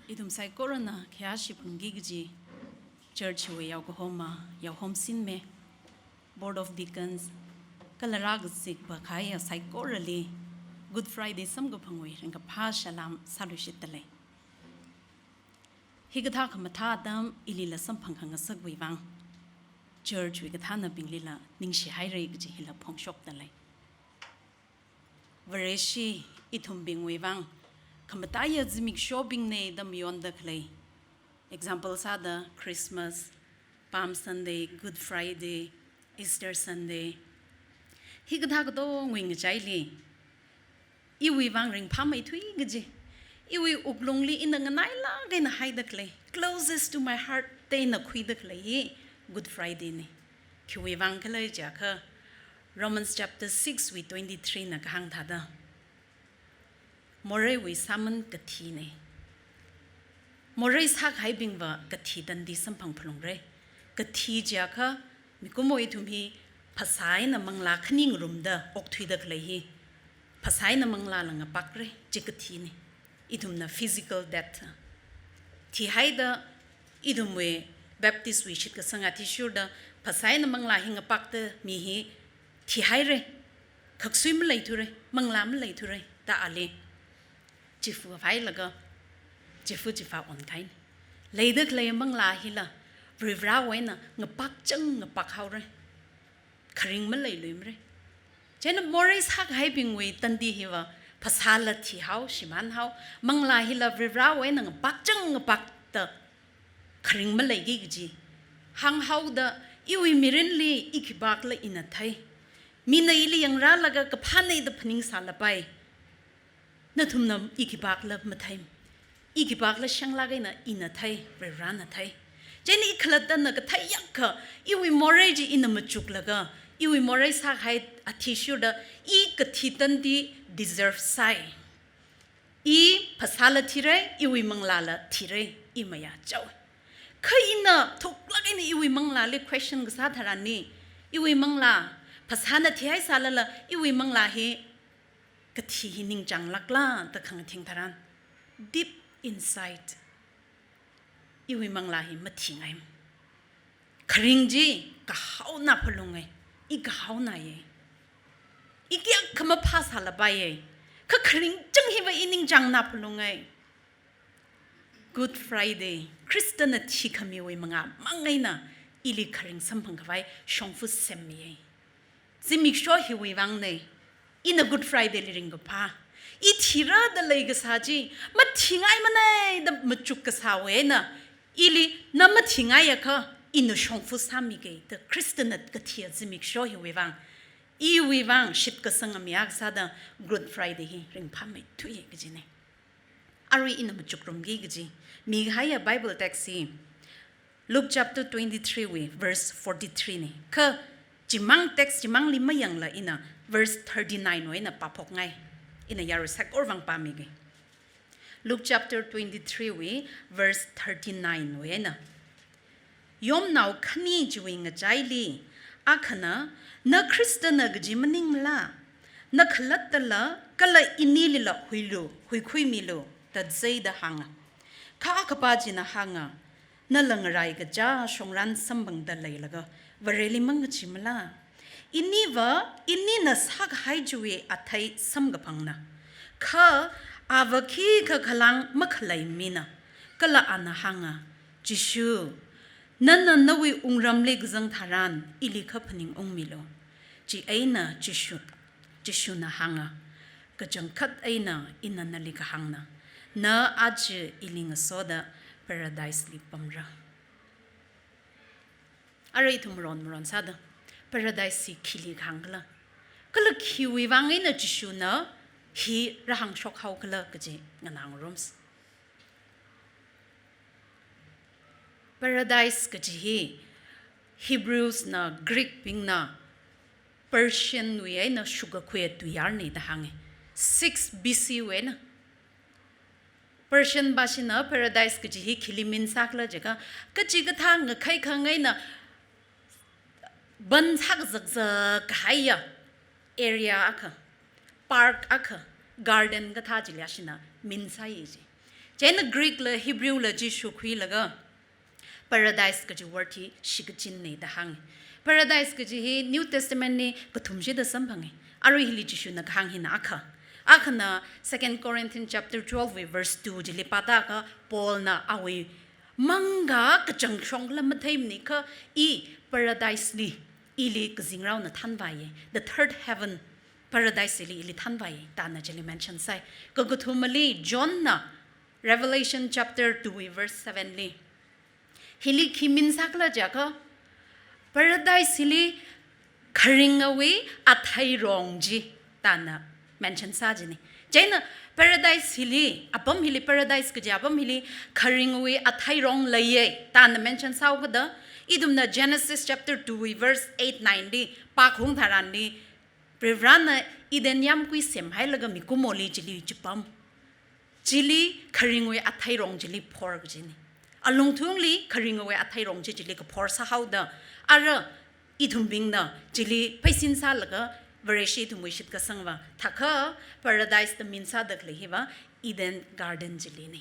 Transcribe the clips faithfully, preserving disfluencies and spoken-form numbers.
Ithum saikorana khayāshi phungki kaji church wui yaokahoma, yaohom sinme, Board of Deacons, kala rākazip kahaiya saikorali Good Friday samkaphangwui ringkaphā salām sāluishitdalei. Hikathā khamathā atam ilila samphang khangasakwui vang church wui kathānabinglila ningshihaira kaji hila phongshokdalei. Vareshi ithumbingwui vang khamataiya zimikshobingne da mayonda khalei. Example sāda Christmas, Palm Sunday, Good Friday, Easter Sunday. Hikathā katongwui ngachaili iwui vang ringphāmeithui kaji, iwui wuklungli ina nganailāk eina haida khalei, closest to my heart da ina khuida khalei hi Good Friday ne. Khiwui vang khala jiakha, Romans chapter six wui twenty-three na kahāng thāda, moreiwui sāman kathine. Morei sākahaibingva kathi tandi samphang phalungra. Kathi jiakha, mikumo ithum hi phasā eina manglā khani ngarumda okthuida khalei hi, phasā eina manglāla ngapakra, chi kathine. Ithumna physical death thihaida, ithumwui Baptist wui shitkasang athishurda phasā eina manglā hi ngapakta mi hi thihaira, khaksui maleithura, manglā maleithura da ali chifa phailaga, chifa chifa onkahaina. Leida khalei manglā hila Varivarāwui eina ngapakchang ngapakhaora, kharing maleiluimara. Chieina morei sākahaibingwui tandi hiva phasāla thihao, shimānhao, manglā hila Varivarāwui eina ngapakchang ngapakta kharing maleiki kaji hānghaoda, iwui mirinli i khipākhala ina thei. Mina ili yangrālaga kaphāne da phaningsālapai. Nathumna i khipākhala mathei. I khipākhala shanglāk eina ina thei, Varivarāna thei. Chieina i khalattana kathei yākha, iwui morei chi ina machuklaga, iwui morei sākahai athishurda, i kathi tandi deserve sāi. I phasāla thira, iwui manglāla thira, i mayāchao. Kha ina thuklāk eina iwui manglāli question kasā tharanli, iwui manglā, phasāna thihaisālala, iwui manglā hi kathi hi ningchānglākla da khangathing tharan, deep inside, iwui manglā hi mathingai. Kharing chi kahaona phalungai, i kahaonaiya. I kayākha maphāsālapaiya. Kha kharing chang hiva i ningchāngna phalungai. Good Friday, Khristana thikhamiwui mangāmang eina ili kharing samphang khavai shongfa semmiya. Zimiksho hiwui vangne, ina Good Friday li ringkaphā. I thira da leikasā chi, mathingaimanei da machuk kasāwui eina, ili na mathingaiakha, ina shongfa sāmiki da Khristana kathi zimiksho hiwui vang, iwui vang shitkasanga mi akha sāda Good Friday hi ringphāmeithui kajine. Arui ina machukrumki kaji mikahaiya Bible text hi Luke chapter twenty-three wui verse forty-three ne. Kha chimang text chimangli mayangla ina verse thirty-nine wui eina pāphokngai. Ina yarui saikora vang pāmiki. Luke chapter twenty-three wui verse thirty-nine wui eina, yomnao khani chiwui ngachaili akhana, na Khristana kaji maningmala? Na khalattala kala inilila huilu, huikhuimilu da zeida hānga. Kha akhapa china hānga, nala ngaraikacha shongran samphangda leilaga Vareli mangachimala? Iniva, inina sākahai chiwui athei samkaphangna. Kha ava khikha khalang makhalei mina. Kala ana hānga, Jishu, nana nawui wungramli kazang tharan ili kha phaningungmilu. Chieina Jishu, Jishuna hānga, kachangkhat eina ina nali kahāngna, na aja ili ngasoda Paradise li pamra. Arui ithum maron maron sāda, Paradise hi khili kahāng khala, kala khiwui vang eina Jishuna hi rāhāngshok haokhala kaji nganāngarumsa. Paradise kaji hi Hebrews na Greek bingna Persian wui eina shukakhuiya tuiyarne da hānge. Six B C wui eina Persian bashina Paradise kaji hi khili min sākhala jiakha, kachikathā ngakhai khangaina ban sākazakzak kahaiya area akha, park akha, garden kathā chili ashina min sāi ji. Chieina Greek la Hebrew la chi shukhuilaga paradise kaji word hi shikachinna da hānga. Paradise kaji hi New Testament li kathumshida samphanga. Arui hili Jishuna kahāng hina akha. Akhana Second Corinthians chapter twelve wui verse two chili pāda kha Paul na awui mangā kachangshong kala matheimana kha i paradise li ili kazingraona thanvāya. The third heaven, paradise li ili thanvāya da na chili mention sāi. Kakathumali John na Revelation chapter two verse seven li, hili khi min sākhala jiakha, paradise hili kharingawui atheirong chi da na mention sā jina. Chieina paradise hili, apam hili, paradise kaji apam hili kharingawui atheirong leiya da na mention sāhaokada, ithumna Genesis chapter two verse eight nine li pākhui tharanli, Varivarana Eden yāmgui semhailaga mikumoli chili chipam, chili kharingawui atheirong chili phor kajina. Alungthungli kharingawui atheirong chi chili kaphor sāhaoda, ara ithumbingna chili pheisin sālaga Vareshi ithumwui shitkasangva thākha paradise da min sāda khalei hiva Eden Garden chilina.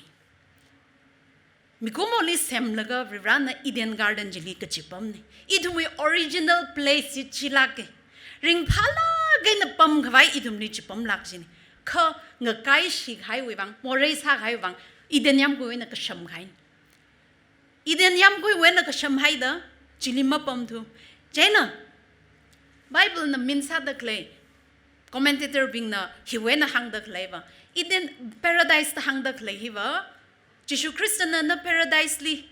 Mikumoli semlaga Varivarana Eden Garden chili kachipamna. Ithumwui original place chi chilāka. Ringphālāk eina pamkhavai ithumli chipamlāk jina. Kha ngakaishikahaiwui vang, morei sākahaiwui vang, Eden yāmgui eina kashamkahaina. Eden yāmgui eina kashamhaida chili mapamthu. Chieina Bible na min sāda khalei, commentator bingna hiwui eina hāngda khaleiva, Eden paradise da hāngda khalei hiva, Jishu Khristana na paradise li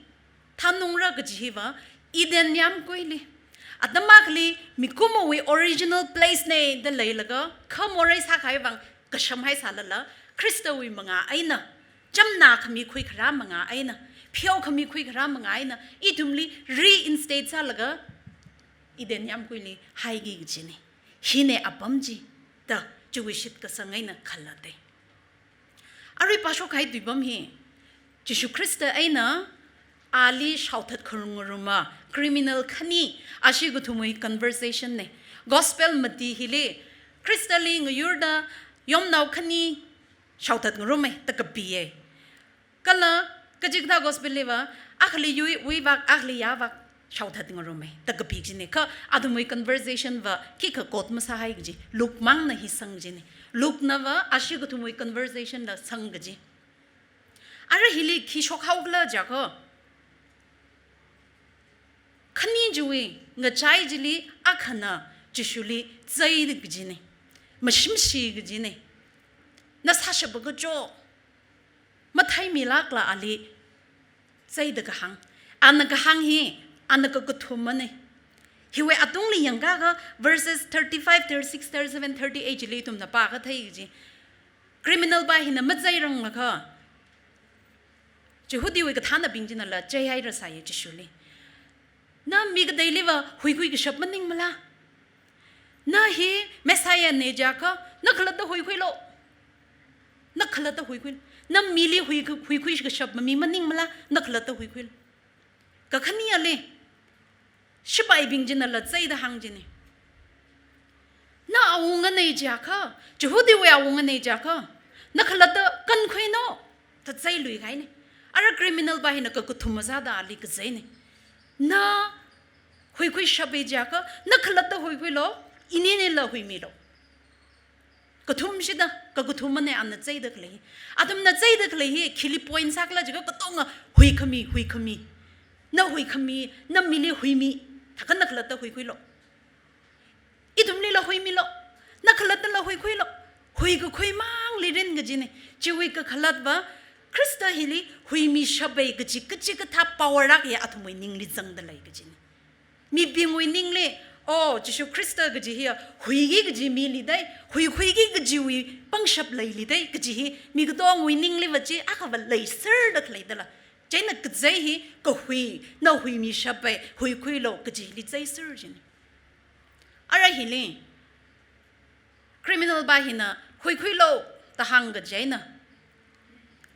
thanungra kaji hiva Eden yāmguili, atam akhali mikumowui original place na da leilaga, kha morei sākahai vang kashamhai sālala, Khristawui mangā eina, chamna khami khuikharā mangā eina, pheokhami khuikharā mangā eina ithumli reinstate sālaga Eden yāmguili haiki kajina. Hina apam chi da chiwui shitkasang eina khalatta. Arui pāshokkahai tuipam hi, Jishu Khrista eina ali shaothat kharung ngaruma criminal khani ashi kathumwui conversation na. Gospel mati hili Khristali ngayurda yomnao khani shaothat ngaruma da kapiya. Kala kachikathā gospel liva, akhali yuiwui vak, akhali yā vak shaothat ngaruma da kapi kajina. Kha athumwui conversation va khikha quote masāhai kaji, Luke mangna hi sang kajina. Luke nava ashi kathumwui conversation la sang kaji. Ara hili khi shokhaokhala jiakha, khani chiwui ngachai chili akhana Jishuli zai kajina. Mashimshi kajina. Na sāshapa kacho matheimilākla ali zaida kahāng. Ana kahāng hi, ana kakathumana. Hiwui atungli yangkakha verses thirty-five, thirty-six, thirty-seven, thirty-eight chili ithumna pākha theiki kaji. Criminal pa hina mazairanglakha, Jihudiwui kathānabing chinala chaihairasāya Jishuli. Na mi kateiliva huikhui kashap maningmala? Na hi Messiah na jiakha, na khalatta huikhuilu. Na khalatta huikhui. Na mili hui, huikhui kashap mami maningmala? Na khalatta huikhuilu. Kakhane ali, shipaibing chinala zaida hāng kajina. Na awunga na jiakha, Jihudiwui awunga na jiakha, na khalatta kankhuilu da zailuikahaina. Ara criminal pa hina kakathuma sāda ali kazaina. Na huikhuishapa jiakha, na khalatta huikhuilu, ininila huimilu. Kathumshida, kakathumana ana zaida khalei hi. Athumna zaida khalei hi khili point sākhala jiakha katonga huikhami, huikhami. Na huikhami, na mili huimi, thākha na khalatta huikhuilu. Ithumlila huimilu, na khalattala huikhuilu. Huikakhui mangli rin kajina. Chiwui kakhalatva, Khrista hili huimishapa kaji, kachikathā power akha athumwui ningli zangda lei kajina. Mibingwui ningli, oh, Jishu Khrista kaji hiya huiki kaji mi lidai, huikhuiki kajiwui pangshap lei lidai kaji hi mi katongawui ningliva chi akhava leiserda khalei dala. Chieina kazai hi kahui, na huimishapa, huikhuilu kajili zaiser kajina. Ara hili criminal pa hina huikhuilu da hāngkaji eina,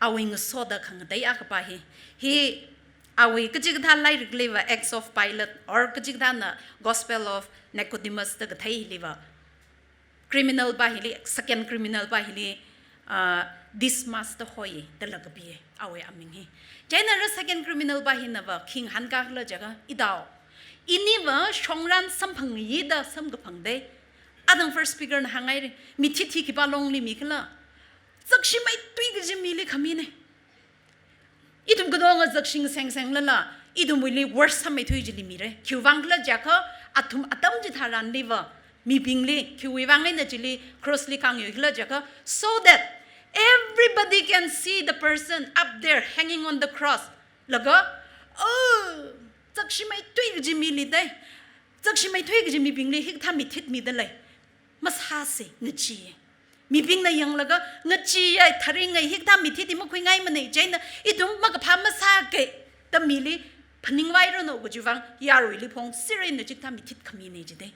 awui ngasoda khangatei akha pa hi, hi awui kachikathā lairikliva Acts of Pilate or kachikathāna Gospel of Nicodemus da kathei hiliva, criminal pa hili, second criminal pa hili, ah, Dismas da hoi, dala kapi, awui aming hi. Chieina ara second criminal pa hinava khi ngahānkā khala jiakha, itao, iniva shongran samphangyi da samkaphang dei. Athang first speaker na hānghaira, mithit hi khipā longli mi khala, zakshimeithui kaji mili khamina. Ithum katonga zakshing sengsenglala, ithumwuili worse sāmeithui chili mira. Khiwuivang khala jiakha, athum atam chitharanliva, mibingli, khiwuivang eina chili cross li kāngyui khala jiakha, so that everybody can see the person up there hanging on the cross. Laga, oh, zakshimeithui kaji mili dei, zakshimeithui kaji mibingli hikathā mithit mida lei. Masāsa, ngachee. Mibingna yanglaga, ngacheeya, tharinga, hikathā mithit hi makhuingaimana, chieina ithum makaphā masāka da mili phaningvairanu kajiwuivang, yaruili phongserra ina chikathā mithit khamina jidei.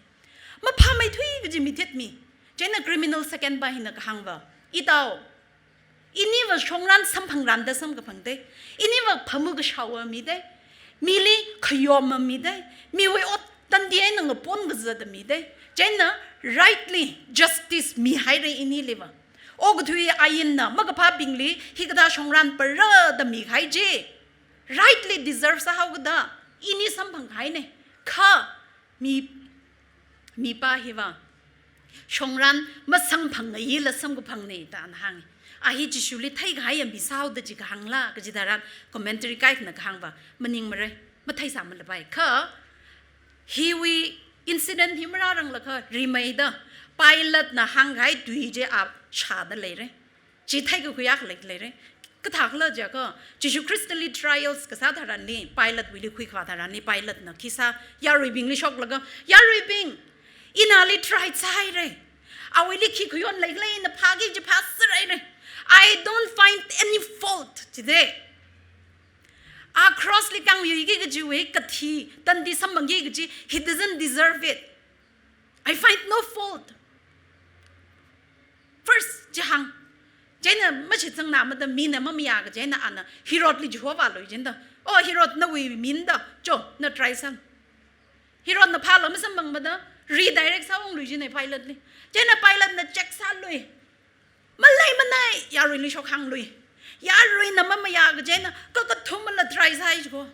Maphāmeithui kaji mithit mi. Chieina criminal second pa hina kahāngva, itao, iniva shongran samphangranda samkaphang dei. Iniva phamukashaowa mi dei. Mili khayoma mi dei. Miwui ot tandi eina ngapon kazata mi dei. Chieina rightly justice mihaira iniliva. Okathui ainna makaphābingli hikathā shongran para da mikahai chi, rightly deserve sāhaokada ini samphangkahaina. Kha mi, mipa hiva shongran masamphangyila samkaphangna da ana hānga. A hi Jishuli theikahaiya mi sāhaoda chi kahāngla, kaji tharan commentary kaikhana kahāngva maningmara, matheisāmalapai. Kha hiwui incident hi marāranglakha rimeida Pilatena hāngkahai tui chi a shāda leira. Chi theikakhui akha leida leira. Kathākhala jiakha, Jishu Khristali trials kasā tharanli, Pilatewuili khuikhavā tharanli, Pilatena khi sā, yaruibingli shoklaga, yaruibing, ina ali try sāhaira. Awuili khi khayon leikhala ina phāki kaji phāserhaira. I don't find any fault jidei. A cross li kāngyuiki kajiwui kathi, tandi samphangki kaji, he doesn't deserve it. I find no fault. First, chi hāng. Chieina mashitsangnā mada mina mamayā kaji eina ana Herodli chihovālui jida. Oh, Herod nawui mina da, cho, na try sā. Herodna phāla masamphang mada, redirect sāunglui jina Pilateli. Chieina Pilatena check sālui. Maleimanei, yaruili shokhānglui. Yaruina mamayā kaji eina, kakathumala try sāi jiko.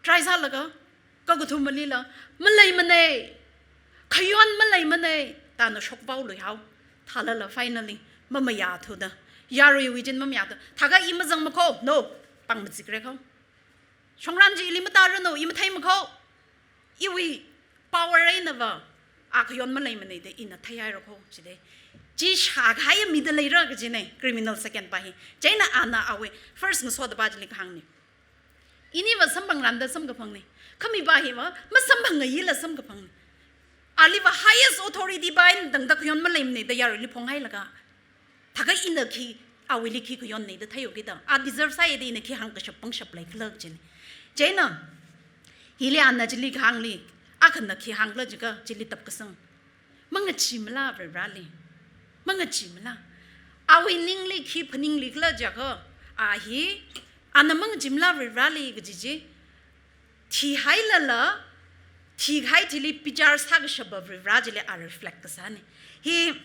Try sālaga, kakathumalila, maleimanei, khayon maleimanei, da ana shokpaoluihao. Thālala finally, mamayāthuda, yaruiwui chin mamayāthu. Thākha i mazangmakho, no, pāng mazikrek hao. Shongran chi ili mataranu, i matheimakho. Iwui power einava, a khayon maleimanei da ina theihairakho, jidei. Chi shākahaiya mida leira kajina, criminal second pa hi. Chieina ana awui first ngasoda pa chili kahāngna. Iniva samphangranda samkaphangna. Kha mipa hiva masamphangyila samkaphangna. Aliva highest authority pa eina tangda khayon maleimanei da yaruili phonghailaga, thākha ina khi, awuili khi khayonna da theihaokida, a deserve sāya da ina khi hāngkashap pangshap leikhala jina. Chieina, hili ana chili kahāngli, akhana khi hāngkhala jiakha chili tapkasang. Mangacheemala Varivarali. Mangacheemala. Awui ningli khi phaninglikhala jiakha, a hi, ana mangacheemala Varivarali kaji chi, thihailala, thikahai thili bichar sākashapa Varivara chili a reflect kasāna. Hi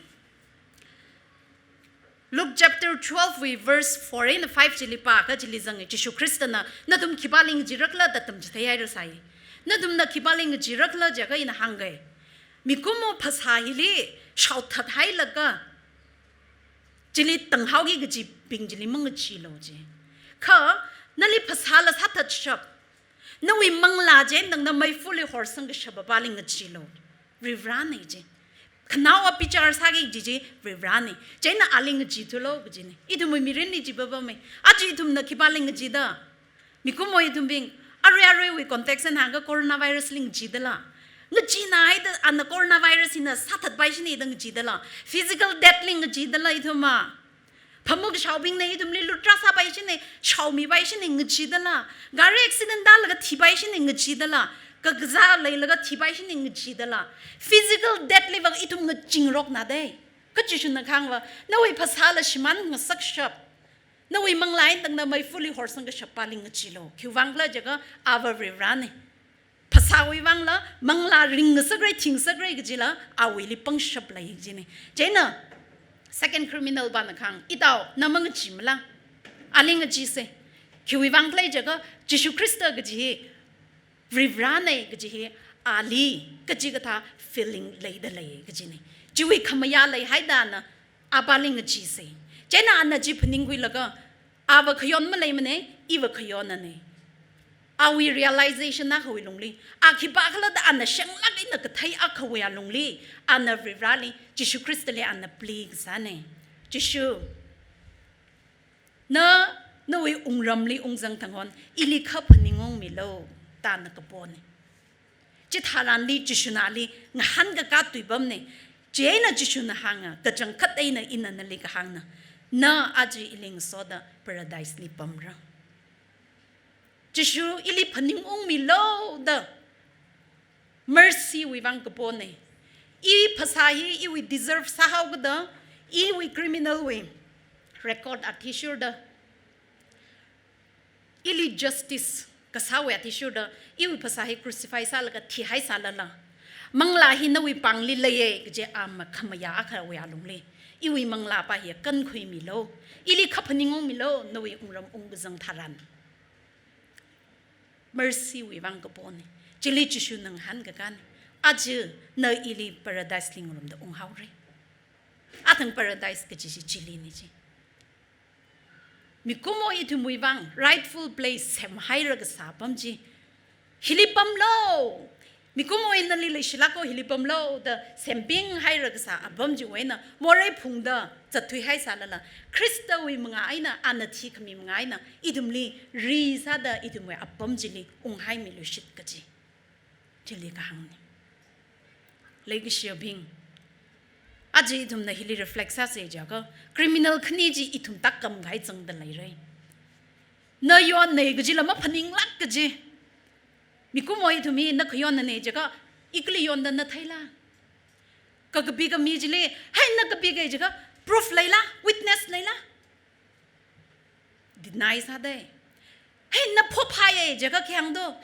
Luke chapter twelve wui verse four eina five chili pākha chili zanga, Jishu Khristana, nathum khipāli ngacheerakhala da tamchitheihairar sai. Nathumna khipāli ngacheerakhala jiakha ina hāngga, mikumo phasā hili shaothathailaga, chili tanghaoki kajibing chili mangacheelu ji. Kha, nali phasāla sāthatshap, nawui manglā chi eina tangda meifali horsangkashapa pali ngacheelu. Varivarana ji. Khanaowa bichar sāki kaji chi Varivarana. Chieina ali ngacheethulo kajina. Ithumwui mirinli chi papama. Aja ithumna khipāli ngacheeda. Mikumo ithumbing, arui aruiwui context eina hāngkha coronavirus li ngacheedala. Ngacheena haida ana coronavirus hina sāthatpai shina da ngacheedala. Physical death li ngacheedala ithumva. Phamukashaobingna ithumli lutra sāpai shina, shaomipai shina ngacheedala. Gari accident tālaga thipai shina ngacheedala. Kakazā leilaga thipai shina ngacheedala. Physical death liva ithum ngacheengarokna dei. Kha Jishuna kahāngva, nawui phasāla shimān ngasakshap, nawui manglā eina tangda meifali horsangkashap pali ngacheelu. Khiwuivangkhala jiakha ava Varivarana. Phasāwui vangla, manglā ringngasakra, thingngasakra kajila, awuili pangshap lei kajina. Chieina, Second criminal pana kahāng, itao, na mangachimala? Ali ngachise. Khiwui vang khala jiakha, Jishu Khrista kaji hi Varivarana kaji hi ali kachikathā feeling leida lei kajina. Chiwui khamayā leihaida ana apāli ngachise. Chieina ana chi phaningkhuilaga, ava khayon maleimana, iva khayonana. Awui realization akhawui lungli, a khipākhala da ana shenglāk eina kathei akhawui alungli, ana Varivarali, Jishu Khristali ana plea kasāna. Jishu, na, nawui wungramli ungzang thanghon, ili kha phaningungmilu, da ana kapona. Chitharanli Jishuna ali ngahānkakā tui pamna. Chieina Jishuna hānga, kachangkhat eina ina nali kahāngna, na aja ili ngasoda paradise li pamra. Jishu ili phaningungmilu da mercy wui vang kapona. I phasā hi iwui deserve sāhaokida, iwui criminal wui record athishurda, ili justice kasāwui athishurda, iwui phasā hi crucify sālaga thihaisālala, manglā hi nawui pāngli leiya kaji a makhamayā akhawui alungli, iwui manglāpā hi kankhuimilu, ili kha phaningungmilu, nawui wungram ungkazang tharan. Mercy wui vang kapona. Chili Jishuna ngahānkakāna. Aja na ili paradise li ngarumda unghaora. Athang paradise kaji chi chilina chi. Mikumo ithumwui vang rightful place semhaira kasā apam chi, hili pamlu. Mikumowui nali leishilāka, hili pamlu da sembinghaira kasā apam chiwui eina morei phungda zatthuihaisālala, Khristawui mangā eina, ana thikhami mangā eina ithumli ri sāda ithumwui apam chili unghaimiluishit kaji. Chili kahāngna. Leikashiyabing, aja ithumna hili reflect sāsa jiakha, criminal khani chi ithum tākam kahai zangda leira. Na yonna kajila maphaninglāk kaji. Mikumo ithum hi na khayonnana jiakha, i kali yonda na theila? Kakapi kami chili, hai na kapika jiakha, proof leila, witness leila? Deny sāda. Hai na phophāya jiakha khi hāngdo?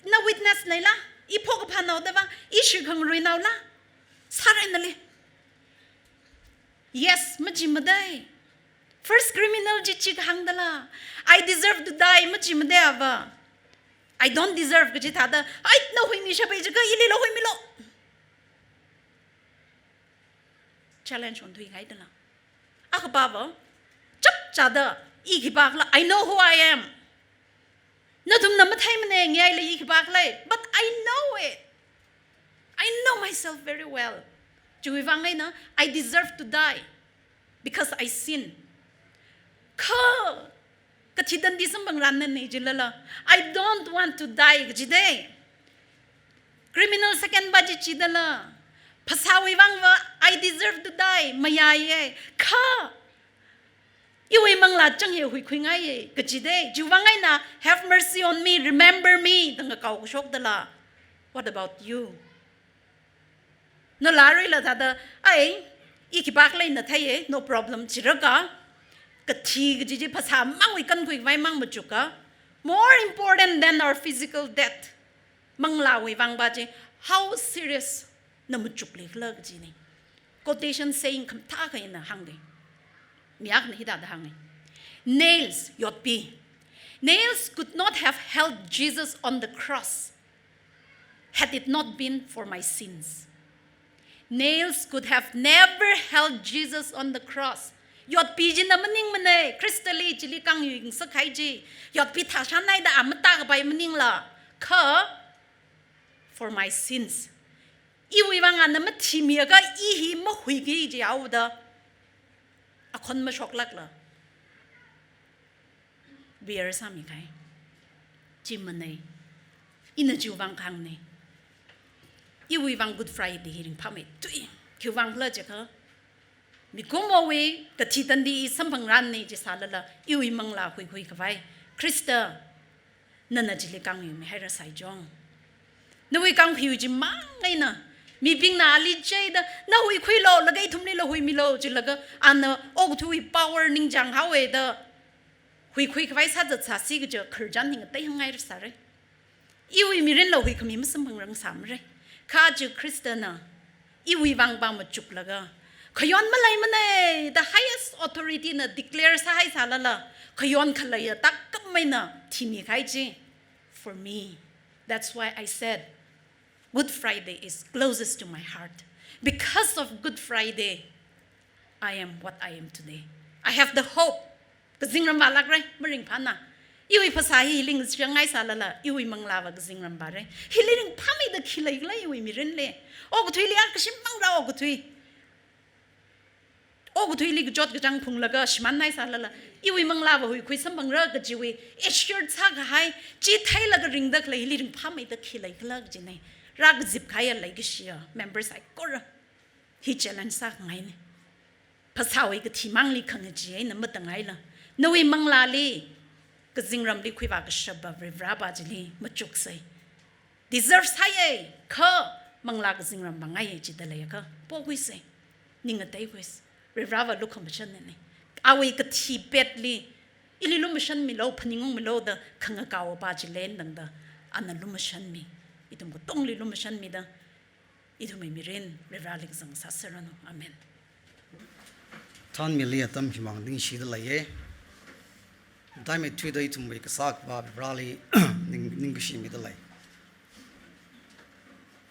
Na witness leila? I phokaphanao da va, i shikhangaruinaola? Sāra nali. Yes, machimada. First criminal chi chi kahāngdala, I deserve to die, machimada ava. I don't deserve kaji thāda, ai, na huimishapa jiakha ilila huimilu. Challenge onthuihaidala. Akhapāva, chapchāda, i khipākhala, I know who I am. Nathumna matheimana, ngaila i khipākhala, but I know it. I know myself very well. Chiwui vang eina, I deserve to die because I sin. Kha, kathi tandi samphangranna jilala, I don't want to die kajida. Criminal second pā chi chidala, phasāwui vangva, I deserve to die, mayāya. Kha, iwui manglā chang hi huikhuingaiya kajida. Chiwui vang eina, have mercy on me, remember me, da ngakaoshokdala. What about you? Nala rila thāda, ai, i khipākhala na theiya, no problem, chiraka. Kathi kaji chi phasā mangwui kankhuikhavai mang machukka. More important than our physical death, manglāwui vangva chi, how serious na machuklikhala kajina. Quotation saying khamathā akha ina hānga. Mi akhana hithāda hānga. Nails, yotpi. Nails could not have held Jesus on the cross had it not been for my sins. Nails could have never held Jesus on the cross. Yotpi china maningmana, Khristali chili kangyuingasakhai chi. Yotpi thāshānhaida a matākapai maningla. Kha, for my sins. Iwui vang ana mathimiakha i hi mahuiki jihaoda, akhon mashoklākla bear sāmikahai. Chi mana. Ina chiwui vang kahāngna. Iwui vang Good Friday hi ringphāmeithui. Khiwui vangkhala jiakha, mikumowui kathi tandi i samphangranna jisālala, iwui manglā huikhuikhavai Khrista nana chili kangyuimihairasai chong. Nawui kanghuiwui chi mang eina, mibingna ali chida, na huikhuilu, laga ithumlila huimilu, chilaga ana okathuiwui power ningchānghaowa da, huikhuikhavai sāzat sāsi kaja khararchan hi ngatei hāngngairasāra. Iwui mirinla huikhami masamphangrangsāmara. Kha chi Khristana iwui vangva machuklaga, Khayon maleimanei, the highest authority na declare sāhai sālala, khayon khaleiya takam eina thimi kahai chi. For me, that's why I said, Good Friday is closest to my heart. Because of Good Friday, I am what I am today. I have the hope. Kazingram vālākra, maringphāna. Iwui phasā hi hili ngachāngai sālala, iwui manglāva kazingram vāra. Hili ringphāmeida khi leikhala iwui mirinli. Okathuili akashim mangra okathui. Okathuili kachot kachāng phunglaga shimānhai sālala, iwui manglāva huikhui samphangra kajiwui assured sākahai, chi theilaga ringda khalei hili ringphāmeida khi leikhala kajinei. Rākazip kahaiya leikashiya members saikora. Hi challenge sākhangainei. Phasāwui kathi mangli khangachee eina matangaila, nawui manglāli kazingramli khuivā kashapva Varivarāva chili machuksei. Deserve sāya, kha manglā kazingram vāngaiya jida leiakha, pokhuisei. Ning ngateikhuisei. Varivarāva lukhamashanna nei. Awui kathi petli, ili lumashanmilu, phaningungmilu da khangakaowapa chili eina tangda, ana lumashanmi. Ithum katongli lumashanmida, ithumwui mirin Varivarāli kazang sāseranu. Amen. Thānmili atam himang ningshida leiya. Daimeithuida ithumwui kasā akhava Varivarāli ning, ningkashi mida lei.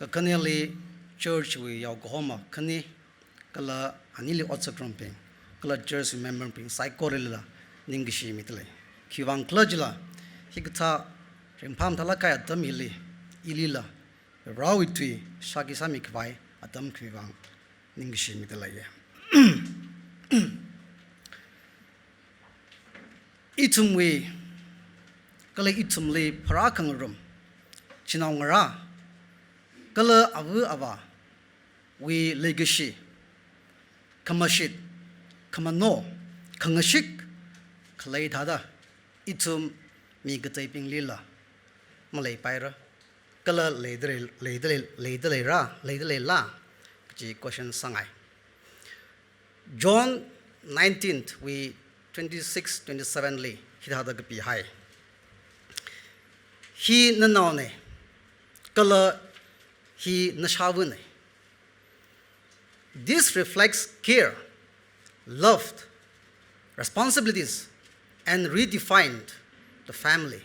Kakhaneli church wui yaokahoma khani, kala anili otsak rumbing, kala church member bing saikoralila ningkashi mida lei. Khiwuivang khala jila, hikathā ringphāmathālāk kahai atam hili, ilila Varivarāwui tui shākhi sāmikhavai atam khiwuivang ningkashi mida leiya. Ithumwui, kala ithumli pharākhangarum, chinaongarā, kala ava avāwui leikashi, khamashit, khamano, khangashik khalei thāda, ithum mi kateibinglila maleipaira, kala leida lei, leida lei, leida leira, leida leila, kaji question sāngai. John nineteen wui twenty-six, twenty-seven li hithāda kapihai. Hi nanaonei, kala hi nashāvānei. This reflects care, loved, responsibilities, and redefined the family.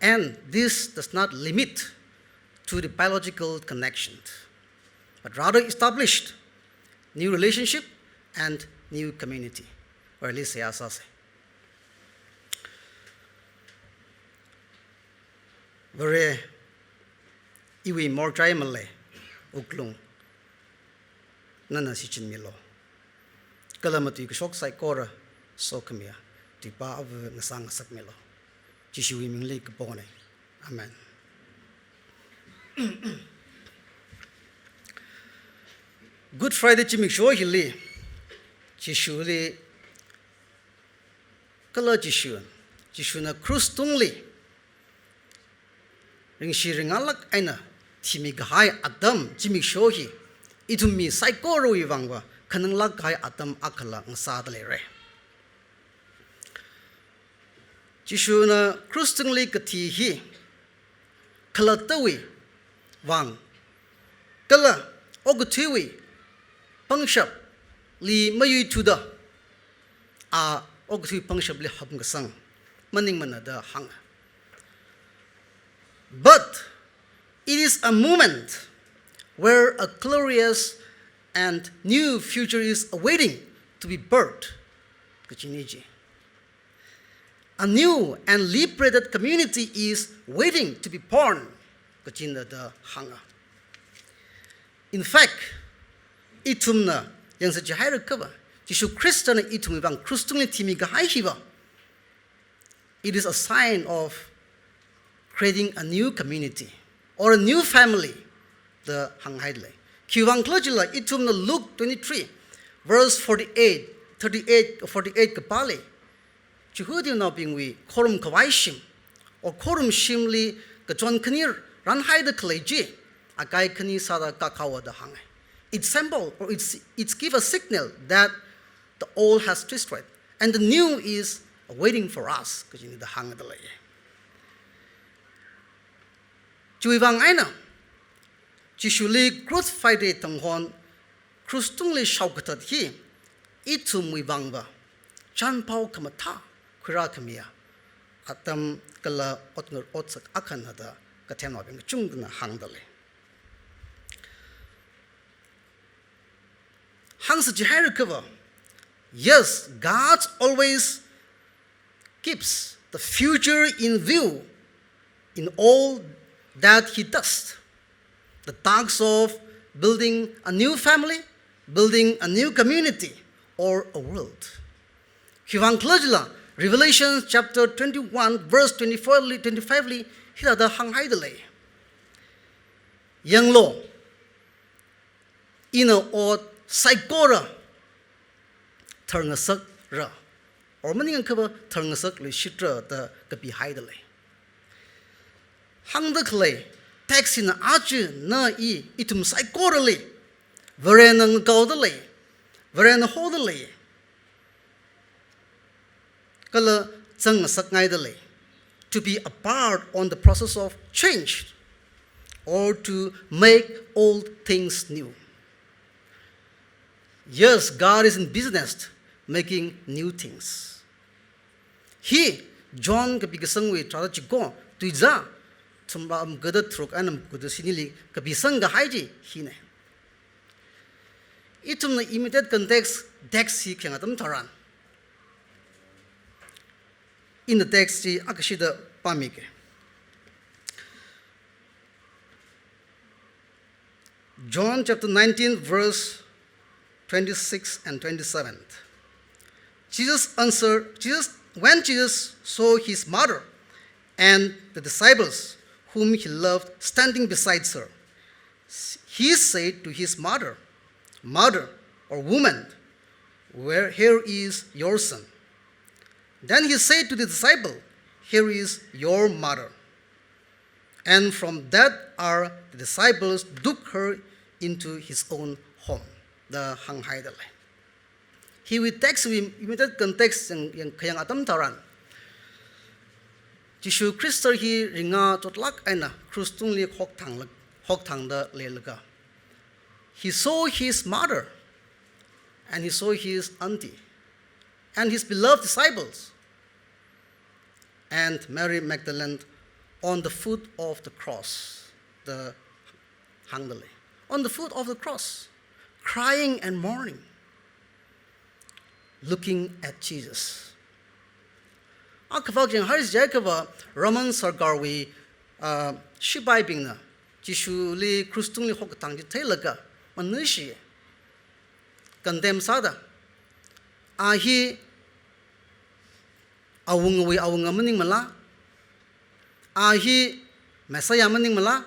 And this does not limit to the biological connection, but rather established new relationship and new community, or at least seihā sāsei. Vare, iwui morchai malei wuklung nana shichinmilu. Kala matui kashok saikora sokhamiya tuipa ava ngasā ngasakmilu. Jishuwui mingli kaponei. Amen. Good Friday zimiksho hili, Jishuli, kala Jishu, Jishuna krus tungli ringshi ringālāk eina thimi kahai atam zimiksho hi, ithum mi saikorawui vangva khananglāk kahai atam akhala ngasāda leira. Jishuna krus tungli kathi hi khalattawui vang, kala okathuiwui pangshapli mayuithuda, a okathui pangshapli hamkasang maningmana da hānga. But it is a moment where a glorious and new future is awaiting to be birthed, kajinei ji. A new and liberated community is waiting to be born, kajina da hānga. In fact, ithumna yangsa chihairakha va, Jishu Khristana ithumwui vang krus tungli thimi kahai hiva, it is a sign of creating a new community or a new family da hānghai lei. Khiwuivang khala jila ithumna Luke twenty-three, verse forty-eight, thirty-eight, forty-eight kapāli, Jihudi naobingwui khorum khavai shim, or khorum shimli kachon khani ranhaida khalei chi, akai khani sāda kakhaowa da hānga. It symbol, or it's, it's give a signal that the old has destroyed and the new is waiting for us, kajina da hāngda lei. Chiwui vang eina, Jishuli Good Friday tangkhon krus tungli shaokathat hi, ithumwui vangva, chānpao khamathā khuirā khamiya atam kala otngar otsak akhana da kathemnaobing kachungkhana hāngda lei. Hāngsa chihairakha va, yes, God always keeps the future in view in all that he does. The tasks of building a new family, building a new community, or a world. Khiwuivang khala jila, Revelation chapter twenty-one, verse twenty-four li, twenty-five li, hithāda hānghaida lei. Yanglu, ina ot saikora tharngasakra, or maningakha va tharngasakluishitra da kapihaida lei. Hāngda khalei text hina aja na i, ithum saikorali Varena ngakaoda lei, Varena hoda lei, kala zangngasakngaida lei, to be a part on the process of change or to make old things new. Yes, God is in business making new things. Hi John kapi kasangwui tharāda chiko, tuiza, thumrā magada tharuk eina magada shinili kapisang kahai chi hina. Ithumna immediate context text hi khayang atam tharan, ina text chi akhashida pāmike. John chapter nineteen, verse twenty-six and twenty-seven. Jesus answered, Jesus, when Jesus saw his mother and the disciples whom he loved standing beside her, he said to his mother, "Mother, or woman, where, here is your son." Then he said to the disciple, "Here is your mother." And from that hour, the disciples took her into his own home. Da hānghaida lei. Hiwui text wui immediate context yang, yang khayang atam tharan, Jishu Khrista hi ringa chotlāk eina krus tungli hokthang lak-, hokthangda leilaga, he saw his mother, and he saw his auntie, and his beloved disciples, and Mary Magdalene on the foot of the cross. Da hāngda lei. On the foot of the cross, crying and mourning, looking at Jesus. Akhavak jeng haris jai kava Roman sarkarwui, ah, shipaibingna Jishuli krus tungli hokthang chi theilaga, manushi condemn sāda, a hi awungawui awunga maningmala, a hi Messiah maningmala,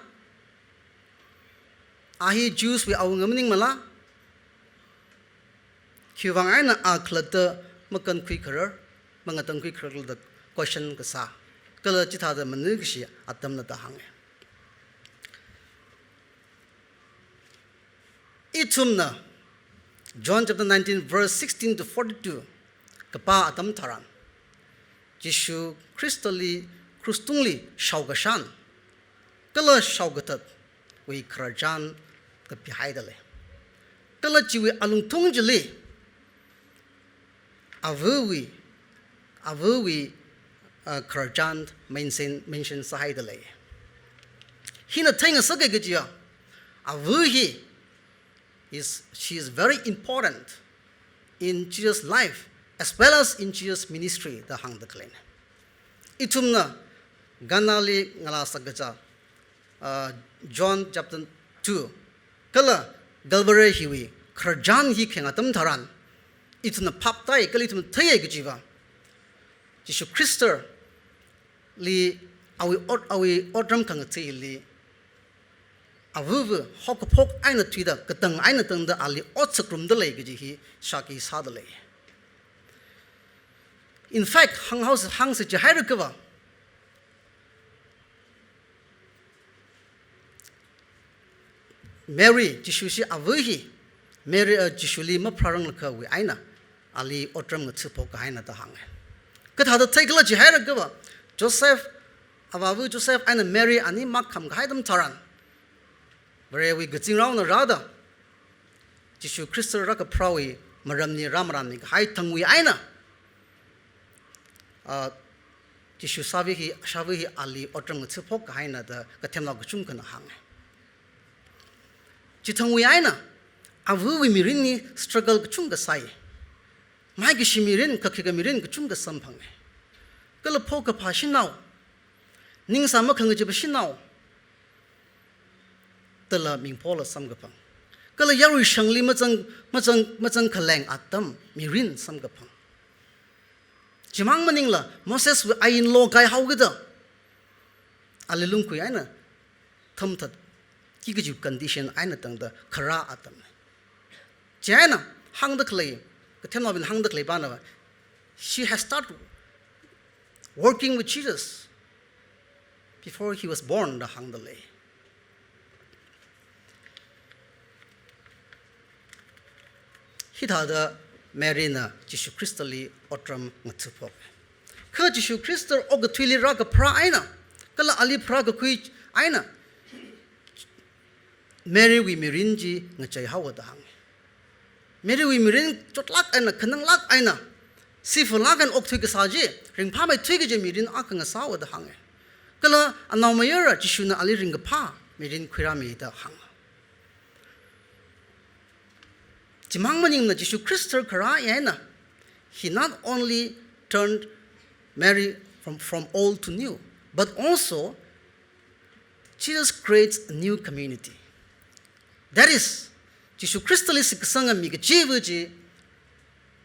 a hi Jews wui awunga maningmala, khiwuivang eina a khalatta makankhui kharar, mangatangkhui kharar da question kasā, kala chithāda manu kashi atamna da hānga. Ithumna John chapter nineteen, verse sixteen to forty-two kapā atam tharan, Jishu Khristali krus tungli shaokashan kala shaokathatwui khararchan kapihaida lei. Kala chiwui alungthung chili, avawui, avawui, uh, khararchan mention, mention sāhaida lei. Hina theingasaka kajiya, ava hi is, she is very important in Jesus' life as well as in Jesus' ministry da hāngda khaleina. Ithumna Canali ngalā sākaja, uh, John chapter two, kala Calvary hiwui khararchan hi khayang atam tharan, ithumna phaptai kala ithumna theiya kajiva, Jishu Khristali awui ot, awui otram khangatheili, avava haokaphok eina thuida, katang eina tangda ali otsakrumda lei kaji hi shākhui sāda lei. In fact, hānghao, hāngsa chihairakha va, Mary, Jishu shi ava hi, Mary, uh, Jishuli mapharāranglakha wui eina, ali otram ngathaphok kahaina da hānga. Kathāda theikhala chihairakha va, Joseph Avāva Joseph eina Mary ani makham kahai atam tharan, Varewui kazingraona rāda, Jishu Khrista rākapharawui maramli rāmarānmi kahai thangwui eina, ah, Jishu sāva hi, shāva hi ali otram ngatha̱phok kahaina da kathemnao kachungkhana hānga. Chithangwui eina, avawui mirinli struggle kachungkha sāi. Maikashi mirin, kakhika mirin kachungkha samphanga. Kala phokaphā shanao, ningsā makhangachapa shanao, tala mingphola samkaphang. Kala yarui shangli mazang, mazang, mazang khaleng atam mirin samkaphang. Chimang maningla, Moseswui ain lo kaihaokida, ali lungkui eina thamthatki kaji condition eina tangda kharā atamna. Chieina hāngda khalei, kathemnaobing hāngda khalei pāna, she has started working with Jesus before he was born da hāngda lei. Hithāda Maryna Jishu Khristali otram ngatha̱phok. Kha Jishu Khrista okathuili rākaphara eina, kala ali pharākakhui eina, Marywui mirin chi ngacheihaowa da hānga. Marywui mirin chotlāk eina, khananglāk eina, sifalāk eina okthui kasā chi, ringphāmeithui kaji mirin akha ngasāhaowa da hānga. Kala anaomayara Jishuna ali ringkaphā mirin khuirāmi da hānga. Chimang maningla Jishu Khrista kharā eina, he not only turned Mary from, from old to new, but also Jesus creates a new community. That is, Jishu Khristali shitkasanga mi kachiva̱ chi,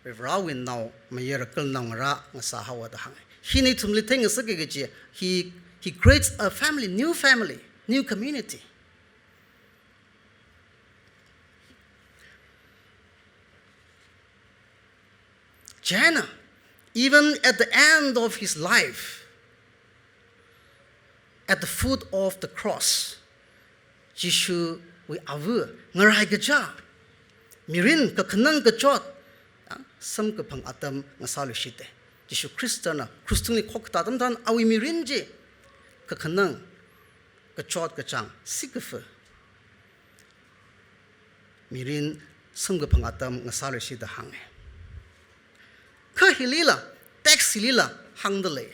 Varewui naomayara kala naongarā ngasāhaowa da hānga. Hina ithumli theingasaka kaji, he, he creates a family, new family, new community. Chieina, even at the end of his life, at the foot of the cross, Jishuwui ava, ngaraikacha, mirin kakhanang kachot, ah, samkaphang atam ngasāluishita. Jishu Khristana krush tungli khokkatā atam tharan awui mirin chi kakhanang, kachot kachāng, sikafa mirin samkaphang atam ngasāluishita hānga. Kha hilila, text hilila hāngda lei.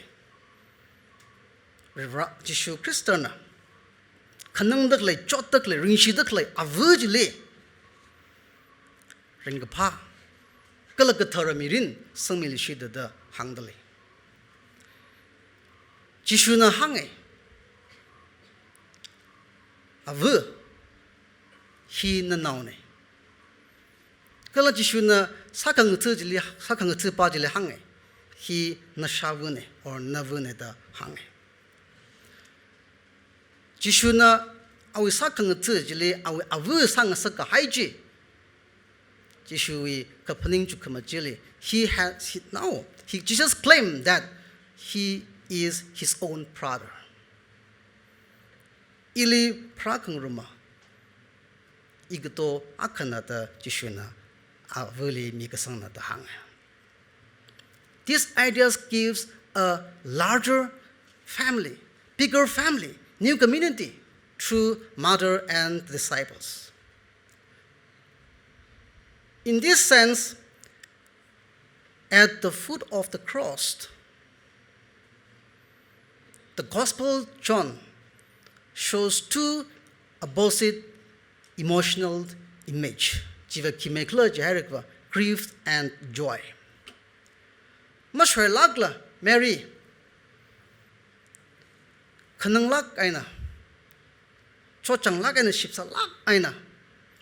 Varivara Jishu Khristana khanangda khalei, chotda khalei, ringshida khalei ava chili ringkaphā kala kathara mirin sangmiluishita da hāngda lei. Jishuna hānga, "Ava, hi nanaona." Kala Jishuna sākhangatha chili, sākhangathapa chili hānga, "Hi nashāvana or navana," da hānga. Jishuna awui sākhangatha chili, awui ava sāngasak kahai chi, Jishuwui kaphaning chukkhama chili, he has, he, no, he, Jesus claimed that he is his own brother. "Ili pharākhangaruma, ikato akhana," da Jishuna avali mikasangna da hānga. This ideas gives a larger family, bigger family, new community through mother and disciples. In this sense, at the foot of the cross, the Gospel John shows two opposite emotional image. Chiva khi meikhala jihairakva, grief and joy. Mashoilākla Mary khananglāk eina, chotchānglāk eina, shipsālāk eina,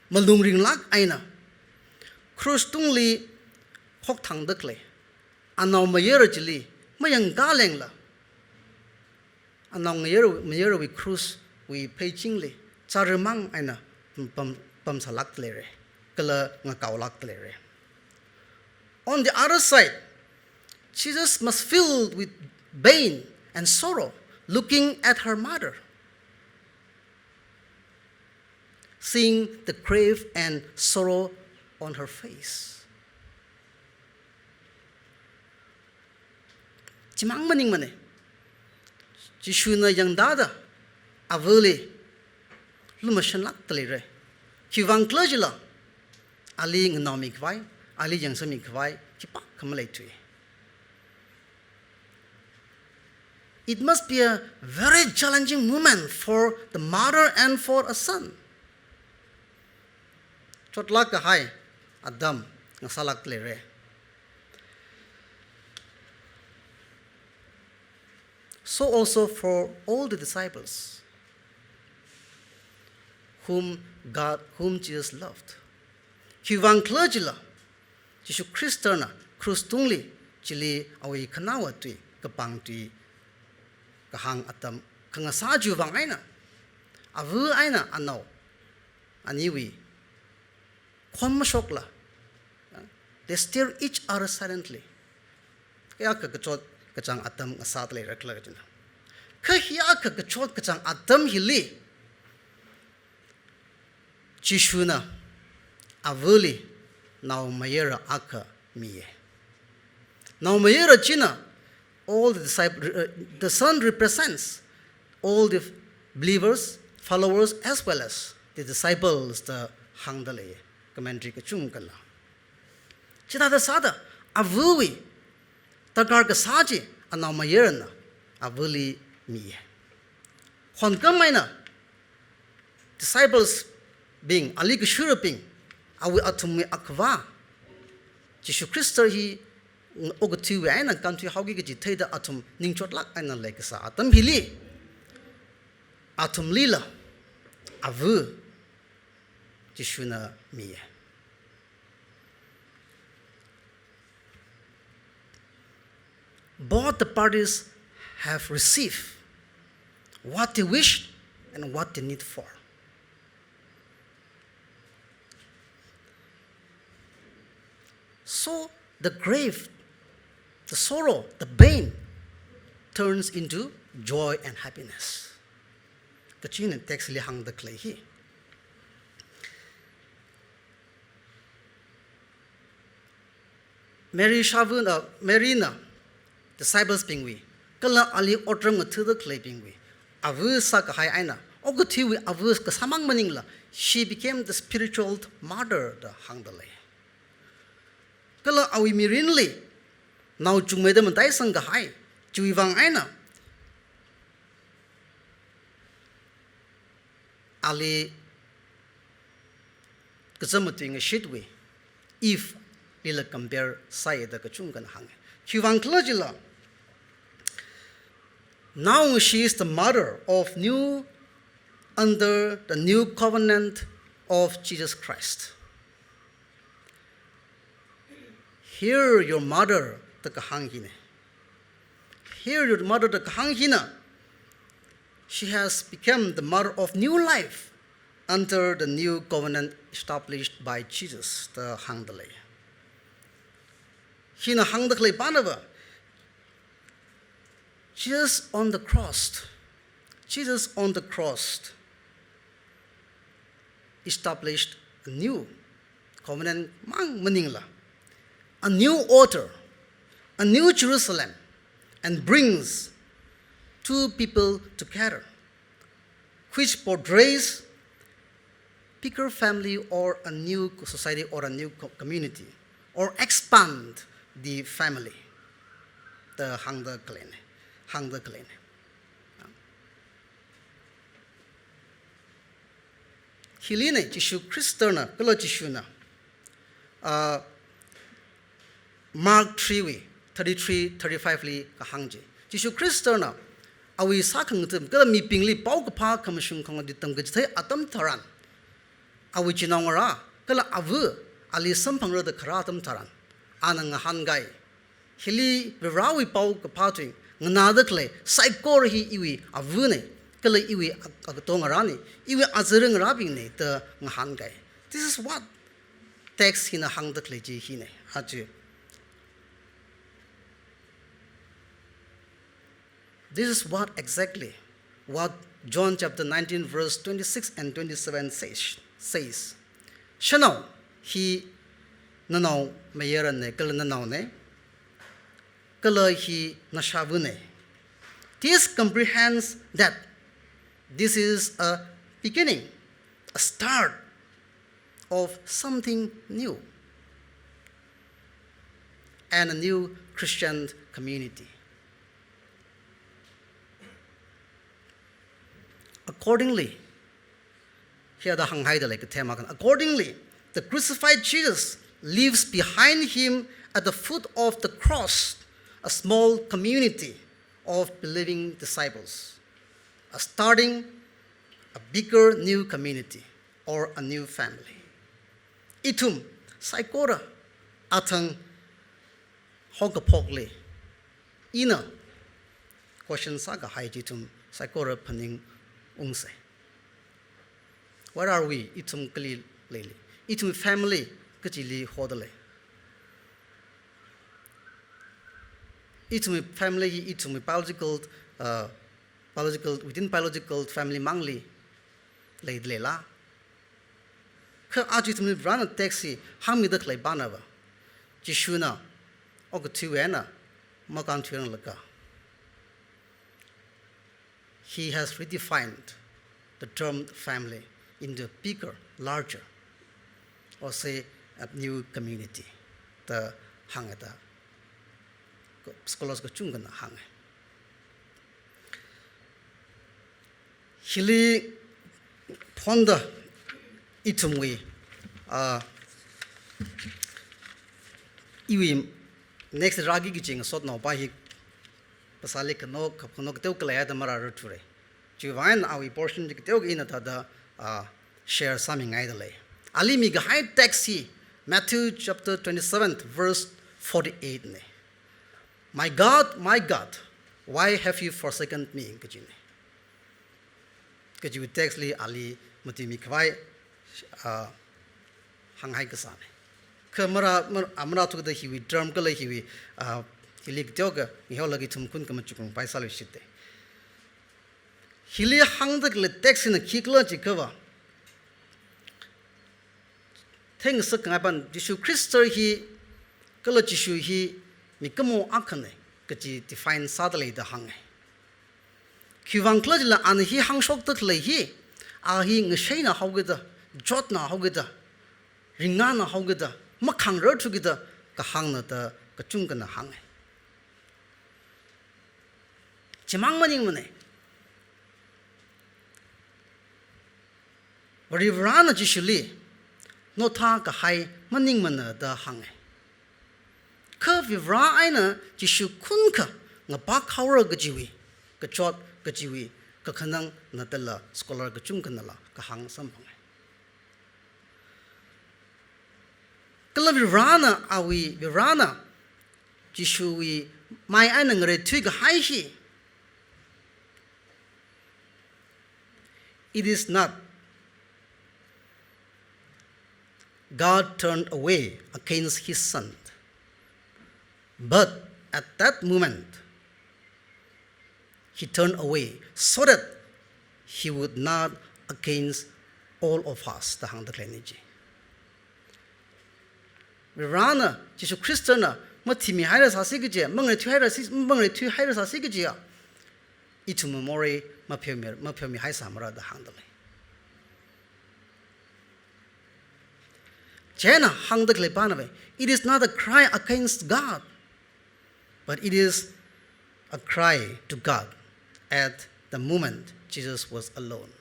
malung ringlāk eina, krush tungli khokthāngda khalei anaomayara chili mayangkā lengla, anaomayara, mayarawui krushwui pheichingli chāramang eina pam, pamsālākda leira, kala ngakaolākda leira. On the other side, Jesus must feel with pain and sorrow looking at her mother, seeing the grief and sorrow on her face. Chimang maningmana. Jishuna yangdada avali lumashanlākda leira. Khiwuivang khala jila, ali nganaomi khavai, ali yangsangmi khavai khipākha maleithui. It must be a very challenging moment for the mother and for a son. Chotlāk kahai atam ngasālākda leira. So also for all the disciples whom God, whom Jesus loved. Khiwuivang khala jila, Jishu Khristana krus tungli chili awui khanaowa tui, kapang tui kahāng atam khangasā chiwuivang eina, ava eina anao aniwui khon mashokla, they stare each other silently. Kayākha kachot kachāng atam ngasāda leira khala kajina. Kha hiyākha kachot kachāng atam hili, Jishuna avali naomayara akha miya. Naomayara china all the disciple, uh, the son represents all the believers, followers, as well as the disciples da hāngda lei, commentary kachungkhana. Chithāda sāda, avawui darkar kasā chi anaomayarana avali miya. Honkam eina, disciples bing, ali kashurabing, awui athumwui akhava, Jishu Khrista hi okathuiwui eina kānthuihaoki kaji theida athum ningchotlāk eina leikasā atam hili, athumlila ava Jishuna miya. Both the parties have received what they wish and what they need for. So the grief, the sorrow, the pain turns into joy and happiness. Kachina text li hāngda khalei hi. Mary shavana, Mary na disciples bingwui, kala ali otram ngathada khaleibingwui ava sākahai eina, okathuiwui ava kasāmang maningla, she became the spiritual mother da hāngda lei. Kala awui mirinli naochungmeida mataisang kahai chiwuivang eina, ali kazam matui ngashitwui Eve lila compare sāya da kachungkhana hānga. Khiwuivang khala jila, now she is the mother of new, under the new covenant of Jesus Christ. Hear your mother da kahāng hina. Hear your mother da kahāng hina. She has become the mother of new life under the new covenant established by Jesus da hāngda lei. Hina hāngda khalei panava, Jesus on the cross, Jesus on the cross established a new covenant mang maningla, a new order, a new Jerusalem, and brings two people together, which portrays bigger family or a new society or a new co-, community, or expand the family. Da hāngda khaleina, hāngda khaleina. Hili eina Jishu Khristana, kala Jishuna, ah, Mark three wui thirty-three, thirty-five li kahāng chi. Jishu Khristana awui sākhangatha kala mibingli paokaphā khamashung khangatha tamkachithei atam tharan, awui chinaongarā kala ava ali samphangra da kharā atam tharan, ana ngahānkai. Hili Varewui paokaphā tui nganāda khalei saikora hi iwui avana, kala iwui ak-, agatongarāna, iwui azarngarābingna da ngahānkai. This is what text hina hāngda khalei chi hina. Aja. This is what exactly what John chapter nineteen verse twenty-six and twenty-seven says, says, "Shanao, hi nanaomayarana kala nanaona, kala hi nashavana. This comprehends that this is a beginning, a start of something new, and a new Christian community. Accordingly, here the hānghaida lei kathema kan. Accordingly, the crucified Jesus leaves behind him at the foot of the cross a small community of believing disciples, a starting a bigger new community or a new family. Ithum saikora athang haokaphokli, ina question sākahai chi ithum saikora phaningungsa. Where are we? Ithum kali leili? Ithum family kachili hoda lei? Ithum family hi ithum biological, uh, biological, within biological family mangli leida leila? Kha aja ithumli Varena text hi hāngmida khalei pānava, Jishuna okathuiwui eina makānthuiranglakha, he has redefined the term family into a bigger, larger, or say a new community da hānga da scholars kachungkhana hānga. Hili phonda ithumwui, ah, iwui next rāki kaji ngasotnaopa hi phasāli khanok, khanok kateo khalei da marārarthure. Chiwui vang awui portion chi kateokha ina thāda, ah, share sāmingaida lei. Ali mikahai text hi Matthew chapter twenty-seven, verse forty-eight na. "My God, my God, why have you forsaken me?" kajina. Kajiwui text li ali matuimi khavai, ah, hānghai kasāna. Kha marā, mar-, a marāthuda hiwui term kala hiwui, ah, hili kateokha ngihaolaga ithum khun khamachukungpai sāluishita. Hili hāngda khalei text hina khikhala jiakhava, theingasak khangai pān Jishu Khrista hi, kala Jishu hi mikumo akhana kaji define sāda lei da hānga. Khiwuivang khala jila ana hi hāngshokda khalei hi, a hi ngasheina haokida, jotna haokida, ringana haokida, makhāngrarthukida kahāngna da kachungkhana hānga. Chimang maningmana. Varivarana Jishuli nothā kahai maningmana da hānga. Kha Varivara eina Jishu khunkha ngapak haora kajiwui, kachot kajiwui kakhanangna dala scholar kachungkhanala kahāng samphanga. Kala Varivarana, awui, Varivarana Jishuwui mai eina ngareithui kahai hi, it is not God turned away against his son, but at that moment, he turned away so that he would not against all of us, da hāngda khaleina chi. Varivarana Jishu Khristana mathimihairasāsi kaji, mangareithuihairasi, mangareithuihairasāsi kajiya, ithumwui morei mapheomi, mapheomihaisāmara da hāngda lei. Chieina hāngda khalei pānava, it is not a cry against God, but it is a cry to God at the moment Jesus was alone.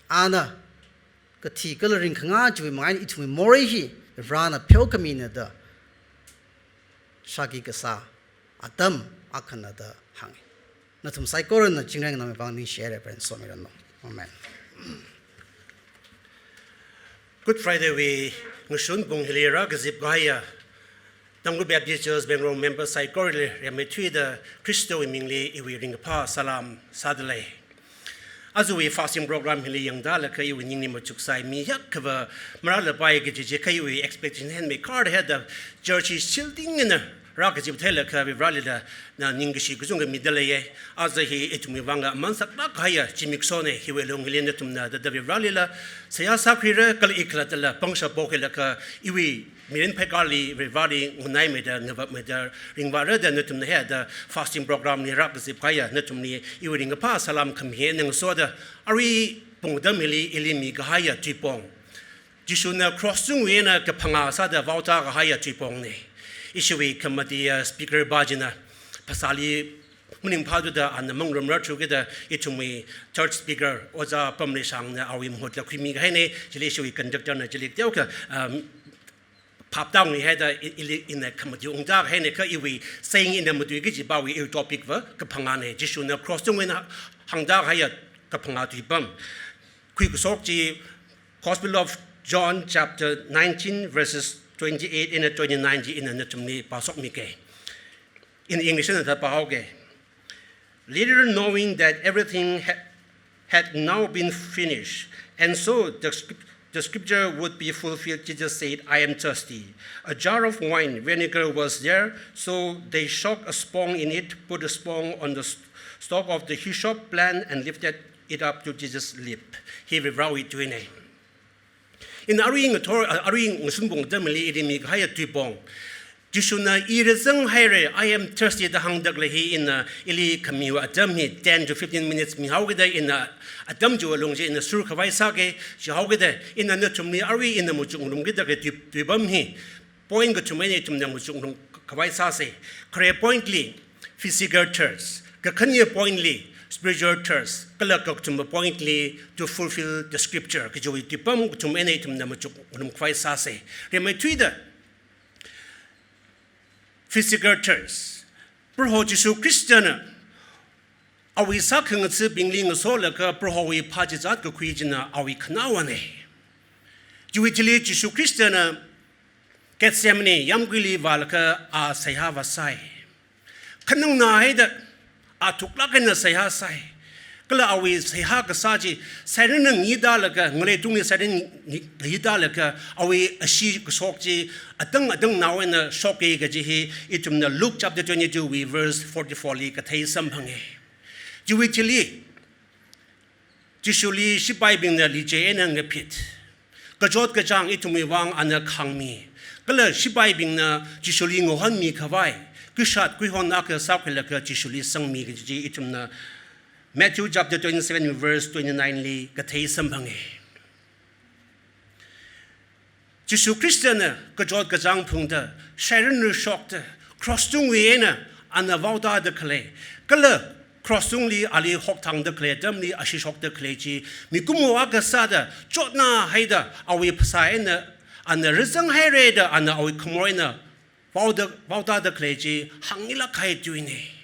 Ana kathi kala ringkhanga chiwui manga eina ithumwui morei hi Varena pheokhamina da shāki kasā atam akhana da hānga. Nathum saikorana chingri nganāmi vang ningshihaira, Varena somiranu. Amen. Good Friday wui ngashun pung hili rākazip kahaiya Tangkhul Baptist Church Bangalore member saikorali rimeithuida Khristawui mingli iwui ringkaphā salam sāda lei. Ajawui fasting program hili yangda laga iwui ningli machuksai, mi yakkhavā marālapai kaji chi kha iwui expectation hen meikhar heda church hi shielding eina rākazip theilaga Varivaralila na ningkashi kachungkha mida leiya. Aja hi ithumwui vang aman saklāk kahaiya zimiksho ne, hiwui lungli nathumna thāda Varivaralila seihā sākhuira, kala i khalattala pangshap pokhuilaga iwui mirin pheikārli Varivarali ngunaimeida, ngavapmeida ringvāra da nathumna hithāda fasting program li rākazip kahaiya nathumli iwui ringkaphā salam khami eina ngasoda, arui pung atam hili ili mikahaiya tuipong, Jishuna cross tungwui eina kaphangā sāda vaoda kahaiya tuipong ne. Ishiwui committee, uh, speaker pa china phasāli maningphāthuda ana mangarumrar thukida ithumwui third speaker Ojā Pamreishangna awui mahutla khuimi kahai ne, chili ishiwui conductor na chili teokha, um, phaptāunghaida i-, ili ina committee ungda kahai ne, kha iwui saying ina matuiki kaji pawui iwui topic va kaphangā ne, Jishuna cross tungwui eina hāngda kahaiya kaphangā tuipam. Khuikashok chi Gospel of John chapter nineteen verses twenty-eight eina twenty-nine chi ina nathumli pāshokmike. In English eina thāda pāhaoke. Later, knowing that everything ha-, had now been finished, and so the scrip-, the scripture would be fulfilled, Jesus said, "I am thirsty." A jar of wine vinegar was there, so they shook a sponge in it, put a sponge on the st-, stalk of the hyssop plant, and lifted it up to Jesus' lip. Hi Varivarawui tui ne. Ina arui ngathor, a, arui ngashun pung atamli ili mikahaiya tuipong, Jishuna i rāzanghaira, "I am thirsty," da hāngda khalei hi ina ili khamiwui atam hi ten to fifteen minutes mihaokida ina atam chiwui lung chi ina sur khavai sāke, chihaokida ina nathumli arui ina machukngarumkida khalei tui, tuipam hi point kathum eina ithumna machukngarum khavai sāsa. Khare point li physical thirst, kakhane point li spiritual thirst, kala kakathuma point li to fulfill the scripture kajiwui tuipam kathum eina ithumna machukngarum khavai sāsa. Rimeithuida physical thirst. Proho Jishu Khristana awui sākhangatha̱bingli ngasolaga Prohowui phāchizat kakhui china awui khanaowa ne. Chiwui thili Jishu Khristana Gethsemane yāmguili vālaga a seihā vāsai. Khanangnā haida a thuklāk eina seihā sai. Kala awui seihā kasā chi, Satanna ngi tālaga, ngalei tungli Satan ngi, ngi tālaga, awui ashee kashok chi atang atangnao eina shoka kaji hi ithumna Luke chapter twenty-two wui verse forty-four li kathei samphanga. Chiwui thili Jishuli shipaibingna lichei eina ngaphit. Kachot kachāng ithumwui vang ana khāngmi. Kala shipaibingna Jishuli ngahonmi khavai, khuishat khuihon akha sākhuilaga Jishuli sangmi kaji chi ithumna Matthew chapter twenty-seven verse twenty-nine li kathei samphanga. Jishu Khristana kachot kachāng phungda, shairanra shokta, cross tungwui eina ana vaotāda khalei, kala cross tungli ali hokthangda khalei atamli ashee shokda khalei chi, mikumo akha sāda, chotnā haida, awui phasā eina, ana rāzanghaira da, ana awui khamor eina vaoda, vaotāda khalei chi, hāngngilāk kahai tuina.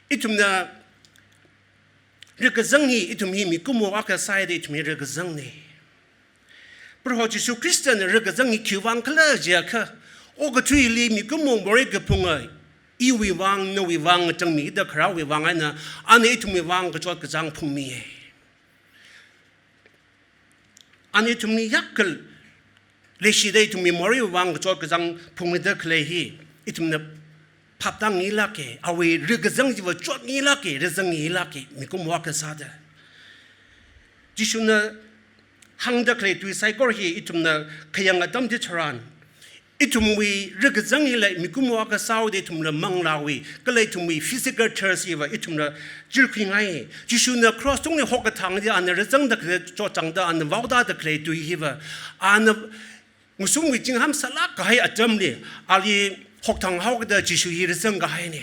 Ithumna rikazang hi, ithum hi mikumo akha sāhaida ithum hi rikazangna. Proho Jishu Khristana rikazang hi khiwui vang khala jiakha, okathuili mikumo morei kaphunga, iwui vang, nawui vang, changmida kharāwui vang eina, ana ithumwui vang kachot kachāng phungmiya. Ana ithumli yakkal leishida ithumwui moreiwui vang kachot kachāng phungmida khalei hi, ithumna phaptāngngilāka, awui rikazang chiva chotngilāka, rikazangngilāka, mikumo akha sāda. Jishuna hāngda khalei tui saikora hi ithumna khayang atam chitharan, ithumwui rikazang hila mikumo akha sāhaoda ithumla manglāwui, kala ithumwui physical thirst hiva ithumla chirkhuingai. Jishuna cross tungli hokkathāngda ana rāzangda khalei, chotchāngda ana vaotāda khalei tui hiva, ana ngasumwui chingham sālāk kahai atamli, ali hokthang haokida Jishu hi rāzang kahaina.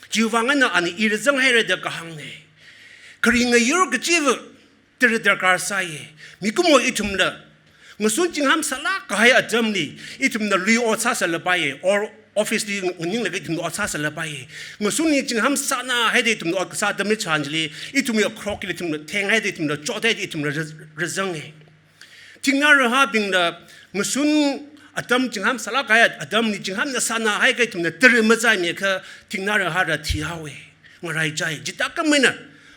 Chiwui vang eina ana i rāzanghaira da kahāngna. Kharing ngayur kachiva tara darkar sāya. Mikumo ithumla, ngasun chingham sālāk kahai atamli, ithumna lui ot sāsālapaiya, or office li nganinglaga ithumna ot sāsālapaiya. Ngasunli chingham sānā haida ithumna ot kasā atamli chānjli, ithumwui akhrokli ithumna thenghaida ithumna chothaida ithumna rā-, rāzanga. Thingnā rahābingla ngasun atam chingham sālāk kahai atamli chinghamna sānāhaiakha ithumna tara mazaimiakha thingnā rahāla thihaowa. Ngarai chai. Chithākhamei eina,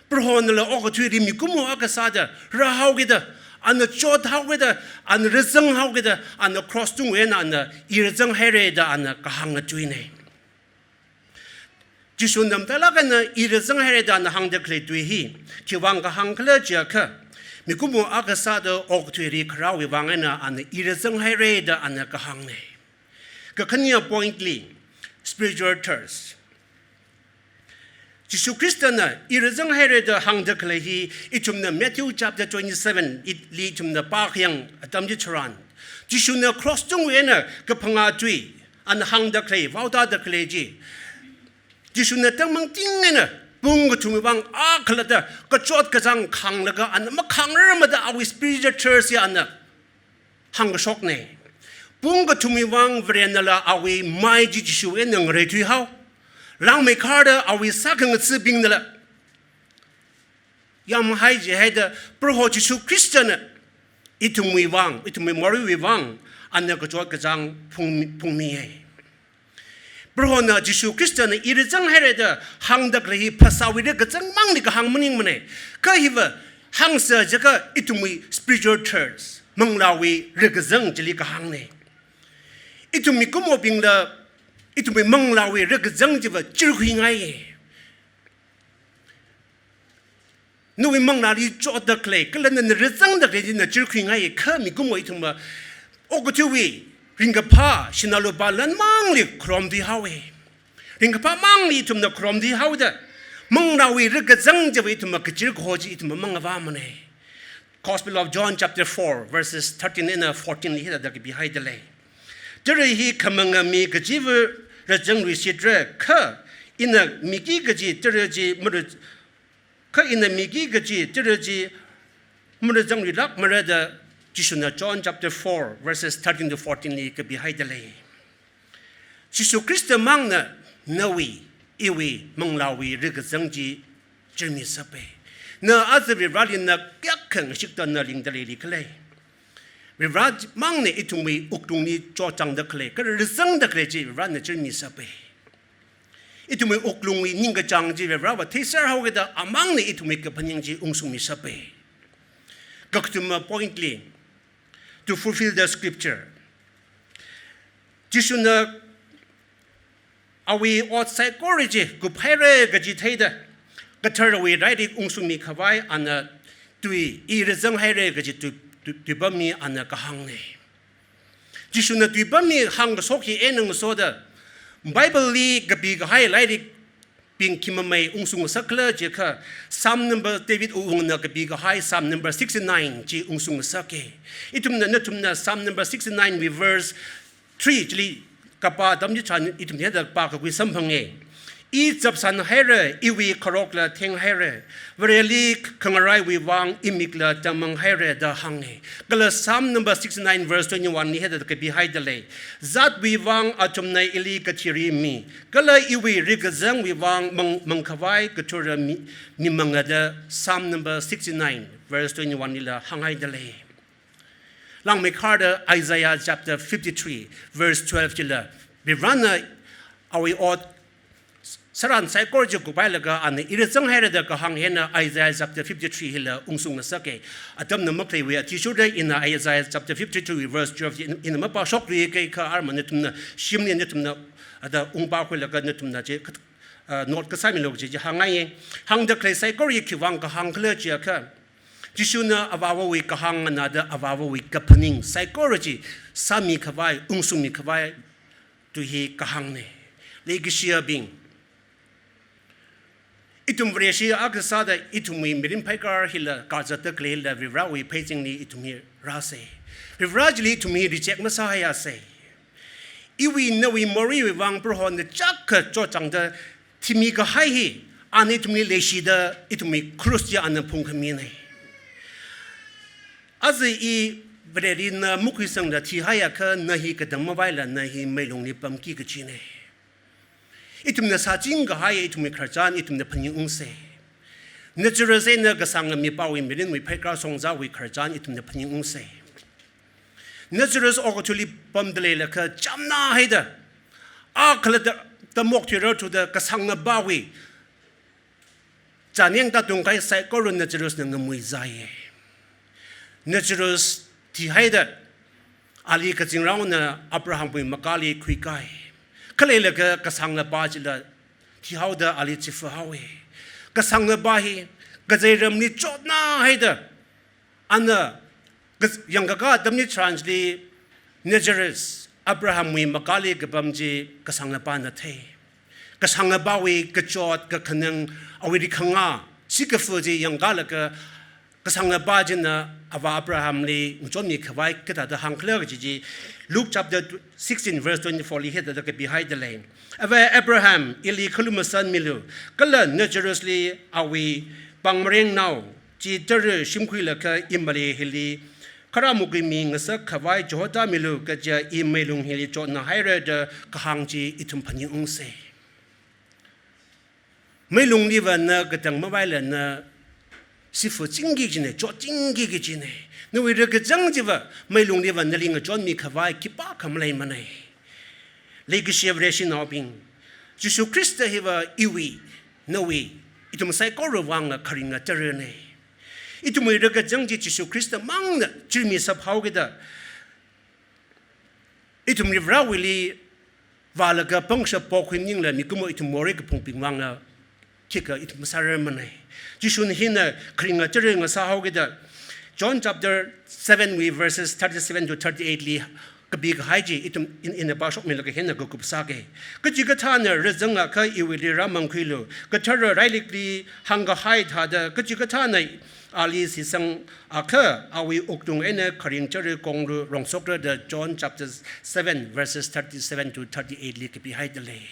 Prohonala okathuili mikumo akha sāda rāhaokida, Ana chothaokida, ana razanghaokida, ana cross tungwui eina ana i razanghaira da ana kahānga tuina. Jishuna matailāk eina i razanghaira da ana hāngda khalei tui hi khiwui vang kahāng khala jiakha, mikumo akha sāda okathuili kharāwui vang eina ana i razanghaira da ana kahāngna. Kakhane point li, spiritual thirst. Jishu Khristana i razanghaira da hāngda khalei hi, ithumna Matthew chapter twenty-seven li ithumna pākhayang atam chitharan, Jishuna cross tungwui eina kaphangā tui ana hāngda khalei, vaotāda khalei chi, Jishuna tangmangting eina pung kathumwui vang a khalatta kachot kachāng khānglaga ana makhāngrarmada awui spiritual thirst hi ana hāngkashokna. Pung kathumwui vang Varenala awui mai chi Jishuwui eina ngareithuihao. Langmeikharda awui sākhangathabingnala yamhai jihaida Proho Jishu Khristana ithumwui vang, ithumwui moreiwui vang ana kachot kachāng phung, phungmiya. Prohona Jishu Khristana i razanghaira da hāngda khalei hi phasāwui rakazang mangli kahāng maningmana. Kha hiva hāngsa jiakha ithumwui spiritual thirst, manglāwui rakazang chili kahāngna. Ithumwui kumobingla, ithumwui manglāwui rakazang chiva chirkhuingaiya. Nawui manglāli chotda khalei, kala nana razangda khalei china chirkhuingai, kha mikumo ithumva okathuiwui ringkaphā, sinā lupā lan mangli khorumthuihaowa. Ringkaphā mangli ithumna khorumthuihaoda, manglāwui rakazang chiva ithumva kachir kaho chi ithumva mangavāmana. Gospel of John chapter four, verses thirteen eina fourteen li hithāda kapihaida lei. Tara hi khamanga mi kachiva razangluishitra, kha ina miki kaji tara chi mara, kha ina miki kaji tara chi marazangluilākmara da Jishuna John chapter four, verses thirteen to fourteen li kapihaida lei. Jishu Khrista mangna nawui, iwui, manglāwui rakazang chi chirmisapa. Na aja Varivarali na kayākha ngashikta na lingda leili khala? Varivara mangna ithumwui wuklungli chotchāngda khalei, kala razangda khalei chi Varivarana chirmisapa. Ithumwui wuklungwui ningkachāng chi Varivarava theiserhaokida amangna ithumwui kaphaning chi ungshungmisapa. Kakathuma point li, to fulfill the scripture. Jishuna awui ot saikora chi kuphaira kaji theida, katharawui lairik ungshungmi khavai ana tui, i razanghaira kaji tui, tui, tuipamli ana kahāngna. Jishuna tuipamli hāngkashok hi eina ngasoda, Bible li kapi kahai lairikbing khimamei ungshung ngasakkhala jiakha, Psalm number, Davidwui wungna kapi kahai Psalm number sixty-nine chi ungshung ngasaka. Ithumna, nathumna Psalm number sixty-nine wui verse three chili kapā atam chitharan ithum hithāda pākakhui samphanga. I chapsānhaira, iwui kharokla thenghaira, Vareli khangaraiwui vang imikla tangmanghaira da hānga. Kala Psalm number sixty-nine verse twenty-one li hithāda kapihaida lei. Zatwui vang athumna ili kathiri mi, kala iwui rakazangwui vang mang, mangkhavai kathura mi, mimanga da Psalm number sixty-nine verse twenty-one lila hānghaida lei. Langmeikharda Isaiah chapter fifty-three verse twelve chila, Varivarana awui ot saran saikora chi kuphailaga ana i razanghaira da kahāng hina Isaiah chapter fifty-three hila ungshung ngasaka. Atamna makhaleiwui athishurda ina Isaiah chapter fifty-three verse twelve chi ina, ina mapāshokluikha arma nathumna shimli nathumna ada ungpākhuilaga nathumna chi, ah, note kasāmilu kaji chi hāngngaiya. Hāngda khalei saikora hi khiwui vang kahāng khala jiakha, Jishuna Avāvawui kahāng nganāda Avāvawui kaphaning saikora chi sāmi khavai, ungshungmi khavai tui hi kahāngna. Leikashiyabing, ithum Vareshi akha sāda ithumwui mirin pheikar hila, kazatda khaleila Varivarawui pheichingli ithum hi rāsa. Varivara chili ithum hi reject masāhaiasa. Iwui nawui moreiwui vang Prohona chākha chotchāngda thimi kahai hi, ana ithumli leishida ithumwui cross chi ana phungkhamina. Aja i Vareli na makhuisangda thihaiakha na hi katang mavaila na hi meilungli pamki kajina. Ithumna sāching kahai ithumwui khararchan ithumna phaningungsa. Nazareth eina kasānga mipāwui mirinwui pheikar shongzawui khararchan ithumna phaningungsa. Nazareth okathuili pamda leilakha chamna haida, a khalatta tamok thuirarthuda kasāngna pāwui chāneng tātung kahai saikora Nazarethna ngamuizaiya. Lazarus thihaida ali kazingraona Abrahamwui makali khuikai. Khaleilaga kasānglapa chila thihaoda ali chifāhaowe. Kasānglapa hi kazeiramli chotna haida ana kas-, yangkaka atamli translate Lazarus, Abrahamwui makali kapam chi kasānglapana thei. Kasānglapawui kachot kakhanang awui rikhanga, sikafu chi yangkalaga kasānglapa china avā Abrahamli ngachonmi khavai kathāda hāngkhala kaji chi Luke chapter sixteen verse twenty-four li hithāda kapihaida lei. Avā Abraham, ili khalumashanmilu, kala Lazarusli awui pāngmarengnao chi tara shimkhuilaga imali hili kharamukimi ngasak khavai chihotamilu kaja i meilung hili chotna haira da kahāng chi ithum phaningungse. Meilungliva na katang mavaila na sifu chingki kajine, chot chingki kajine. Nawui rakachang chiva meilungliva nali ngachonmi khavai khipākha maleimane. Leikashi Vareshinaobing, Jishu Khrista hiva iwui, nawui, ithum saikorawui vangla kharinga tarane. Ithumwui rakachang chi Jishu Khrista mangna chirmi sāphaokida, ithumli Varewuili vālaga pangshap pokhui maningla mikumo ithum morei kaphungbing vangla khikha ithum masārarmane. Jishuna hina kharinga tara ngasāhaokida, John chapter seven wui verses thirty-seven to thirty-eight li kapi kahai chi ithum in, ina pāshokmilaga hina kakup sāke. Kachikathāna razangakha iwuili rāmangkhuilu, kathara railikli hāngkahai thāda kachikathāna ali shitsangakha awui wuklung eina kharing tara konglu rongshokra da John chapter seven verses thirty-seven to thirty-eight li kapihaida lei.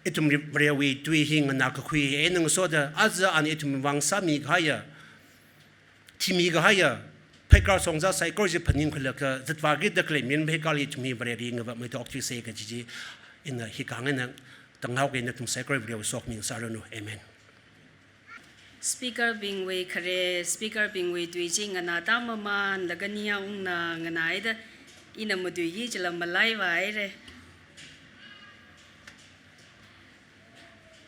Ithum Varewui tui hi nganākakhui eina ngasoda aja ana ithum vang sāmi kahaiya, thimi kahaiya, pheikar songza saikora chi phaningkhuilaga zatvāki da khalei min pheikar ithum hi Vareli ngavāmeithuise kaji chi ina hikhangaina tanghaoke. Nathum saikora Varewui sokhami ngasāranu. Amen. Speaker bingwui khare, speaker bingwui tui chi nganāda mamanlaga ningyāng ungna nganāhaida, ina matuiki chila malaivāhaire.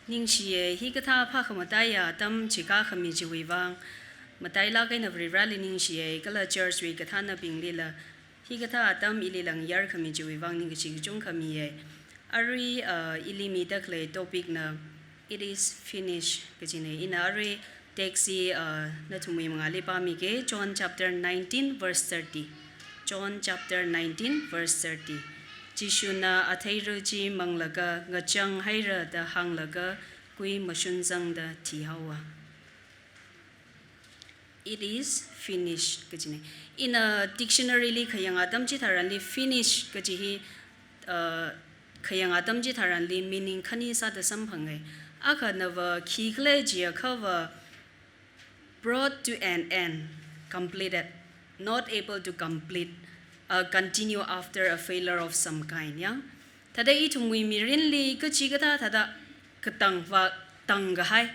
Ningshiye, hikathā phākhamataiya atam chikha khami chiwui vang. Matailāk eina Varivarali ningshiye, kala church wui kathānabinglila hikathā atam ili ngayar khami chiwui vang ningkashi kachungkha miye. Arui, uh, ili mida khalei topic na "It is finished" kajine. Ina arui text hi, uh, nathumwui mangāli pāmike, John chapter nineteen verse thirty. John chapter nineteen verse thirty. Jishuna atheira chi manglaga ngachang haira da hānglaga kui mashun zangda thihaowa. "It is finished" kajine. Ina dictionary li khayang atam chitharanli finish kaji hi, uh, khayang atam chitharanli meaning khani sāda samphange. Akhanava khikhala jiakhava brought to an end, completed, not able to complete, uh, continue after a failure of some kind, ya. Thāda ithumwui mirinli kachikathā thāda katang vātang kahai,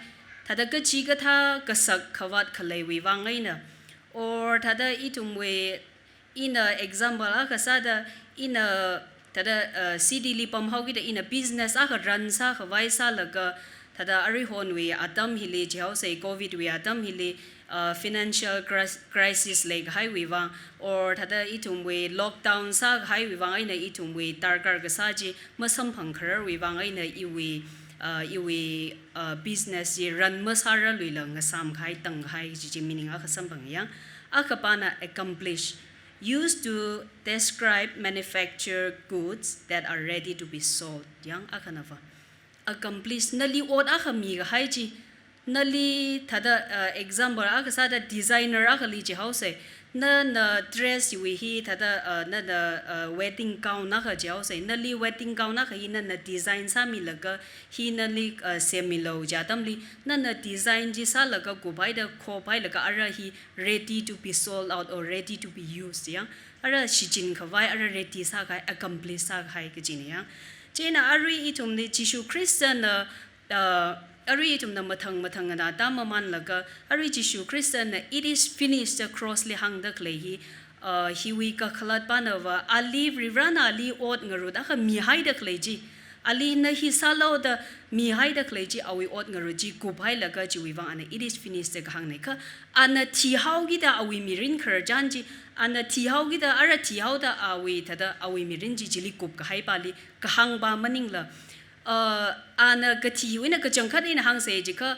thāda kachikathā kasak khavāt khaleiwui vang eina, or thāda ithumwui, ina example akha sāda, ina thāda, uh, city li pamhaokida ina business akha run sākhavai sālaga, thāda aruihonwui atam hili jihaosei, covid wui atam hili, uh, financial cris-, crisis leikahaiwui vang, or thāda ithumwui lockdown sākahaiwui vang eina ithumwui darkar kasā chi masamphangkhararwui vang eina iwui, uh, iwui, uh, business chi run masārarluila ngasāmkahai, tangkahai kaji chi meaning akha samphang, ya. Akhapana accomplish, used to describe manufactured goods that are ready to be sold, ya. Akhanava accomplish, nali ot akha mikahai chi, nali thāda, uh, example akha sāda designer akhali jihaosei, nana dress wui hi thāda, uh, nana, uh, wedding gown akha jihaosei, nali wedding gown akha hi nana design sāmilaga hi nali, uh, semmilu ji atamli, nana design chi sālaga kuphaida khophailaga ara hi ready to be sold out or ready to be used, ya. Ara shichinkhavai, ara ready sākahai, accomplish sākahai kajine, ya. Chieina arui ithumli Jishu Khristana, uh, arui ithumna mathang mathang nganāda mamanlaga, arui Jishu Khristana "It is finished" da cross li hāngda khalei hi, uh, hiwui kakhalatpanava ali Varivarana ali ot ngarut akha mihaida khalei chi, Ali na hi sālo da mihaida khalei chi awui ot ngarut chi kuphailaga chiwui vang ana it is finished da kahāngnei. Kha ana thihaokida awui mirin khararchan chi, ana thihaokida ara thihaoda awui thāda awui mirin chi chili kupkahai pali kahāng pa maningla, uh, ana kathi wui eina kachangkhat eina hāngsei jiakha,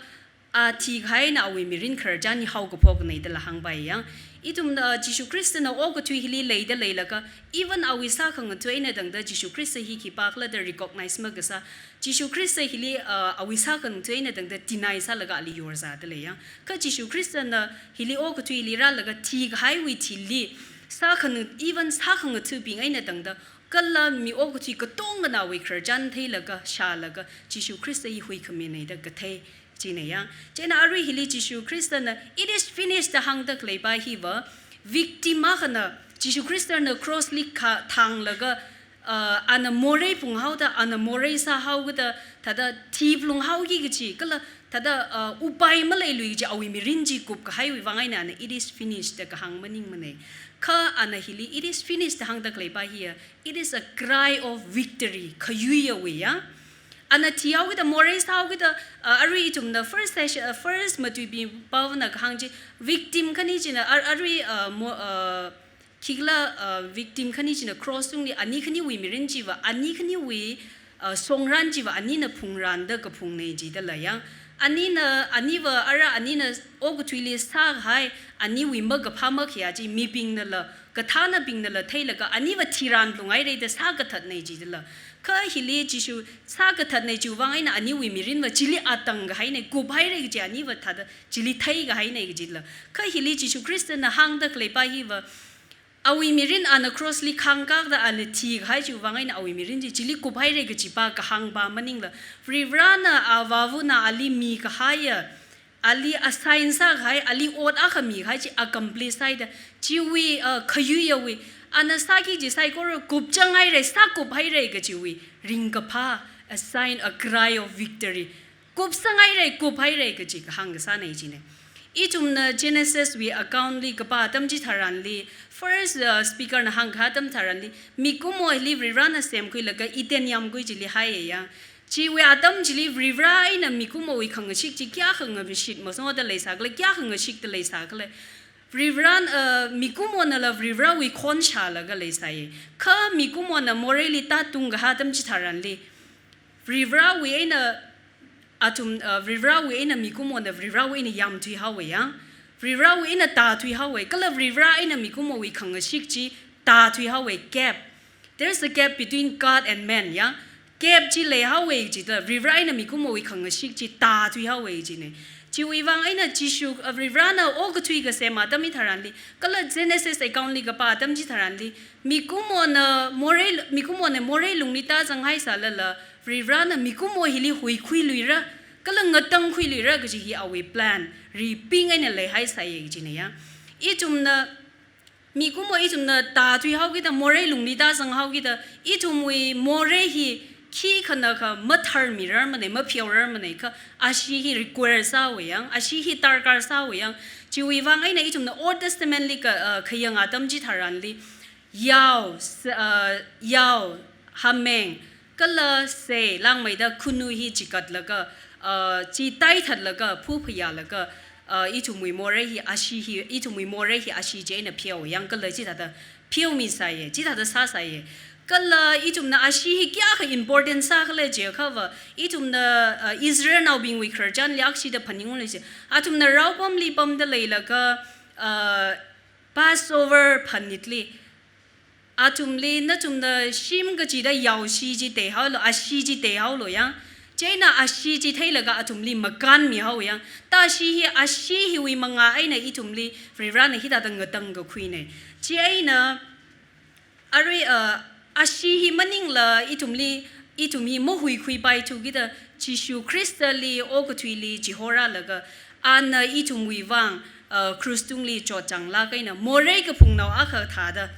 a thikahai eina awui mirin khararchan hi haokaphoknei dala hāngpai yang. Ithumna Jishu Khristana okathui hili leida leilaga, even awui sākhangatha eina tangda Jishu Khrista hi khipākhala da recognize makasā, Jishu Khrista hili, uh, awui sākhangatha eina tangda deny sālaga ali yorzāda lei yang. Kha Jishu Khristana hili okathui hili rālaga thikahaiwui thili, sākhangatha, even sākhangathābing eina tangda, kala mi okathui katonganawui khararchan theilaga, shālaga, Jishu Khrista hi huikhaminei da kathei chinei yang. Chieina arui hili Jishu Khristana it is finished da hāngda khalei pa hiva, victim akhana Jishu Khristana cross li kha thanglaga, uh, ana morei phunghaoda, ana morei sāhaokida, thāda thiphalunghaoki kachi, kala thāda, uh, upai maleilui kachi awui mirin chi kupkahaiwui vang eina ana it is finished da kahāng maningmanei. Kha ana hili it is finished da hāngda khalei pa hiya, it is a cry of victory, khayuiya wui ya. Ana thihaokida, morei sāhaokida, uh, arui ithumna first session, uh, first matuibing pavana kahāng chi, victim khani china, ar-, arui, uh, mo-, uh, khikhala, uh, victim khani china cross tungli ani khaniwui mirin chiva, ani khaniwui, uh, songran chiva anina phungranda kaphungnei jidala yang. Anina, aniva ara anina okathuili sākahai, aniwui makaphā makhayā chi mibingnala, kathānabingnala theilaga aniva thiranlunghairei da sākathatnei jidala. Kha hili Jishu sākathatnei chiwui vang eina aniwui mirinva chili atangkahainei, kuphairei kachi aniva thāda chili theikahainei kajila. Kha hili Jishu Khristana hāngda khalei pa hiva, awui mirin ana cross li khangkakda ana thikahai chiwui vang eina awui mirin chi chili kuphairei kachi pa kahāng pa maningla, Varivarana Avāvana ali mikahaiya, ali assign sākahai, ali ot akha mikahai chi accomplish sāhaida, chiwui, uh, khayuiya wui, ana sāki kaji saikora kupchanghairei, sākuphairei kachiwui ringkaphā, a sign, a cry of victory. Kupsanghairei, kuphairei kachi kahāng kasānei chinei. Ithumna Genesis wui account li kapā atam chitharanli, first, uh, speaker na hāngkahai atam tharanli, mikumo hili Varivarana semkhuilaga Eden yāmgui chili haiya yang. Chiwui atam chili Varivara eina mikumowui khangashik chi kayākha ngashit masot da leisākhala, kayākha ngashikda leisākhala. Varivarana, uh, mikumonala Varivarawui khon shālaga leisāya. Kha mikumona moreili tātungkahai atam chitharanli, Varivarawui eina athum, uh, Varivarawui eina mikumona Varivarawui eina yāmthuihaowa yang. Varivarawui eina tāthuihaowa. Kala Varivara eina mikumowui khangashik chi tāthuihaowa, gap. There's a gap between God and man, ya. Gap chi leihaowa jida, Varivara eina mikumowui khangashik chi tāthuihaowa jinei. Chiwui vang eina Jishu, uh, Varivarana okathui kasem atam hitharanli, kala Genesis account li kapā atam chitharanli, mikumona morei, mikumona morei lungli tāzanghaisālala, Varivarana mikumo hili huikhuiluira, kala ngatangkhuiluira kaji hi awui plan, riping eina leihaisāya jinei ya. Ithumna mikumo ithumna tāthuihaokida, morei lungli tāzanghaokida, ithumwui morei hi khikhanakha matharmirarmanei, mapheorarmanei kha, ashee hi require sāhaowa yang, ashee hi darkar sāhaowa yang. Chiwui vang eina ithumna Old Testament li ka, uh, khayang atam chitharanli, yao, s-, uh, yao, hameng, kala sei, langmeida khunu hi chikatlaga, uh, chi taithatlaga, phu phayālaga, uh, ithumwui morei hi ashee hi, ithumwui morei hi ashee chi eina pheo yang kala chithāda pheomisāya, chithāda sāsāya. Kala ithumna ashee hi kayākha important sākhala jiakhava, ithumna, uh, Israelnaobingwui khararchanli akshida phaningunglu ji. Athumna raopamli pamda leilaga, uh, Passover phanitli, athumli nathumna shim kachida yaoshee chi teihaolu, ashee chi teihaolu yang. Chieina ashee chi theilaga athumli makānmihaowa yang. Ta ashee hi, ashee hiwui manga eina ithumli Varivarana hithāda ngatangkakhuinei. Chieina arui, uh, ashee hi maningla ithumli, ithum hi mahuikhuipaithukida Jishu Khristali okathuili chihorālaga, ana ithumwui vang, uh, krus tungli chotchanglāk eina morei kaphungnao akha thāda,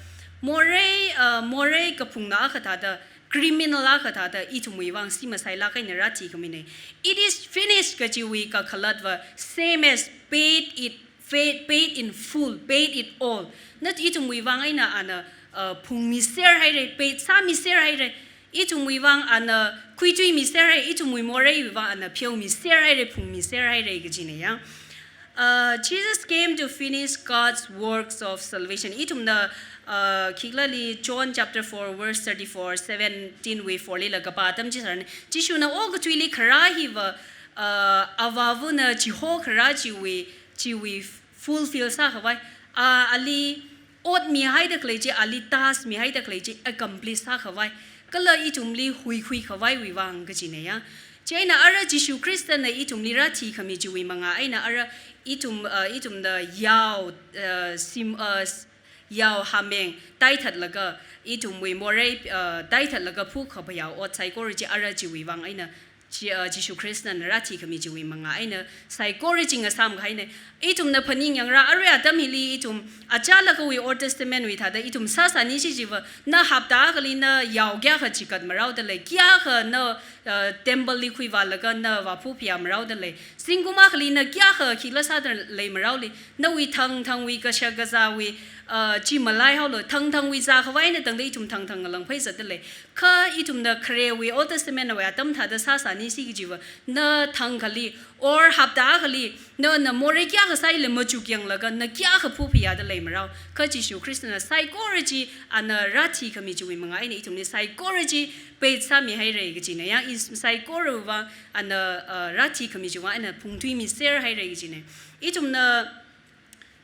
morei, uh, morei kaphungnao akha thāda, criminal akha thāda ithumwui vang simasailāk eina rāthikhaminei. It is finished kajiwui kakhalatva, same as paid it, paid, paid in full, paid it all. Na ithumwui vang eina ana, uh, phungmiserhairei, paid sāmiserhairei. Ithumwui vang ana khuithuimiser hai, ithumwui moreiwui vang ana pheomiser haira, phungmiser haira kajina ya. Uh, Jesus came to finish God's works of salvation. Ithumna, uh, khiklali John chapter four, verse thirty-four, seventeen wui four lila kapā atam chitharan, Jishuna okathuili kharā hiva, uh, Avāvana chihokharā chiwui, chiwui fulfill sākhavai. Uh, ali ot mihaida khalei chi, ali task mihaida khalei chi accomplish sākhavai. Kala ithumli huikhuikhavaiwui vang kajina ya. Chieina ara Jishu Khristana ithumli rāthikhami chiwui manga eina ara ithum, uh, ithumna yao, uh, sim, uh, s-, yao hameng taithatlaga, ithumwui morei, uh, taithatlaga phukkhapayao ot saikora chi ara chiwui vang eina chi, uh, Jishu Khristana rāthikhami chiwui manga eina saikora chi ngasāmkahaina. Ithumna phaningyangara, arui atam hili ithum achālakawui Old Testament wui thāda ithum sāsāni shi chiva, na hapta akhali na yao kayākha chikat maraoda lei, kayākha na, uh, temple li khuivālaga na vāphuphayā maraoda lei, zingkum akhali na kayākha khikla sāda lei maraoli, nawui thangthangwui kashak kazāwui, uh, chi malaihaolu, thangthangwui zākhavai eina tangda ithum thangthang ngalāngphai zatda lei. Kha ithumna kharewui Old Testament wui atam thāda sāsāni shi kajiva, na thangkhali, or hapta akhali, na, na morei kayākha sāhaili machukyanglaga, na kayākha phuphayāda lei marao. Kha Jishu Khristana saikora chi ana rāthikhami chiwui manga eina ithumli saikora chi paid sāmihaira kajina ya, is saikorawui vang ana, uh, rāthikhami chiwui vang eina phungthuimiser haira kajina. Ithumna,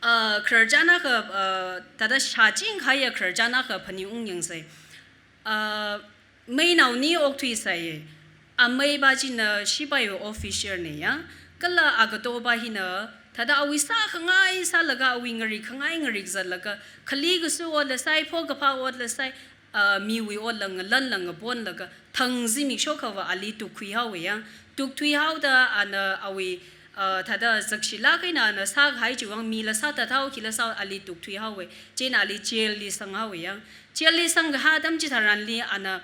uh, khararchan akha, uh, thāda shāchingkahaiya khararchan akha phaningungyangsei. Uh, Meinaoni okthuisai. Ameiva china sipaiwui officer na ya. Kala akatopa hina, thāda awui sākhangai sālaga, awui ngarik khangai ngarik zatlaga, khali kasu otla sai, pho kaphā otla sai, ah, miwui otla ngalanla ngaponlaga, thang zimiksho akhava ali tukkhuihaowa ya. Tukthuihaoda ana awui, ah, thāda zakshilāk eina ana sākahai chiwui vang mila sāthathao, khila sāhao ali tukthuihaowa. Chieina ali jail li sanghaowa ya. Jail li sangkahai atam chitharanli ana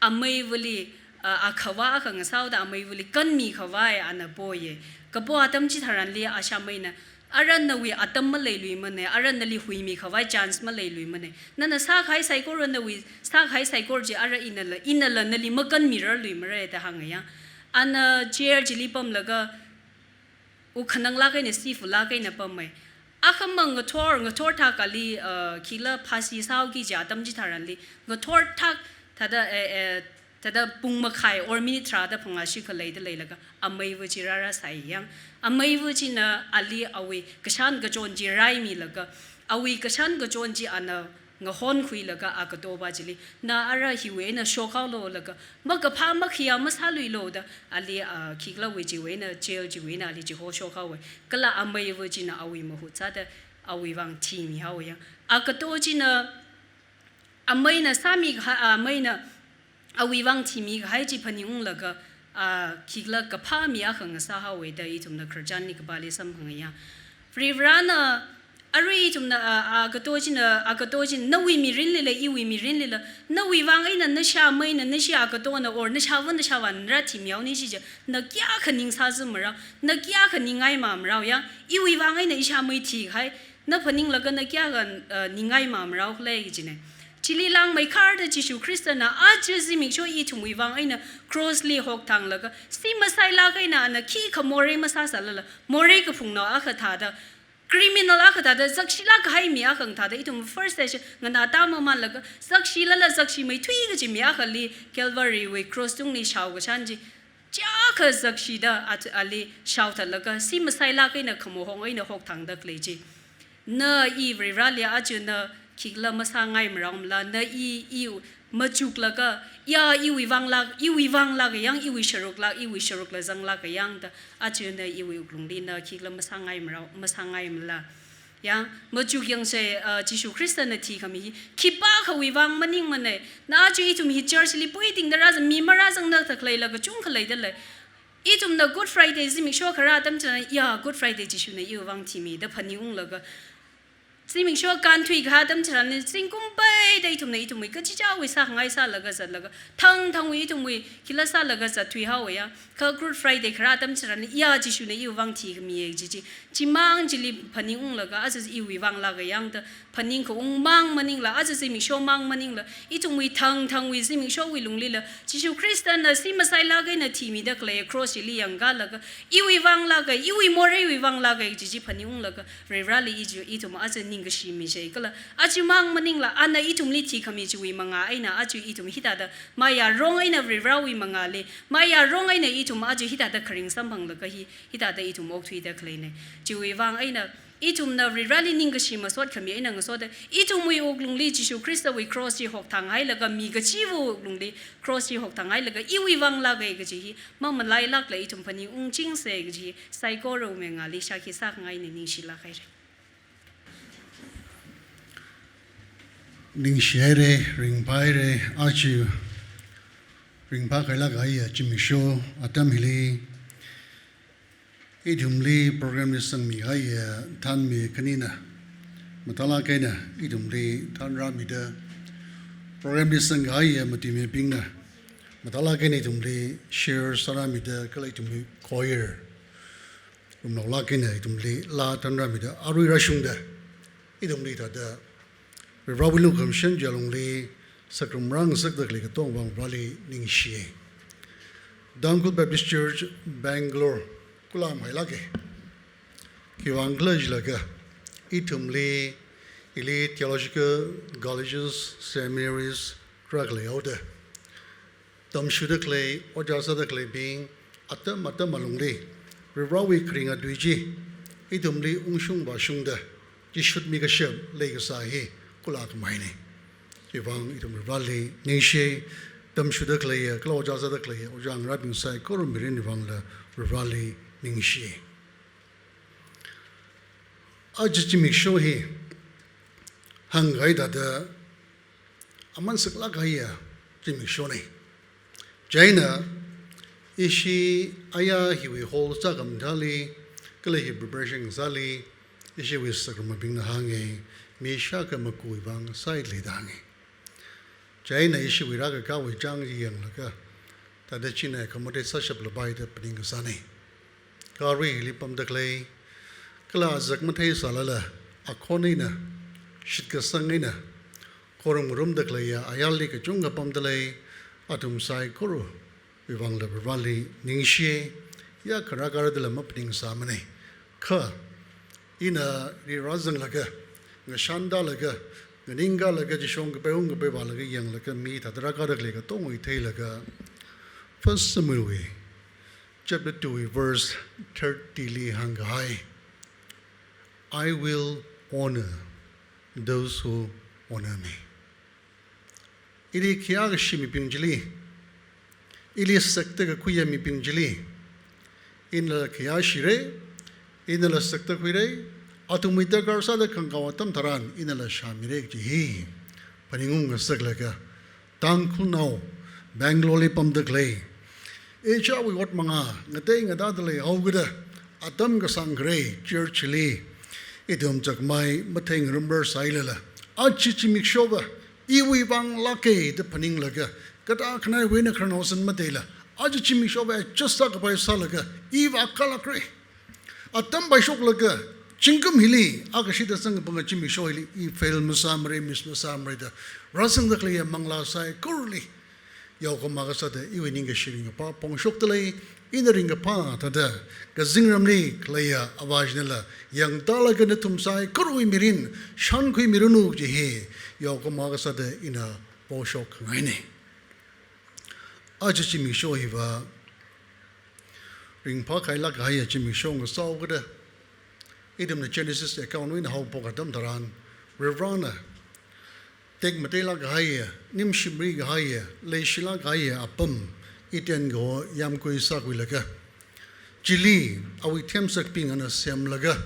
ameivali, ah, akhavā akha ngasāhaoda ameivali kanmikhavai ana poya. Kapo atam chitharanli ashāmeina, ara nawui atam maleiluimana, ara nali huimikhavai chance maleiluimana. Nana sākahai saikora nawui, sākahai saikora chi ara inala, inala nali makanmirarluimara da hānga ya. Ana jail chili pamlaga, wuk khananglāk eina, sifulāk eina pamma. Akhamang ngathor, ngathor thak ali, uh, khila phasi sāhaoki kaji atam chitharanli, ngathor thak thāda, eh, eh, thāda pung makhai or minute tharāda phangā shikha leida leilaga, ameiva chi rārāsai ya. Ameiva china ali awui kashan kachon chi raimilaga, awui kashan kachon chi ana ngahonkhuilaga akatopa chili, na ara hiwui eina shokhaolo laga, makaphā makhayā masāluilo da, ali, ah, khiklawui chiwui eina, jail chiwui eina ali chiho shokhaowa. Kala ameiva china awui mahut sāda, awui vang thimihaowa ya. Akato china, ameina sāmikahai, ameina awui vang thimikahai chi phaningunglaga, ah, khikla kaphā mi akha ngasāhaowa da ithumna khararchanli kapāli samphanga ya. Varivarana, arui ithumna, ah, ah, akato china, akato china, nawui mirinlila, iwui mirinlila, nawui vang eina nashā meina, nashi akatona, or nashāva, nashāvāna rāthimihaoni shi chiakha, na kayākha ning sāzam marao, na kayākha ningngaimā marao ya, iwui vang eina ishāmei thikahai, na phaninglaga na kayākha, uh, ningngaimā marao khala kajina. Chili langmeikharda Jishu Khristana aja zimiksho ithumwui vang eina cross li hokthanglaga, si masailāk eina ana khikha morei masāsālala, morei kaphungnao akha thāda, criminal akha thāda, zakshilāk kahai mi akha thāda, ithum first session nganāta mamānlaga, zakshilala zakshimeithui kaji mi akhali Calvary wui cross tungli shaokashan chi, chiyākha zakshida at-, ali shaothatlaga, si masailāk eina khamahong eina hokthangda khalei chi. Na i Varivarali aja na khikla masāngaimaraomala, na i, i machuklaga, ya iwui vanglāk, iwui vanglāk yang, iwui sharuklāk, iwui sharukla zanglāk yang da, aja na iwui wuklungli na khikla masāngaimarao, masāngaimala. Ya, machukyangsei, ah, Jishu Khristana thikhami hi, khipākhawui vang maningmana. Na aja ithum hi church li puitingda rāzang, mi marāzangda thakleila kachungkha leida lei. Ithumna Good Friday zimiksho kharā atam china, ya, Good Friday Jishuna iwui vang thimi da phaningunglaga, Zimiksho kānthui kahai atam chitharan zingkum peida ithumna ithumwui kachichāwui sāngai sālaga zatlaga, thangthangwui ithumwui khila sālaga zatthui haowa ya. Kha Good Friday kharā atam chitharan, ya Jishuna iwui vang thikhamiya kaji chi, chimang chili phaningunglaga, aja iwui vang lāka yangda phaningkaung mang maningla, aja zimiksho mang maningla, ithumwui thangthangwui zimikshowui lunglila Jishu Khristana si masai lāk eina thimida khalei cross chili yangkalaga, iwui vang lāka, iwui moreiwui vang lāka kaji chi phaningunglaga, Varivarali i chi ithum aja ningkashi michai kala, aja mang maningla ana ithumli thikhami chiwui mangā eina aja ithum hithāda mayarong eina Varivarawui mangāli, mayarong eina ithum aja hithāda kharing samphanglaga hi, hithāda ithum okthuida khaleina. Chiwui vang eina ithumna Varivarali ningkashi masot khami eina ngasoda, ithumwui wuklungli Jishu Khristawui cross chi hokthang hailaga, mi kachiva̱wui wuklungli cross chi hokthang hailaga, iwui vang lāka kaji hi mamalailākla ithum phaningungchingsa kaji hi saikorawui mangāli shākhi sākhangaina. Ningshilāk haira. Ningshi haira, ringphā haira, aja ringphākhailāk kahaiya zimiksho atam hili ithumli program li sangmi kahaiya thanmi khanina mathālāk eina ithumli thanrāmida, program li sangkahaiya matuimibingna mathālāk eina ithumli share sārāmida, kala ithumli choir rumnaolāk eina ithumli laa thanrāmida, arui rāshungda ithumli thāda Varivarawui lukhamashan chi alungli sākharum rāngasakda khalei katongwui vang Varivarali ningshiya. Tangkhul Baptist Church, Bangalore, khuilam hailāka. Khiwuivang khala jilaga, ithumli ili theological colleges, seminaries rākhalei haoda, tamshuda khalei, ojā sāda khaleibing, atam atam alungli Varivarawui kharinga tui chi ithumli ungshung vāshungda chishutmi kashap leikasā hi khuilam kamaina. Chiwui vang ithum Varivarali ningshi, tamshuda khaleiya kala ojā sāda khaleiya ojā ngarābing saikora mirinwui vangla Varivarali ningshi. Aja zimiksho hi hāngkahai thāda aman saklāk kahaiya zimikshona. Chieina ishi aya hiwui hall sākhamathāli, kala hi preparation sāli, ishiwui sākharumbingna hānga, mi shākha makuwui vang sāi leida hānga. Chieina ishiwui rākakāwui chāng chi yanglaga, thāda china accommodate sāshap lapai da phaning kasāna. Kha arui hili pamda khalei, kala azak matheisālala, akhon eina, shitkasang eina, khorumrumda khaleiya ayarli kachungkha pamda lei, athum saikorawui vangla Varivarali ningshi, ya kharā kharā dala maphaningsāmana. Kha ina rirāzanglaga, ngashantālaga, nganingkalaga, chishong kapai ungkapai vālaga yanglaga, mi thāda rākada khalei katongwui theilaga, First Samuel wui chapter two wui verse thirty li hāngkahai, "I will honor those who honor me." Ili khayā kashi mibing chili, ili sakta kakhuiya mibing chili, inala khayā shira, inala sakta khuira, athumwui darkar sāda khangkao atam tharan inala shāmira kaji hi phaningung ngasaklaga, Tangkhulnao Bangalore li pamda khalei, ichāwui ot manga ngatei ngatāda leihaokida, atam kasāng kharei church li ithum chakmai matheingarumrar sāilala, aja zimiksho va iwui vang lāka da phaninglaga, kathā khanaiwui eina khararnao san matheila, aja zimiksho va adjust sākapai sālaga, iva kalakra. Atam paishoklaga, zingkum hili akashida zangkapanga zimiksho hili i fail masāmara, miss masāmara da rāzangda khaleiya manglā saikorali yaokahoma kasāda iwui ningkashi ringkaphā phongshokda lei. Ina ringkaphā thāda kazingramli khaleiya avā chinala yangtālaga nathum saikorawui mirin shānkhuimiranu kaji hi yaokahoma kasāda ina poshok khangaina. Aja zimiksho hiva ringphākhailāk kahaiya zimiksho ngasāhaokida, ithumna Genesis account wui eina haophok atam tharan, Varivarana tekmateilāk kahaiya, nimshimri kahaiya, leishilāk kahaiya apam Eden kaho yāmgui sākhuilaga, chili awui themsakbing ana semlaga,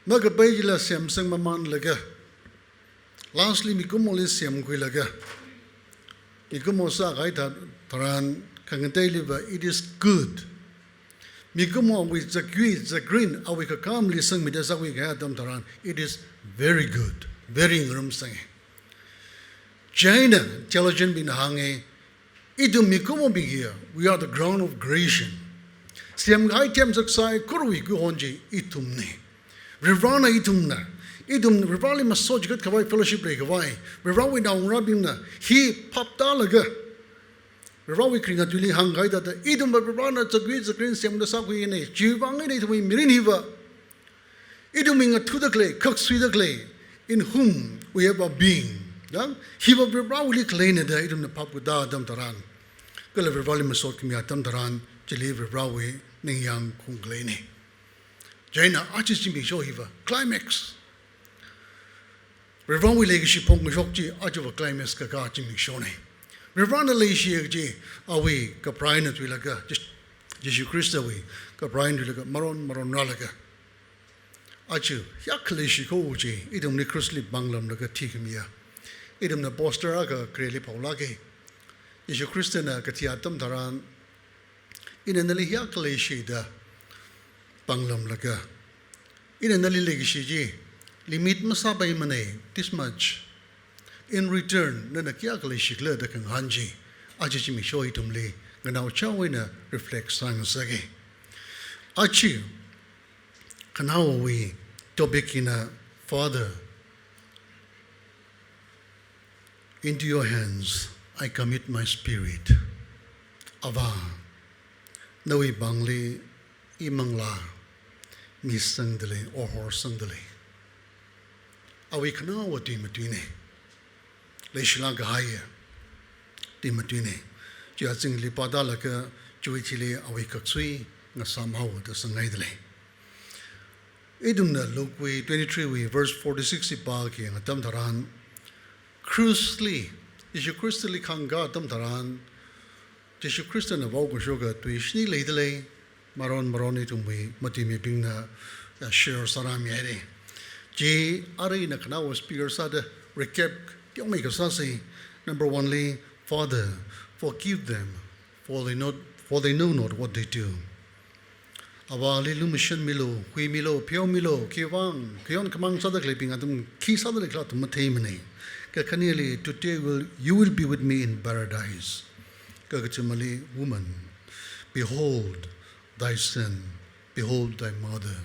makapai chila semsang mamanlaga, lastly mikumoli semkhuilaga, mikumo sākahai tha-, tharan khangateiliva, "It is good." mikumo awui zakyui zakrin, awui kakamli sangmida sākhui kahai atam tharan, it is very good, very ngarumsang. Chieina theologian bingna hānga, ithum mikumobing hi, we are the ground of creation. Semkahai themsak saikorawui kuihon chi ithumna. Varivarana ithumna, ithum Varivarali masot chikat khavai, fellowship leikhavai, Varivarawui naongarābingna hi phaptālaga, Varivarawui kharinga tuili hāngkahai thāda, ithumva Varivarana zakyui zakrin semda sākhuina, chiwui vang eina ithumwui mirin hiva ithumwui ngathāda khalei, khaksuida khalei, in whom we have our being. Da? Hiva Varivarawuili khaleina da ithumna phapkhuida atam tharan, kala Varivarali masot khami atam tharan, chili Varivarawui ningyāng khaung khaleina. Chieina aja zimiksho hiva climax. Varivarawui leikashi phongkashok chi ajava climax kakā zimikshona. Varivarana leishiya kaji awui kaphara eina thuilaga, Jis-, Jishu Khristawui kaphara eina thuilaga, maron maron rālaga, aja hiyākha leishi kho chi, ithumli cross li pānglamlaga thikhamiya. Ithumna poster akha khareli phaolāka. Jishu Khristana kathi atam tharan, ina nali hiyākha leishi da pānglamlaga, ina nali leikashi chi limit masāpaimana, this much. In return, nana kayākha leishikhala da khangahān chi, aja zimiksho ithumli nganaochao eina reflect sāngasaka. Aja khanaowawui topic hina, Father, into your hands I commit my spirit. Avā, nawui pāngli imanglā misangdalei, or horsangdalei. Awui khanaowa tui matuina. Leishilāk kahaiya tui matuina. Chi azingli pātālaga chiwui thili awui khaksui ngasām haowa da sāngaidalei. Ithumna Luke wui twenty-three wui verse forty-six hi pākhayang atam tharan, cross li, Jishu Khristali khāngkā atam tharan, Jishu Khristana vaokashoka tui shini leidalei, maron maron ithumwui matuimibingna, uh, share sārāmihaira. Chi arui ina khanaowa speaker sāda recap teomeikha sāsa. Number one li, Father, forgive them, for they not, for they know not what they do. Avāli lumashanmilu, huimilu, pheomilu, khiwuivang, khayon khamāng sāda khaleibing athum khi sāda leikhala athum matheimana. Kakhaneli, today will, you will be with me in paradise. Kakathumali, woman, behold thy son, behold thy mother.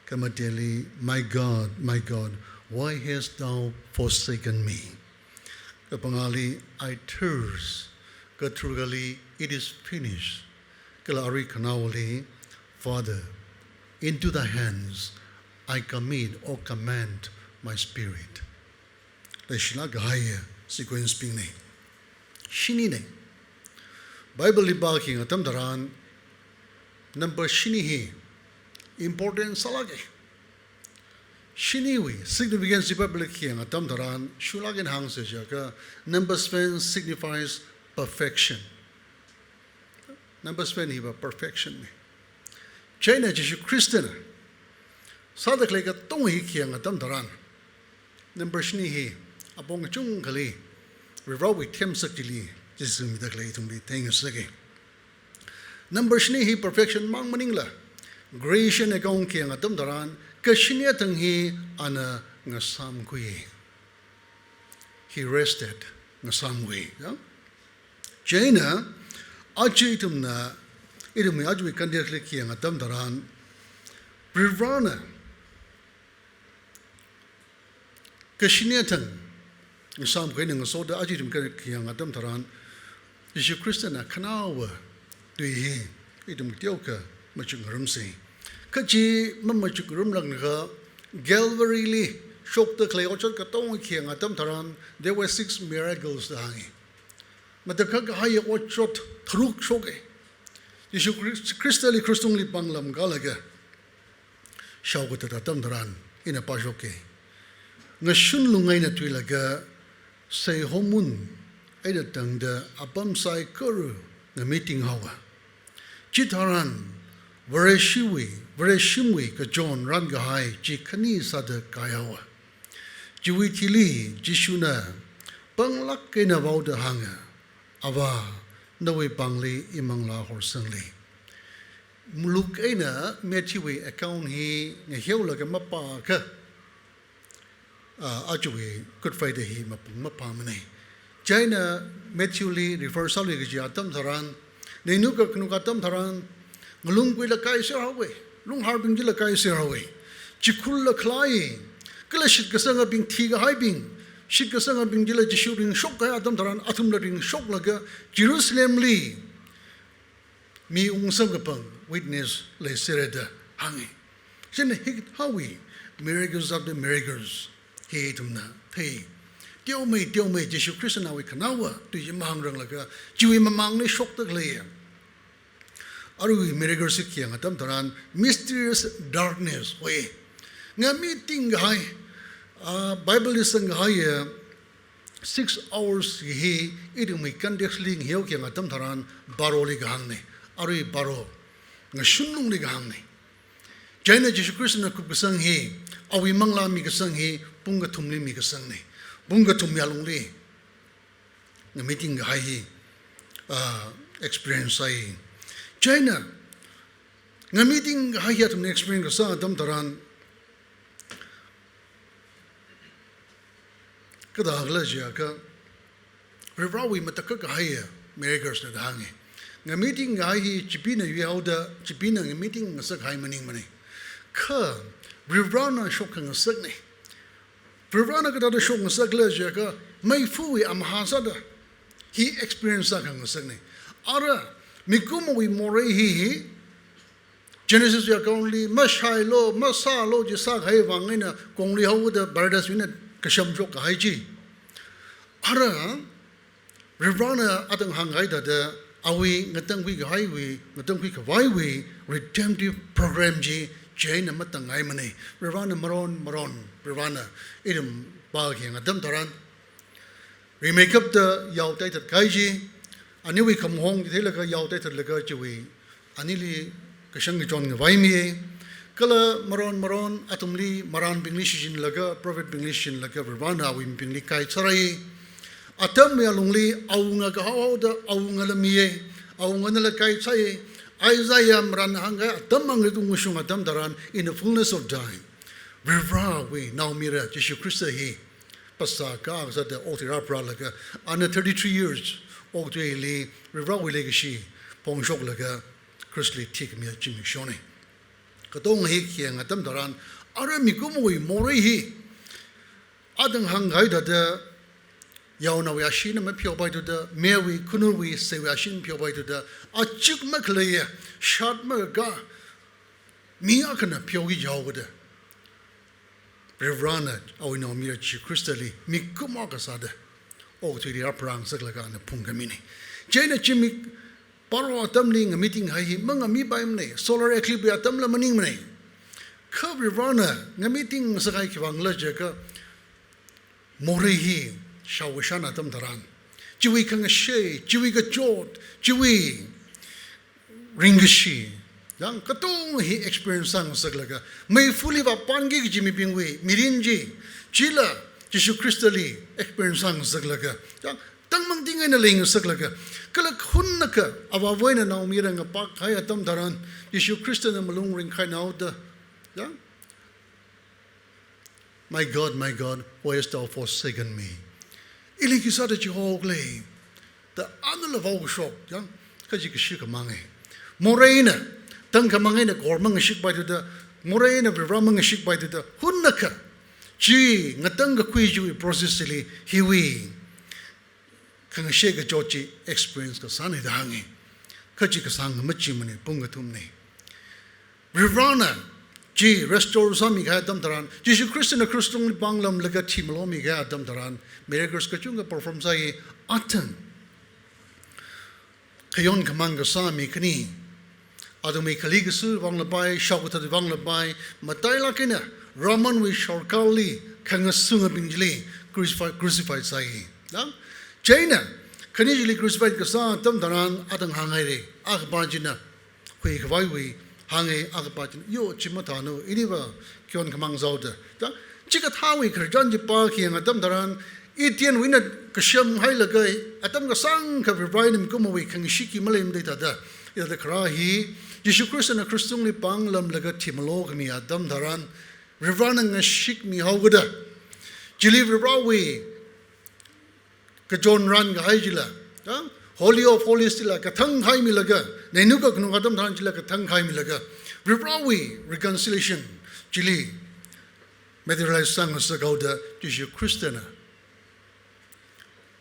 Kamateli, my God, my God, why hast thou forsaken me? Kapangāli, I thirst. Katharukali, it is finished. Kala arui khanaowali, Father, into thy hands I commit or commend my spirit. Leishilāk kahaiya sequence bingna. Shinina. Bible li pākhayang atam tharan, number shini hi important sālāka. Shiniwui significance hi Bible li khayang atam tharan, shuilāk eina hāngsa jiakha, number seven signifies perfection. Number seven hiva perfection na. Chieina Jishu Khristana sāda khalei katonga hi khayang atam tharan, number shini hi apong kachungkhali Varivarawui themsak chili, Jishu mida khalei ithumli theingasaka. Number shini hi perfection mang maningla, creation account khayang atam tharan, kashini athang hi ana ngasāmkhui. He rested, ngasāmkhui, ya. Chieina, aja ithumna, ithumwui ajawui context li khayang atam tharan, Varivarana kashini athang ngasāmkhui eina ngasoda aja ithum khayang atam tharan, Jishu Khristana khanaowa tui hi ithum teokha machukngarumsa. Kha chi mamachukngarumlāknakha, Calvary li shokda khalei otshot katonga khayang atam tharan, there were six miracles da hānga. Matakhak kahaiya otshot tharuk shoka. Jishu Khrist-, Khristali krush tungli pānglamkālaga shaokathat atam tharan, ina pāshoka. Ngashun lung eina thuilaga, seihomwun eina tangda apam saikora ngamiting haowa. Chitharan, Vareshiwui, Vareshimwui kachon rānkahai chi khani sāda kaihaowa. Chiwui thili Jishuna panglāk eina vaoda hānga, Avā, nawui pāngli imanglā horsangli. Luke eina Matthewwui account hi ngaheolaga mapākha, ah, ajawui Good Friday hi mapung mapamana. Chieina Matthewli refer sālui kaji atam tharan, neinu kakhanuk atam tharan, ngalung kuila kaiser haowa, lungharbing chila kaiser haowa, chikhulla khalei, kala shitkasangabing thikahaibing, shitkasangabing chila Jishu ringshok kahai atam tharan, athumla ringshoklaga Jerusalemli mi ungsamkapam witness leisera da hānga. Chieina hikathāwui miracles after miracles hi ithumna thei. Teomeitei teomeitei Jishu Khristana awui khanaowa tui chi mahāngranglaga chiwui mamangli shokda khalei. Aruiwui miracles hi khayang atam tharan mysterious darkness hoi. Ngami tingkahai, ah, Bibleli sangkahai, ah, six hours hi ithumwui context li ngaheo khayang atam tharan baroli kahāngna. Arui baro ngashun lungli kahāngna. Chieina Jishu Khristana kupkasang hi, awui manglā mikasang hi, pung kathumli mikasangna. Pung kathumwui alungli ngami tingkahai hi, ah, experience sāi. Chieina ngami tingkahai hi athumna experience kasā atam tharan, kathākhala jiakha, Varivarāwui matakhak kahai miraclesna da hānga. Ngami tingkahai hi Chipeena yuihaoda, Chipeena ngami ting ngasakhai maningmana. Kha Varivarāna shok khangasakna. Varivarāna kathāda shok ngasakhala jiakha, meifuwui amahā sāda hi experience sā khangasakna. Ara, mikumowui morei hi, hi Genesis accountli, mashailu, masālu, chi sākahai vang eina kongli haoda paradise wui eina kashamshok kahai chi. Ara, Varivarāna atang hāngkahai thāda, awui ngatangkhui kahaiwui, ngatangkhui khavaiwui redemptive program chi, chieina matangngaimana. Varivarāna maron, maron, Varivarāna ithum pākhayang atam tharan, rimeikapta yao taithat kahai chi, aniwui khamahong chi theilaga yao taithatlaga chiwui anili kashang kachon ngavaimiya. Kala maron maron athumli marānbingli shichinlaga, prophetbingli shichinlaga, Varivarāna awui mibingli kaitharai. Atamwui alungli awunga kahaohaoda awungala miya, awunganala kaithaiya. Isaiah marān hāngkahai atam mangrit ungshung atam tharan, in the fullness of time, Varivarāwui naomira Jishu Khrista hi phasā akha sāda okathuili rāpharālaga, ana thirty-three years okathuili Varivarāwui leikashi phongshoklaga Khristali thikhamiya zimikshona. Katonga hi khayang atam tharan, ara mikumowui morei hi, atang hāngkahai thāda, yaonaowui ashina mapheopaithuda, meiwui khanuwui seiwui ashina mapheopaithuda, achuk makhaleiya, shat makakā mi akhana pheoki jihaokada, Varivarāna awui naomira Jishu Khristali mikumo akha sāda okathuili rāpharā ngasaklaga ana phungkhamina. Chieina zimik baro atamli ngami tinghai hi mangamipaimana, solar eclipse wui atamla maningmana. Kha Varivarāna ngami ting ngasakhai khiwuivangkhala jiakha, morei hi shaokashān atam tharan, chiwui khangashei, chiwui kachot, chiwui ringkashi, yang katonga hi experience sāngasaklaga, meifuli vāpanki kaji mibingwui mirin chi, chila Jishu Khristali experience sāngasaklaga, yang tangmangting eina leingasaklaga, kala khunnakha avāva̱ eina naomira ngapākkahai atam tharan, Jishu Khristana malung ringkhainaoda, yang, "My God, my God, why hast thou forsaken me?" Ili khisāda chihokhala da anala vaokashok, yang, kaji kashi khamanga. Moreina, tangkhamang eina kahor mangashikpaithuda, moreina Varivarā mangashikpaithuda, khunnakha chi ngatangkakhui chiwui process li hiwui khangashei kachot chi experience kasāna da hānga. Kha chi kasāng machimana, pung kathumna. Varivarāna chi restore sāmikahai atam tharan, Jishu Khristana krush tungli pānglamlaga thimalo mikahai atam tharan, miracles kachungkha perform sāi. Athang khayon khamāng kasā mi khani, athumwui khali kasu vanglapai, shaokathat vanglapai, matailāk eina Romanwui sarkarli khangasungabing chili crucify, crucify sāi. Yang, chieina khani chili crucify kasā atam tharan athang hānghaira, akhapa china, huikhavaiwui hānga, akhapa china, "Yo, chi mathāno, iniva khayon khamāng sāhaoda." Yang, chikathāwui khararchan chi pākhayang atam tharan, Eden wui eina kashamhailaga, atam kasāngkha Varivarā eina mikumowui khangashiki maleimada thāda, hithāda kharā hi Jishu Khristana krush tungli pānglamlaga thimalo khami atam tharan, Varivarana ngashikmi haokada, chili Varivarawui kachon rānkahai chila, ya, Holy of Holies chila kathang kahaimilaga, neinu kakhanuk atam tharan chila kathang kahaimilaga, Varivarawui reconciliation chili materialize sāngasak haoda, Jishu Khristana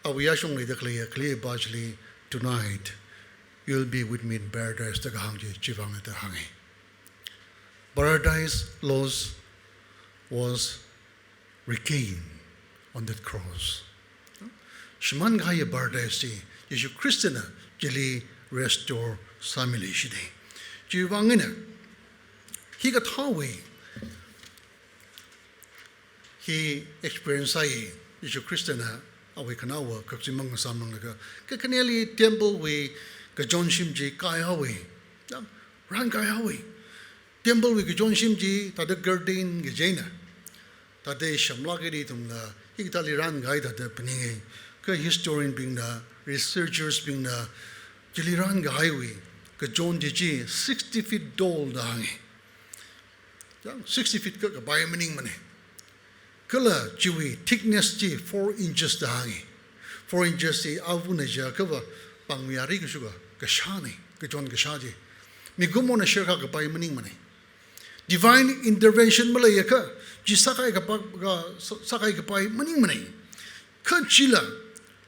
awui yāshong leida khalei, khalei ba chili, "Tonight, you'll be with me in paradise," da kahāng chi, chiwuivang da hānga. Paradise lost was regained on that cross. Shimānkahai paradise chi, Jishu Khristana chili restore sāmiluishida. Chiwuivang eina, hikathāwui hi experience sāi, Jishu Khristana awui khanaowa kakchimang sāmanglaga, kakhaneli temple wui kachonshim chi kaihaowa, ya, rānkaihaowa. Temple wui kachonshim chi thāda garden kaji eina, thāda shamlāk eina ithumla hikathāli rānkahai thāda phaninga. Kha historian bingna, researchers bingna, chili rānkahaiwui kachon chi chi sixty feet tall da hānga. Chang, sixty feet kha kapai maningmana. Kala chiwui thickness chi four inches da hānga. Four inches chi avana jiakhava pāngmi ari kashuka kashāna, kachon kashā chi. Mikumona sherkhak kapai maningmana. Divine intervention maleiakha, chi sākahai kapa-, ka-, sākahai kapai maningmana. Kha chila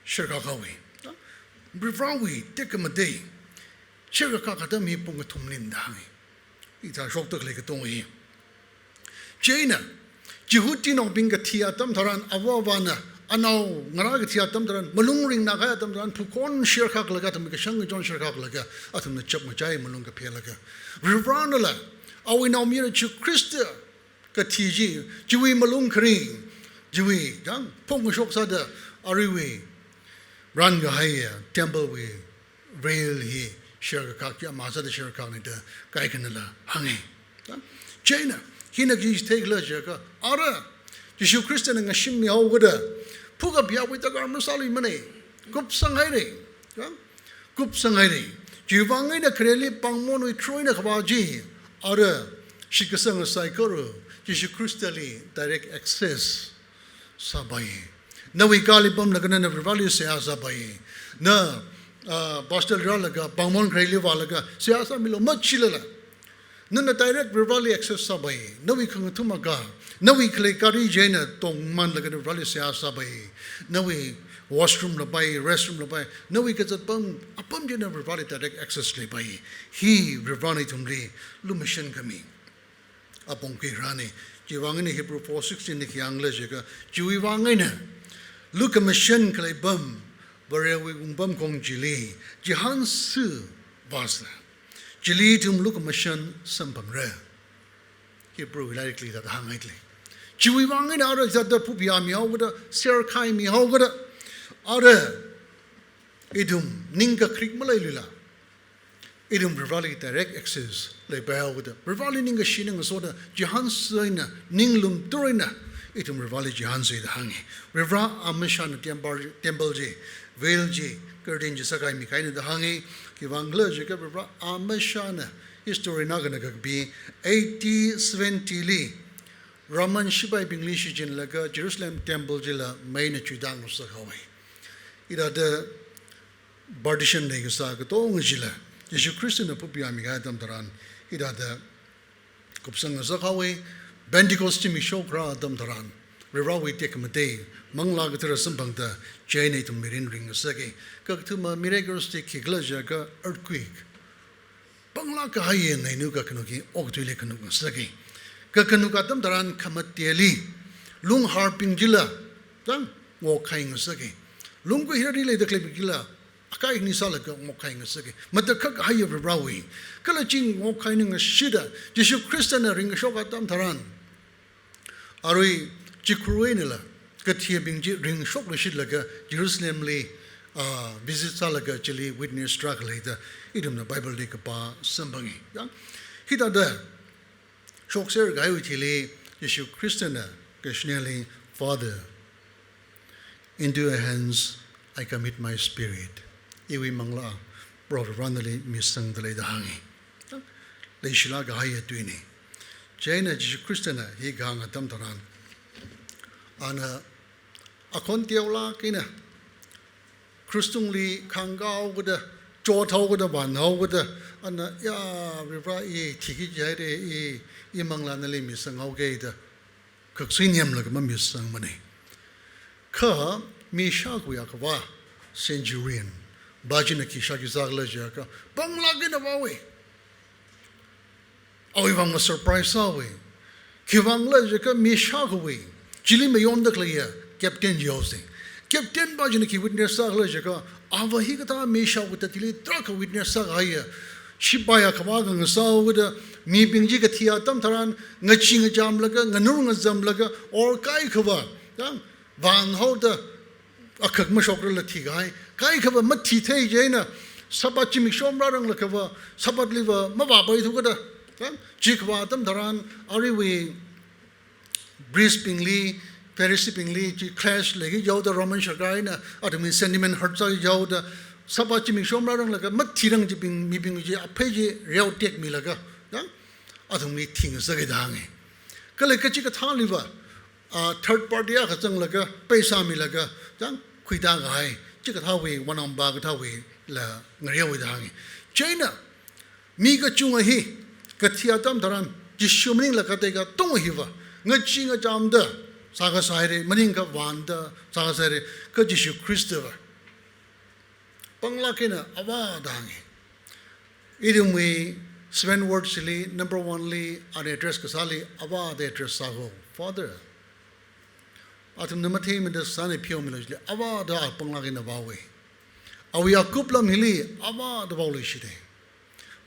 sherkhak haowa. Varivarawui tekhamatei sherkhak atam hi pung kathumlina da hānga. Hithā shokda khalei katonga hi. Chieina, Jihudinaobing kathi atam tharan, ava avāna anao ngarā kathi atam tharan, malung ringnā kahai atam tharan, phukhon sherkhaklaga, athumwui kashang kachon sherkhaklaga, athumna chapngachai malung kaphelaga, Varivaranala awui naomayara Jishu Khrista kathi chi, chiwui malung kharing, chiwui, chang, phongkashok sāda, aruiwui rānkahaiya temple wui veil hi sherkhak, ya, masāda sherkhakna da kaikhanala hānga. Chieina, hina khi theikhala jiakha, ara, Jishu Khristana ngashimmi haokada, phukapyawui darkar masāluimana, kupsanghaira, ya, kupsanghaira. Chiwuivang eina khareli pāngmonwui through eina kavā chi, ara, shitkasanga saikora, Jishu Khristali direct access sāpai. Nawui kali pamlaga nana Varivarali seihā sāpai. Na, ah, pastor rālaga, pāngmon khareli vālaga, seihā sāmilu machilala, nana direct Varivarali access sāpai. Nawui khangathum akha, nawui khalei gari chieina tongmanlaga Varivarali seihā sāpai. Nawui washroom la pai, restroom la pai, nawui kazat apam, apam chieina Varivarali direct access leipai. Hi Varivarana ithumli lumashan khami apong khuirāna. Chiwuivang eina Hebrew four sixteen li khi hāngkhala jiakha, chiwuivang eina lukhamashan khalei apam, Varewui wungpamkhong chili chihānsi vāsa, chili ithum lukhamashan samphangra. Hebrew lairikli thāda hānghaida lei. Chiwuivang eina ara hithāda phupyami haokada, sherkhaimi haokada, ara ithum ningkakrik maleiluila, ithum Varivarali direct access leipai haokada, Varivarali ningkashi ningasona, chihānsi eina, ninglum tui eina, ithum Varivarali chihānsi da hānga. Varivara amashana temple, temple chi, veil chi, curtain chi sākahaimi kahaina da hānga. Khiwuivang khala jiakha Varivara amashana, history na kana kakapi, A D seventy li, Roman shipaibingli shichinlaga Jerusalem temple chila meina chuitā ngasak haowa. Hithāda partition leikasā katonga chila, Jishu Khristana phupyami kahai atam tharan, hithāda kupsang ngasak haowa. Pentecost zimiksho kharā atam tharan, Varivarawui tekhamatei, Manglā Kathara samphangda, chieina ithum mirin ringngasaka. Kakathuma miraculous chi khikhala jiakha earthquake. Panglāk kahaiya neinu kakhanuk hi okathuili khanuk ngasaka. Kakhanuk atam tharan khamateli, lung harbing chila, chang, ngokhai ngasaka. Lungkui hirali leida khaleibing chila, akai hini sālaga ngokhai ngasaka. Matakhak kahaiya Varivarawui. Kala chi ngokhai eina ngashida, Jishu Khristana ringkashok atam tharan, arui chikhurwui einala, kathibing chi ringshok luishitlaga Jerusalemli, ah, visit sālaga chili witness tarākha leida, ithumna Bible li kapā samphanga. Ya? Hithāda shokser kahaiwui thili, Jishu Khristana kashineli, "Father, into your hands I commit my spirit." Iwui manglā, Proho Vareli misangda lei da hānga. leishilāk kahaiya tuina. Chieina Jishu Khristana hi kahāng atam tharan, ana akhon teolāk eina krush tungli khangkāhaokida, chothaokida, vānhaokida, ana, ya, Varivara, i thiki jihaira, i, i manglā nali misanghaoki da, khaksui niamlaga mamisangmana. Kha mi shākhuiya kavā centurion pa china khi shākhi sākhala jiakha, panglāk eina vāhaowa. Awui vang ma surprise sāhaowa. Khiwuivang khala jiakha mi shākhuiwui, chili mayonda khaleiya captain yaosai. Captain pa china khi witness sākhala jiakha, ava hikathā mi shākhuida thili tarākha witness sākahaiya shipai akha vākhangasaoda, mibing chi kathi atam tharan ngachee ngachamlaga, nganur ngazamlaga, or kaikhava, ya, vānhaoda akhak mashokrala thikahai, kaikhava mathithei chieina, Sabbath zimiksho marāranglakha va, Sabbath liva mavāpaithu kada, ya, chikavā atam tharan, aruiwui priest bingli, Pharisee bingli chi clash leiki yaoda, Roman sarkar eina athumwui sentiment hurt sāki yaoda, Sabbath zimiksho marāranglakha mathirang chibing, mibing chi aphei chi reotekmilaga, ya, athumli thingasaka da hānga. Kala kachikathāliva, a, third party akha zanglaga, paisa milaga, ya, khuita kahai, chikathāwui, wanam pa kathāwuila ngareowa da hānga. Chieina, mi kachunga hi, kathi atam tharan, Jishu maningla katei katonga hiva, ngachee ngachamda sākasā haira, maningkha vānda sākasā haira, kha Jishu Khristava panglāk eina Avā da hānga. Ithumwui seven words li, number one li, ana address kasāli, Avā da address sāhaowa, Father. Athumna matheimada sāna pheomilu chili, Avā da panglāk eina vāhaowa. Awui akup lam hili, Avā da vāhaowa shida.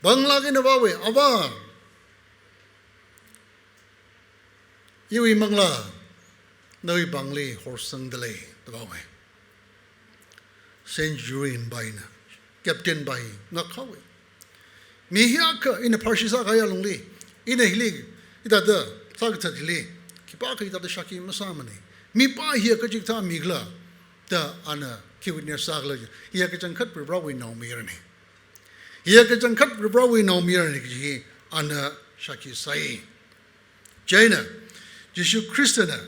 Panglāk eina vāhaowa, Avā, iwui manglā nawui pāngli horsangda lei, da vāhaowa. Centurion pa hina, captain pa hi ngakhaowa. Mi hiyākha ina pharshi sākahaiya lungli, ina hili, hithāda sākathat hili, khipākha hithāda shākhi masāmana. Mipā hiya kachikathā mi khala, da ana khi witness sākhala, hiya kachangkhat Varivarawui naomayarana. Hiya kachangkhat Varivarawui naomayarana kaji hi ana shākhi sāi. Chieina, Jishu Khristana,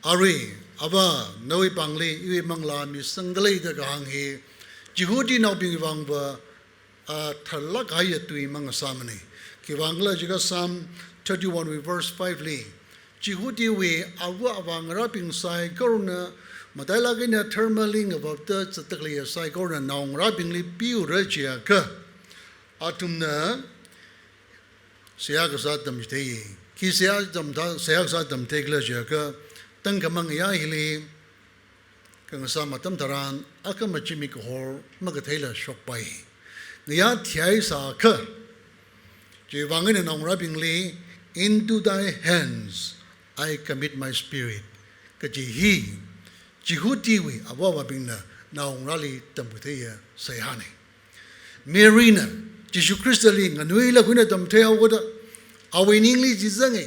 arui, Avā, nawui pāngli iwui manglā misangda lei da kahāng hi, Jihudinaobingwui vangva, a, tharlāk kahaiya tui mangasāmana. Khiwuivang khala jiakha Psalm thirty-one wui verse five li, Jihudiwui ava avā ngarābing saikorana, matailāk eina dharmali ngavapta zatda khaleiya saikorana naongarābingli piura jiakha, athumna seihā kasā tamchithei. Khi seihā tamda, seihā kasā tamchithei khala jiakha, tangkhamang ngayā hili khangasam atam tharan, akhama zimik kahor makatheila shokpai. Ngayā thihai sākha, chiwuivang eina naongarābingli, "Into thy hands I commit my spirit," kaji hi, Jihudiwui ava avābingna naongarāli tamkatheiya seihāna. Maryna Jishu Khristali nganuilāk eina tamtheihaokida, awui ningli chi zanga.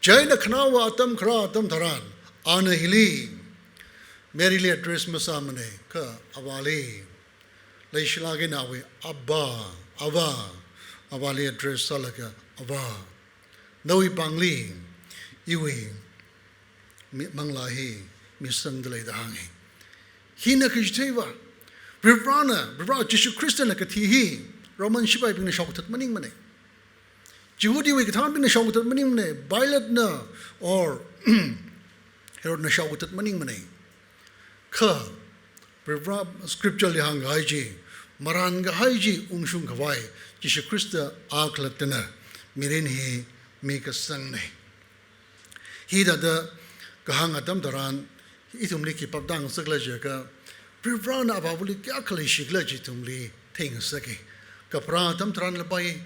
Chieina khanaowa atam kharā atam tharan, ana hili Maryli address masāmana, kha avāli, leishilāk eina awui Abba, Avā, avāli address sālaga, Avā, nawui pāngli iwui mi-, manglā hi misangda lei da hānga. Hina kachitheiva, Varivarana, Varivara Jishu Khristana kathi hi Roman shipaibingna shaokathat maningmana. Jihudiwui kathānbingna shaokathat maningmana. Pilatena or Herodna shaokathat maningmana. Kha, Varivara scripture li hāngkahai chi, marānkahai chi ungshungkhavai, Jishu Khrista a khalattana mirin hi mikasangna. Hithāda kahāng atam tharan, ithumli khi phaptāngasakhala jiakha, Varivarana avāvali kayākha leishikhala chi ithumli theingasaka. Kapharā atam tharanla pai,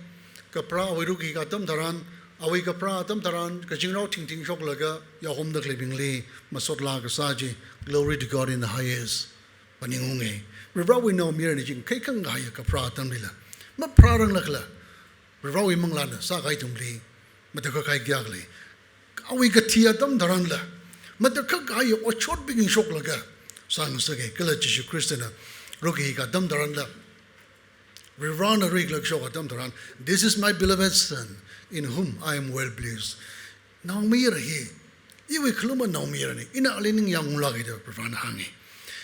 kapharā awui rukhi atam tharan, awui kapharā atam tharan, kazingrao thingthing shoklaga, yahomda khaleibingli masotlā kasā chi, "Glory to God in the highest," phaningunga. Varivarawui naomayarana chi ngakhai khangai kapharā atamlila, mapharāranglakhala, Varivarawui manglāna sākahai ithumli matakhak kahai kayākha lei. Awui kathi atam tharanla, matakhak kahai otshotbing shoklaga sāngasaka, kala Jishu Khristana rukhi atam tharanla, Varivarana riklāk shok atam tharan, "This is my beloved son, in whom I am well pleased." Naomayara hi, iwui khaluma naomayarana, ina ali ningyāng ngalāka da Varivarana hānga.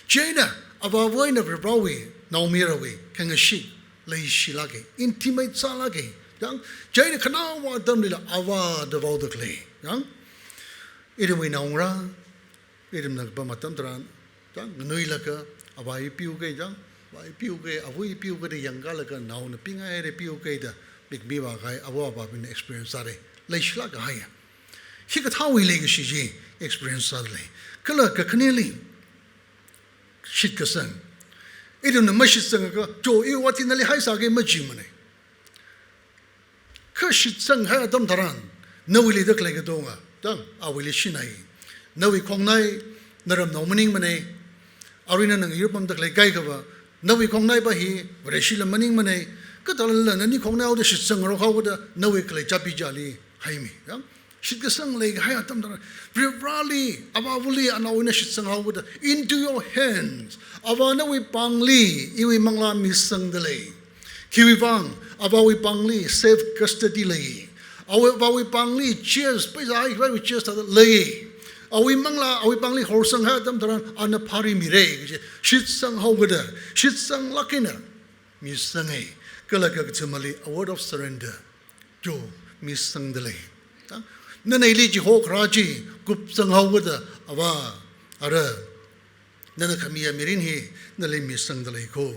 Chieina, avāva eina Varivarawui, naomayarawui khangashit leishilāka, intimate sālāka. Yang, chieina khanaowa atamlila avā da vaoda khalei. Yang, ithumwui naongarā, ithumna kapam atam tharan, chang, nganuilakha, avā i piuka, chang, avā i piuka, avui i piuka da yangkālaga naona pingaida piuka da, mikmi vākahai, avā avābingna experience sāra. Leishilāk kahaiya. Hikathāwui leikashi chi experience sāda lei. Kala kakhaneli, shitkasang. Ithumna mashitsangakha, cho, iwui vātna nali haisāka majimana. Kha shitsanghai atam tharan, nawuili da khalei katonga, chang, awuili shinai. Nawui khongnai, naramnao maningmana, arui nana ngayur pamda khalei kaikhava, nawui khongnaiva hi, Vareshila maningmana, kathālala nani khongnai haoda shitsang ngarok haoda, nawui khalei chapi chali haimi. Chang, shitkasang leikahai atam tharan, Varivarali, avāvali, anaowuina shitsang haoda, into your hands. Avā nawui pāngli, iwui manglā misangda lei. Khiwui vang, avāwui pāngli safe custody lei. Avā, avāwui pāngli chest, paisa haikhavaiwui chest thāda lei. Awui manglā, awui pāngli horsanghai atam tharan, ana phāri mira, kaji, shitsang haokada, shitsanglāk eina misanga. Kala kakathumali, a word of surrender. Cho, misangda lei. Ha? Nana ili chihokharā chi, kupsang haokada, avā, ara, nana khamiya mirin hi, nali misangda lei ko,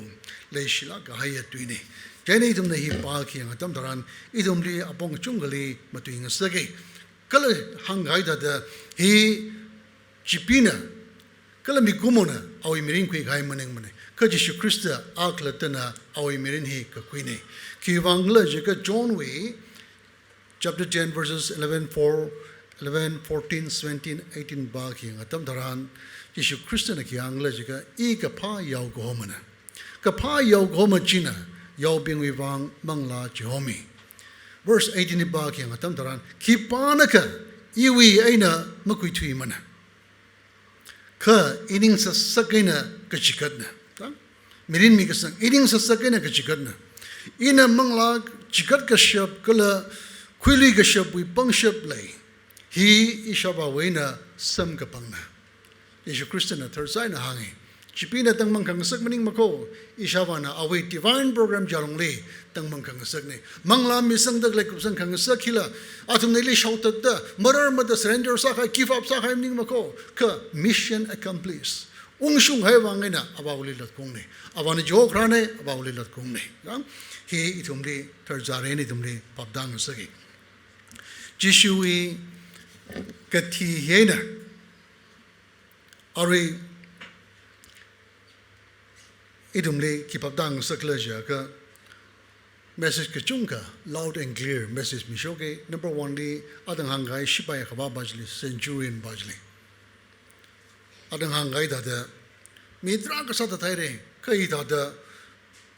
leishilāk kahaiya tuina. Chieina ithumna hi pākhayang atam tharan, ithumli apong kachungkhali matuingasaka. Kala hāngkahai thāda, hi Chipeena, kala mikumona, awui mirin khuikahai maningmana. Kha Jishu Khrista akhalattana, awui mirin hi kakhuina. Khiwui vangkhala jiakha Johnwui, chapter ten, verses eleven, four, eleven, fourteen, seventeen, eighteen pākhayang atam tharan, Jishu Khristana khi hāngkhala jiakha, i kaphā yaokahomana. Kaphā yaokahoma china, yaobingwui vang manglā chihomi. Verse eighteen pākhayang atam tharan, khipānakha, iwui eina makhuithuimana. Kha i ningsasak eina kachigatna. Chang? Mirin mikasang, i ningsasak eina kachigatna. Ina manglā chigat kashap kala khuilui kashapwui pangshap lei. Hi ishāvāwui eina samkapangna. Jishu Khristana tharchai eina hānga. Chipeena tangmang khangasak maningmako, ishāvāna awui divine program chi alungli tangmang khangasakna. Manglā misangda khalei kupsang khangasak hila, athumna ili shaothatda, mararmada surrender sākahai, give up sākahai maningmako, kha mission accomplished. Ungshunghai vang eina avāwuili latkhaungna. Avāna chihokharāna, avāwuili latkhaungna. Yang, hi ithumli tharchara eina ithumli phaptāngasaka. Jishuwui kathi hi eina, arui ithumli khi phaptāngasakhala jiakha, message kachungkha, loud and clear message mishoka. Number one li, athang hāngkahai shipai akhavā pā chili, centurion pā chili. Athang hāngkahai thāda, mi tarākha sāthathaira, kha hithāda,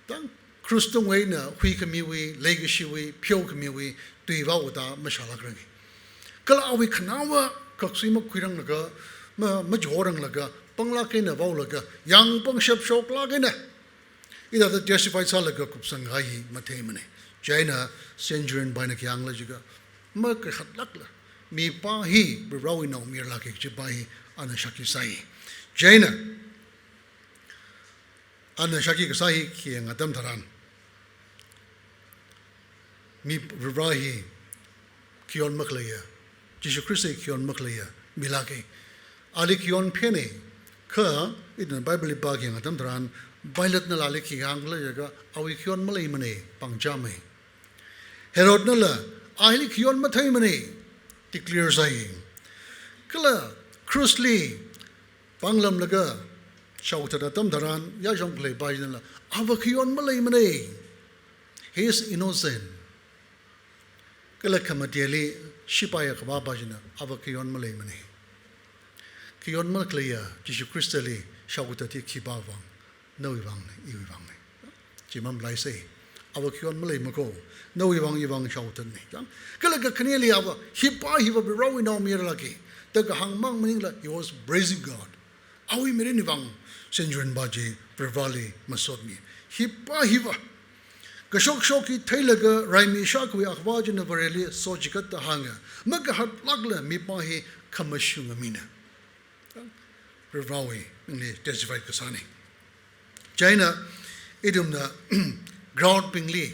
chang, cross tungwui eina huikhamiwui, leikashiwui, pheokhamiwui, tui vāvāda mashālākranga. Kala awui khanaowa khaksui makhuiranglaga, ma, machihoranglaga, panglāk eina vaolaga, yāng pangshap shoklāk eina, hithāda testify sālaga kupsanghai hi matheimana. Chieina centurion pā eina khi hāngkhala jiakha, makakhatlākla, mipā hi Varivarawui naomayaralāka kaji pā hi ana shākhi sāi. Chieina, ana shākhi kasā hi khayang atam tharan, mi Varivara hi khayon makhaleiya, Jishu Khrista hi khayon makhaleiya milāka. Ali khayon phena, kha ithumna Bible li pākhayang atam tharan, Pilatenala ali khi hāngkhala jiakha, awui khayon maleimana, pangchamei. Herodnala, a hili khayon matheimana, declare sāi. Kala cross li pānglamlaga shaothat atam tharan, yāshong khalei pā chinala, ava khayon maleimana. He is innocent. Kala khamateli shipai akhavā pā china, ava khayon maleimana. Khayon makhaleiya Jishu Khristali shaothat hi khipā vang, nawui vangna, iwui vangna. Chi mamalaisei. Ava khayon maleimako, nawui vang iwui vang shaothatna. Chang? Kala kakhaneli ava, hi pā hiva Varivarawui naomayaralāka da kahāng mang maningla, he was praising God. Awui mirinwui vang centurion pā chi Varivarali masotmi. Hi pā hiva, Kashok shokki theilaga raimi shākhui akhava china Vareli so chigat da hānga. Makahatlākla mipā hi khamashunga mina. Varivarawui mingli testify kasāna. Chieina ithumna crowd bingli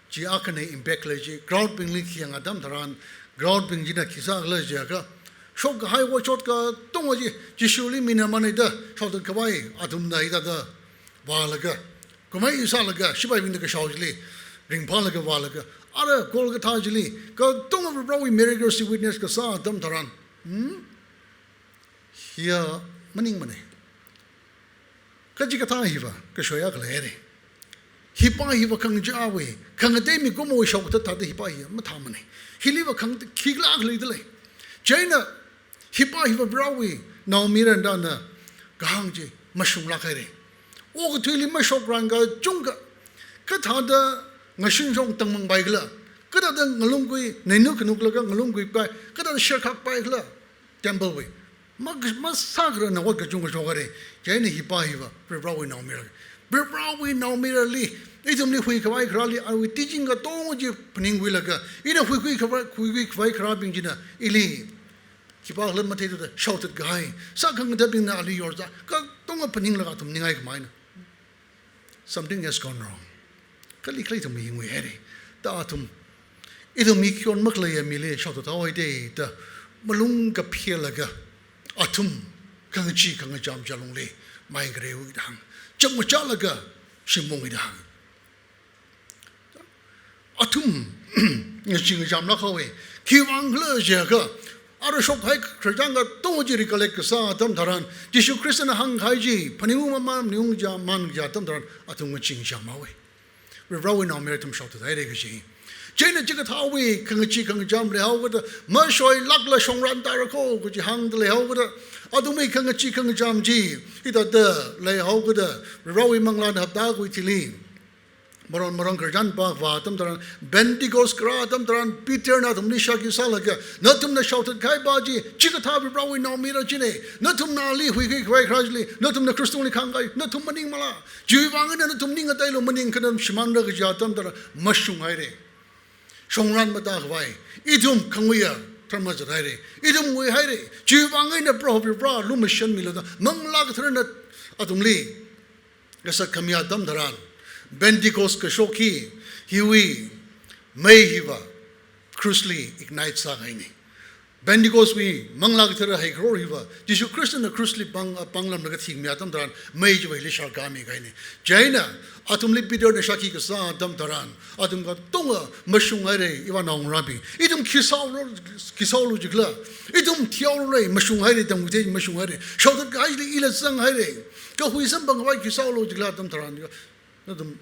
chi akhana impact lei chi, crowd bingli khi yāng atam tharan, crowd bing china khi sākhala jiakha, shokkahai wachot katonga chi, Jishuli mina manei da shaothat khavai, athumna hithāda vālaga, kumai sālaga, shipaibingna kashao chili ringphālaga vālaga, ara Golgotha chili katonga Varivarawui miracles chi witness kasā atam tharan, hmm? Hiya maningmanei. Kachikathā hiva kashoiya khalei re. Hipā hiva khangachāwui, khangatei mikumowui shaokathat thāda hipā hiya mathāmanei. Hiliva khangatei khikhala khalei dalei. Chieina hipā hiva Varivarawui naomayara da na kahāng chi mashunglāk haira. Okathuili mashokrang kachungkha, kathāda ngashinshong tangmangpai khala, kathāda ngalungkui, neinu khanuklaga ngalungkui pai, kathāda sherkhak pai khala, temple wui. Ma, masākhararna ot kachungkha shok haira. Chieina hipā hiva Varivarawui naomayara. Varivarawui naomayarali, ithumli huikhavai kharāli, awui teaching katonga chi phaningkhuilaga, ina huikhui khavai, huikhui khavai kharābing china ili khipākhala matheithuda shaothat kahai, sākhangathabingna ali yorzā, katonga phaninglaga athum ningai khamei na. Something has gone wrong. Kali khalei ithum hingwui haira. Da athum, ithum mi khon makhaleiya mili shaothat haowa da, da malung kaphelaga, athum khangachee khangacham chi alungli mai ngareiwui da hāng. Chapngachalaga shim mongwui da hāng. Athum ngachee ngachamlāk haowa. Khiwuivang khala jiakha, ara shokkahai khararchān katonga chi recollect kasā atam tharan, Jishu Khristana hāngkahai chi phaningung mamān, phaningung ja man ja atam tharan, athum ngachee ngacham haowa. Varivarawui naomayara athum shaothat haira kaji. Chieina chikathāwui khangachee khangacham leihaokada, mashoilākla shongran tāra kho kaji hāngda leihaokada, athumwui khangachee khangacham chi hithāda leihaokada, Varivarawui manglāna hapta akha thili maron maron khararchān pāvā atam tharan, Pentecost kharā atam tharan, Peterna athumli shākhi sālaga, nathumna shaothat kahai pa chi, chikathā Varivarawui naomayara china, nathumna ali huikhui khavai kharā chili, nathumna krush tungli khāngkahai, nathum maningmala. Chiwuivang eina nathum ning ngateilu, maningakha nathum shimānra kaji atam tharan, mashung haira. Shongran matākhavai, ithum khanguiya dharma zat haira, ithum ngui haira. Chiwuivang eina Proho Varivara lumashanmilu da, Manglā Katharana athumli kasak khami atam tharan, Pentecost kashok hi, hiwui mei hiva krushli ignite sākahaina. Pentecost wui Manglā Kathara heikaror hiva, Jishu Khristana krushli pāng, pānglamlaga thikhami atam tharan, mei chiva hili sharkāmikahaina. Chieina, athumli Peterna shākhi kasā atam tharan, athum katonga mashung haira, iva naongarābing. Ithum khi sāhaolu, khi sāhaolu jikhala. Ithum thihaolura, mashung haira, tamkhuithei mashung haira. Shaothat kahaili ila zang haira. Kahui samphang khavai khi sāhaolu jikhala atam tharan, nathum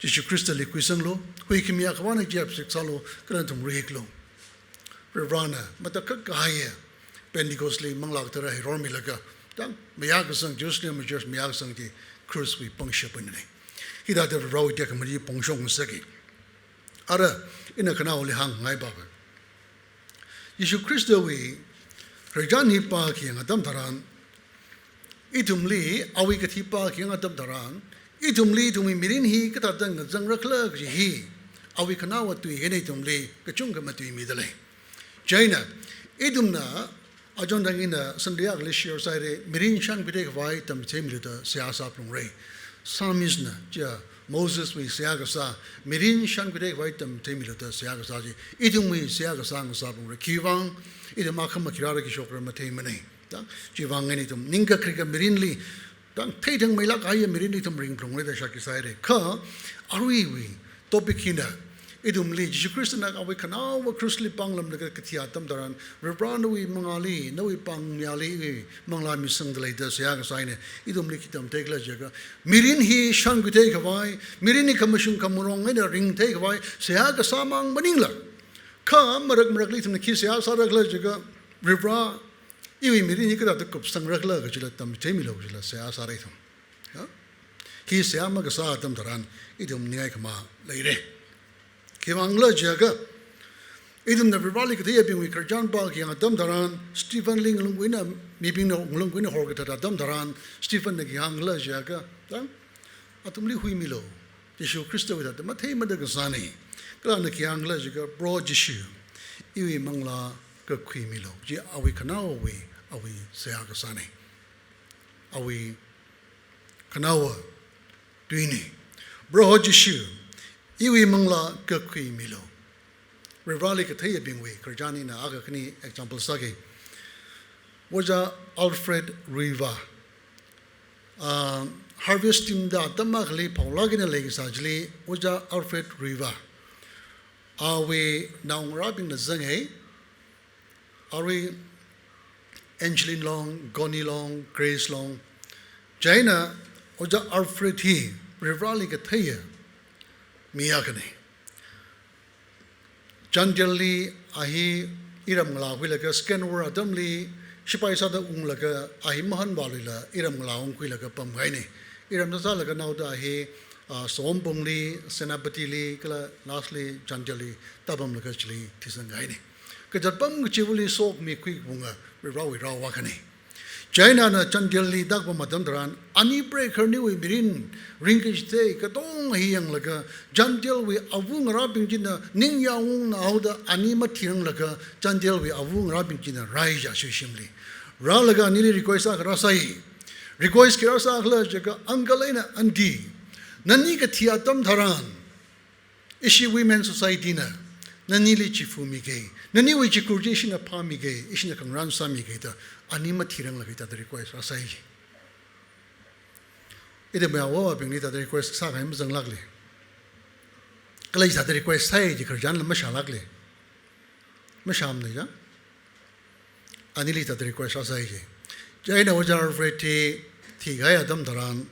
Jishu Khristali khuisanglu, huikhami akhavana chi apsik sālu, kala nathum rihiklu. Varivarana matakhak kahaiya Pentecost li Manglā Kathara heirormilaga, tang mayākasang, Jerusalem church mayākasang chi krushwui pangshap eina lei. Hithāda Varivarawui tekhamatli chi pongshok ngasaka. Ara, ina khanaoli hāngngai papa, Jishu Khristawui khararchān hi pākhayang atam tharan, ithumli awui kathi pākhayang atam tharan, ithumli ithumwui mirin hi kathāda ngazangra khala kaji hi, awui khanaowa tui eina ithumli kachungkha matuimida lei. Chieina, ithumna, achon thang ina Sunday akhali share sāhaira, mirin shānkhuithei khavai tamchitheimilu da seihā sāphalungra. Psalmist na, chiya Moseswui seihā kasā, mirin shānkhuithei khavai tamchitheimilu da seihā kasā chi, ithumwui seihā kasā ngasāphalungra. Khiwuivang, ithum akhama khi rāra khi shokra matheimanei. Da, chiwuivang eina ithum ningkakharika mirinli, tang theithangmeilāk kahaiya mirinli ithum ringphalungra da shākhi sāhaira. Kha, aruiwui topic hina, ithumli Jishu Khristana awui khanaowa krushli pānglamlaga kathi atam tharan, Varivaranawui mangāli, nawui pāngmayāli, manglā misangda lei da seihā kasā eina, ithumli khi tamtheikhala jiakha, mirin hi shānkhuithei khavai, mirin hi khamashung khamarong eina ringthei khavai seihā kasā mang maningla, kha marak marakli ithumna khi seihā sāra khala jiakha, Varivara, iwui mirin hi kathāda kupsangra khala kajila tamchitheimilu kajila seihā sāra ithum. Ya? Khi seihā makasā atam tharan, ithum ningai khamā leira. Khiwuivang khala jiakha, ithumna Varivarali katheiabingwui khararchān pākhayang atam tharan, Stephenli ngalungguina, mibingna ngalungguina horkathat atam tharan, Stephenna khi hāngkhala jiakha, tang, athumli huimilu. Jishu Khristawui thāda matheimada kasāna. Kala ana khi hāngkhala jiakha, Proho Jishu, iwui manglā kakhuimilu. Chi awui khanaowui, awui seihā kasāna. Awui khanaowa tuina. Proho Jishu, iwui manglā kakhuimilu. Varivarali katheiyabingwui khararchan ina akha khani example sāki. Ojā Alfred Ruiva. Ah, harvest team da atam akhali phaolāk eina leikasā chili, Ojā Alfred Ruiva. Awui naongarābingna zanga, arui Angeline Long, Connie Long, Grace Long. Chieina Ojā Alfred hi Varivarali katheiya mi akhana. Chandelli a hi iram ngalā khuilaga, Second World War atamli shipai sāda unglaga a hi mahanvāluila iram ngalā ungkhuilaga pamkahaina. Iram sāsālaga naoda a hi, ah, Sompungli, Senapatili, kala lastly Chandelli tāpamlaga chili thisangkahaina. Kazat pam kachivali sokhami khuikaphunga Varivarawui rao akhana. Chieina ana Chandelli tākapam atam tharan, ani preikharniwui mirin ringkachithei katonga hi yanglaga, Chandelwui avangarābing china ningyāng unghaoda ani mathiranglaga, Chandelwui avangarābing china rāi ja shimli. Rālaga anili request akha rāsai. Request khi rāsākhala jiakha, uncle eina aunty, nani kathi atam tharan, ishi Women Society na nanili chifu miga, naniwui chikhur chi ishina phāmiga, ishina khangarān sāmiga da, ani mathiranglaga da request rāsai. Ithum mayāvāvabingli da request sākahai mazanglākla. Kala hithāda request sāi ji khararchanla mashālākla. Mashāmana ja. Anili thāda request rāsai ji. Chieina Ojā Alfred hi thikahai atam tharan,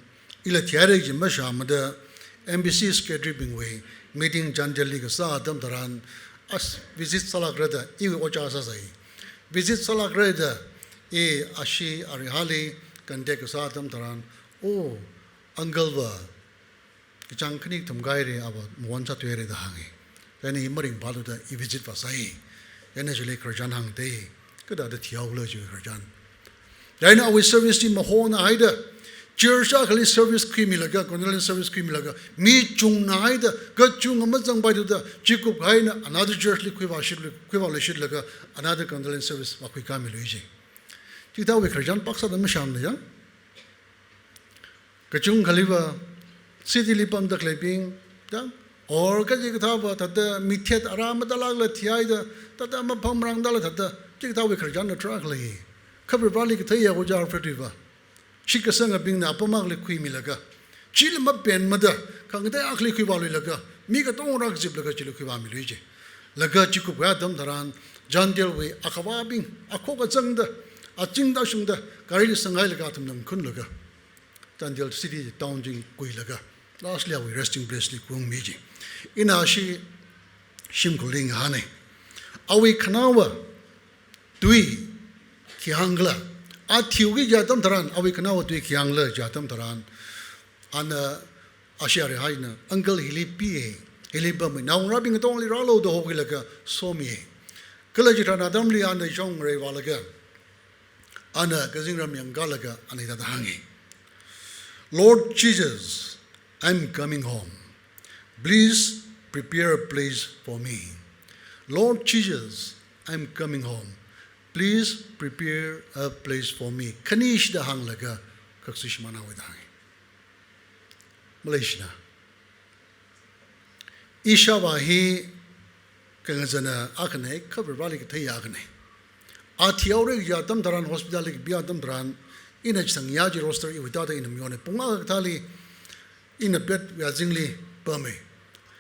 ila thihaira ji mashāmada, M B C secretary bingwui meeting Chandelli kasā atam tharan, as visit sālākra da, iwui ojā sāsai. Visit sālākra da, i ashi arihali contact kasā atam tharan, oh, uncle va, kachāng khani thumkhuihaira, ava mawan sāthuihaira da hānga. Chieina i maringphālu da i visit vāsai. Chieina chili khararchan hāngda, kathāda thihaokhala jiwui khararchan. Chieina awui service chi mahonhaida, church akhali service khuimilaga, condolence service khuimilaga, mi chungnahaida, kachunga mazangpaithuda, chikup eina another church li khuivāshitlu, khuivāluishitlaga, another condolence service vākhuikāmilu ji. Chithāwui khararchan pāksāda mashāmana ja. Kachungkhali va, city li pamda khaleibing, da, or kachikathā va, thāda mi thiat ara matālākla thihaida, thāda maphamrangdala thāda, chikathāwui khararchanla tarākha lei. Kha Varivarali katheiya Ojā Alfred va, shitkasangabingna apam akhali khuimilaga, chili mapenmada, khangatei akhali khuivāluilaga, mi katonga rākaziplaga chili khuivāmilu ji. Laga chikup atam tharan, Chandelwui akhavābing, akhok azangda, azingda shungda, garili sanghailaga athumna ngakhunlaga, Chandel city town chi kuilaga, lastly awui resting place li kaungmi ji. Ina ashi shimkhurli ngahāna. Awui khanaowa tui khi hāngkhala, a thihaoki kaji atam tharan, awui khanaowa tui khi hāngkhala kaji atam tharan, ana ashi arihaina, uncle hili piya, hili pama, naongarābing katongli rālu da hokhuilaga somiya. Kala chitharan atamli ana ishong ngareivālaga, ana kazingram yangkālaga, ana hithāda hānga. Lord Jesus, I'm coming home. Please prepare a place for me. Lord Jesus, I'm coming home. Please prepare a place for me. Khani shida hānglaga, kaksui shimānhaowa da hānga. Malaysia na. Ishāvā hi kangazana akhana, kha Varivarali katheiya akhana. A thihaora kaji atam tharan, hospital li kapi atam tharan, ina chithang ya ji roster iwui thāda ina mayona. Pung akha kathāli, ina bed wui azingli pama.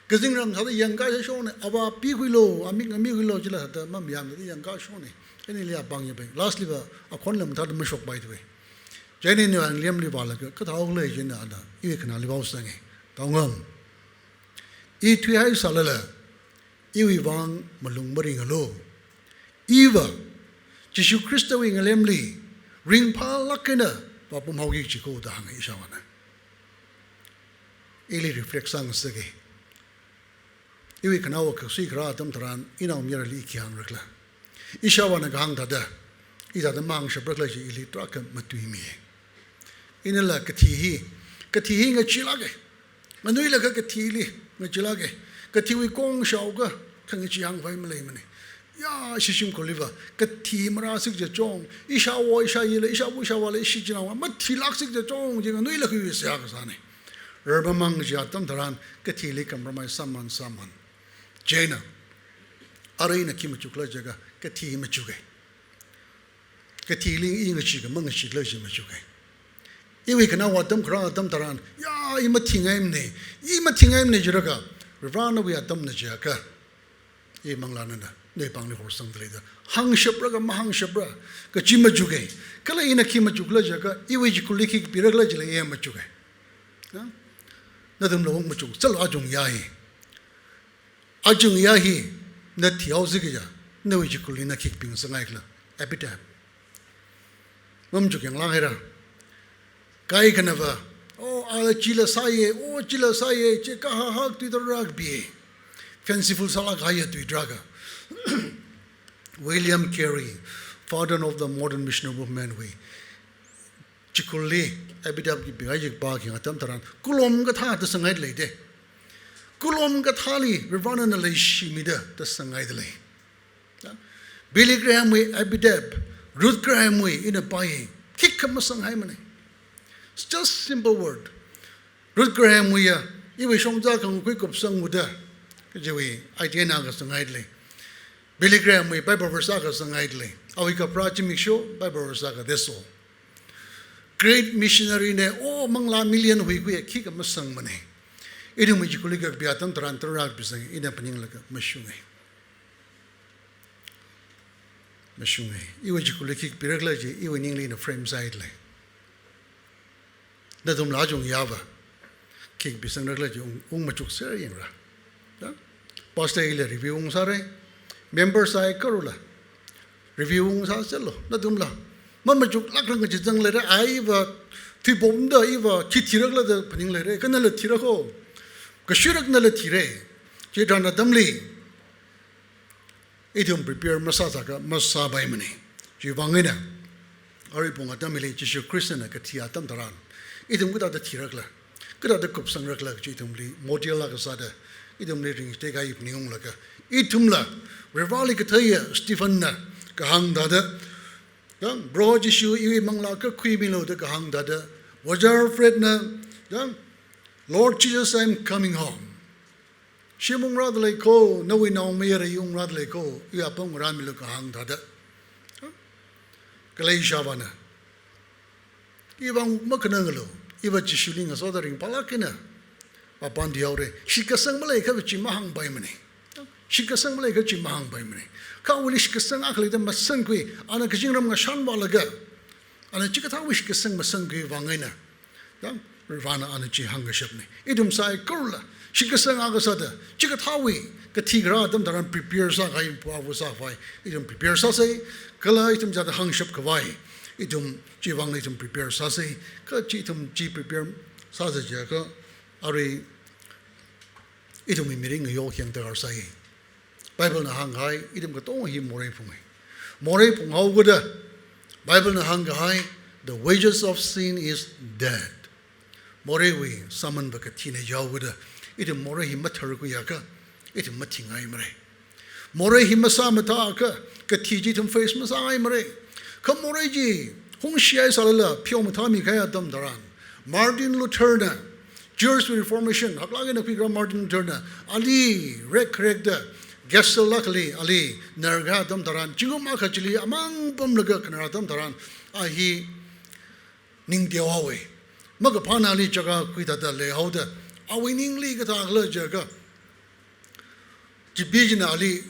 Kazingram thāda yangkāshona, ava pikhuilu, amik ngamikhuilu jila thāda mamayāmada yangkāshona. Chieina ili apāng yapeng. Lastly va, akhon lam thāda mashokpaithuwa. Chieina ina ānglemli vālaga, kathāhaokhala jina ana, iwui khanāli vāsanga. Taungam. I thuihaisālala, iwui vang malung maringalu. Iva, Jishu Khristawui ngalemli, ringphālāk eina vāpamhaoki kaji ko da hānga ishāvāna. Ili reflect sāngasaka. Iwui khanaowa kaksui kharā atam tharan, inaomayarali khi hāngrakhala. Ishāvāna kahāng thāda, ithāda mahāngshaprakhala ji ili tarākha matuimi. Inala kathi hi, kathi hi ngacheelāka. Nganuilakha kathili ngachilāka. Kathiwui kong shaokha khangachee hāngkhavai maleimana. Ya, ishi shimkhurliva kathi marāsi kaja chong, ishāwo, ishāyila, ishāva, ishāvāla, ishi chinaowa mathilāksi kaja chong, chi nganuilakha seihā kasāna. Rarmamang kaji atam tharan kathili compromise sāman sāman. Chieina arui ina khi machukkhala jiakha, kathi machukka. Kathili i ngacheekha mangacheekhala chi machukka. Iwui khanaowa atam kharā atam tharan, ya, i mathingaimana, i mathingaimana jiakha, Varena nawui atamna jiakha, iwui manglāna nawui pāngli horsangda lei da hāngshapra ka mahāngshapra kaji machukka. Kala ina khi machukkhala jiakha, iwui chikhurli khi kapirakhala chila i machukka. Ya? Nathumla ung machuk, chālu achung ya hi. Achung ya hi, na thihaosi kaja, nawui chikhurli na khi kapingasakngaikhala. Epitaph. Mamachuk yanglang haira. Kaikhanava, oh, ala chila sāya, oh, chila sāya, chi kahahak tui tarā kapi. Fanciful sālāk kahaiya tui tarākha. William Carey, father of the modern missionary movement wui chikhurli epitaph kapikahai chi kapā khayang atam tharan, kulom kathā da sāngaida lei da. Kulom kathāli Varena nali leishimida da sāngaida lei. Ya? Billy Graham wui epitaph, Ruth Graham wui ina pāya, khikha masānghaimana. It's just simple word. Ruth Graham wuiya, iwui shongza khangu khuikupsang wuda, kajiwui idea na kasāngaida lei. Billy Graham wui Bible verse akha sāngaida lei. Awui kapharā zimiksho Bible verse akha, that's all. Great missionary na, oh, manglā million huikhuiya, khikha masāngmana. Ithumwui chikhurli kapi atam tharan tarā kapisang, ina phaninglaga mashunga. Mashunga. Iwui chikhurli khi kapirakhala chi, iwui ningli ina frame sāhaida lei. Nathumla achung yava, khi kapisangrakhala chi ung, ung machukser yangra. Ya? Pastor ila review ungsāra, member saikorala review ungsāserlu, nathumla. Mamachuklākrang kaji zangleira, a iva thuipomda iva khi thirakhala da phaningleira, kha nala thira kho. Kashuirak nala thira. Chitharan atamli ithum prepare masāsākha masāpaimana. Chiwui vang eina, arui pung atam hili Jishu Khristana kathi atam tharan, ithum kathāda thirakhala, kathāda kupsangrakhala kaji ithumli model akha sāda, ithumli ringchithei kahai phaningunglaga, ithumla Vareli katheiya Stephenna kahāng thāda, yang, Proho Jishu, iwui manglā kakhuimilu da kahāng thāda, Ojā Alfredna, yang, Lord Jesus, I'm coming home. Shim ungrāda lei kho, nawui naomayara i ungrāda lei kho, iwui apam ngarānmilu kahāng thāda. Kala ishāvāna, iva makhanangalu, iva Jishuli ngasoda ringphālāk eina mapān thihaora. Shitkasang maleikha chi mahāngpaimana. Shitkasang maleikha chi mahāngpaimana. Kha awuili shitkasang akha leida masāngkhui, ana kazingram ngashanvālaga, ana chikathāwui shitkasang masāngkhui vang eina, yang, Varena ana chi hāngkashapna. Ithum saikorala shitkasang akha sāda, chikathāwui kathi kharā atam tharan prepare sākahai pāva sākhavai, ithum prepare sāsa, kala ithum chithāda hāngshapkhavai, ithum chiwui vangla ithum prepare sāsa, kha chi ithum chi prepare sāsa jiakha, arui ithumwui mirin ngayo khayang darkar sai. Biblena hāngkahai, ithum katonga hi morei phunga. Morei phunghaokida, Biblena hāngkahai, "The wages of sin is death." Moreiwui sāmanva kathina jihaokida, ithum morei hi matharkhuiakha, ithum mathingaimara. Morei hi masāmathāakha, kathi chi ithum face masāngaimara. Kha morei chi hungshihai sālala, pheomathāmikahai atam tharan, Martin Lutherna, Church Reformation, haklāk eina khuikharā Martin Lutherna, ali rek rekda, Gestalt akhali, ali narkahai atam tharan, zingkum akha chili amang pamlaga khanara atam tharan, a hi ning teohaowa. Makaphāna ali chaka khuithāda leihaoda, awui ningli kathākhala jiakha, chipeena ali,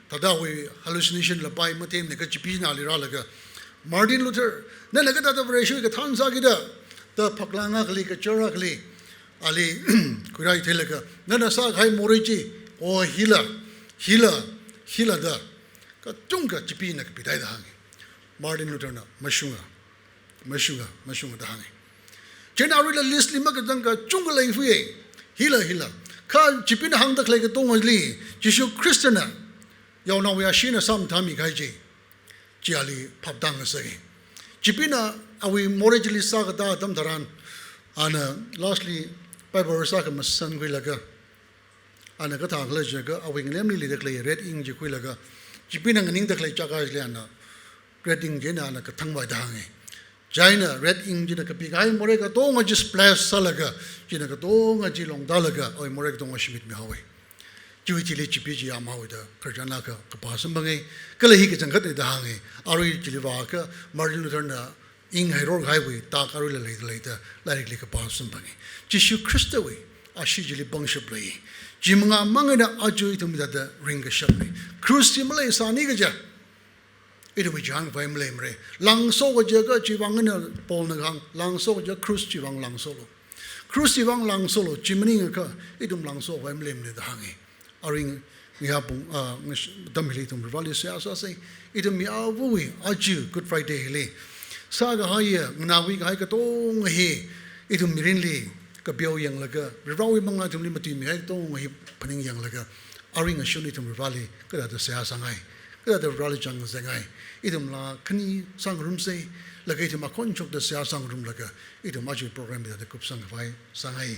thāda awui hallucination la pai mathemna kha chipeena ali rālaga, Martin Luther, nana kathāda Vareshi kathān sāki da, da phāklāng akhali, kachar akhali, ali khuirāi theilaga, nana sākahai morei chi, oh hila, hila, hila da, kachungkha chipeena kapithai da hānga. Martin Lutherna mashunga, mashunga, mashunga da hānga. Chieina aruila list li makazang kachungkha leifaya, hila, hila. Kha chipeena hāngda khalei katongali, Jishu Khristana, yaonaowui ashee eina sāmathāmikahai chi, chi ali phaptāngasaka. Chipeena awui morei chili sākatā atam tharan, ana lastly, Bible sākha masan khuilaga, ana kathā khala jiakha, awui ngalemli leida khalei red ink chi khuilaga, chibingna nganingda khalei chākha chili ana red ink china ana kathangvai da hānga. China red ink china kapikahai morei katonga chi splash sālaga, china katonga chi longtālaga, awui morei katonga shimitmihaowa. Chiwui thili chipi chi yamhaowa da khararchan akha kapā samphanga, kala hi kachangkhatna da hānga. Arui chili vākha Martin Luther na ink hairorkahaiwui tak aruila leida leida lairikli kapā samphanga. Jishu Khristawui ashee chili pangshap lei. Chi manga mang eina aja ithum hithāda ringkashapna. Krush chi maleisāni kaja, ithumwui chihānkhavai maleimara. Langso kajiakha chivang eina Paulna kahāng, langso kajiakha krush chivang langsolu. Krush chivang langsolu, chi maningakha ithum langso khavai maleimana da hānga. Arui ngayā pung, ah, ngash-, matam hili ithum Vareli seihā sāsa, ithum mi avawui aja Good Friday hili sākahaiya, nganākhuikahai katonga hi ithum mirinli kapeo yanglaga, Varewui mangā ithumli matuimihai katonga hi phaning yanglaga, arui ngashun ithum Vareli kathāda seihā sāngai, kathāda Vareli chang ngasakngai, ithum laa khani sāngarumsa, laga ithum akhon shokda seihā sāngarumlaga, ithum aja program hithāda kupsangkhavai sāngai.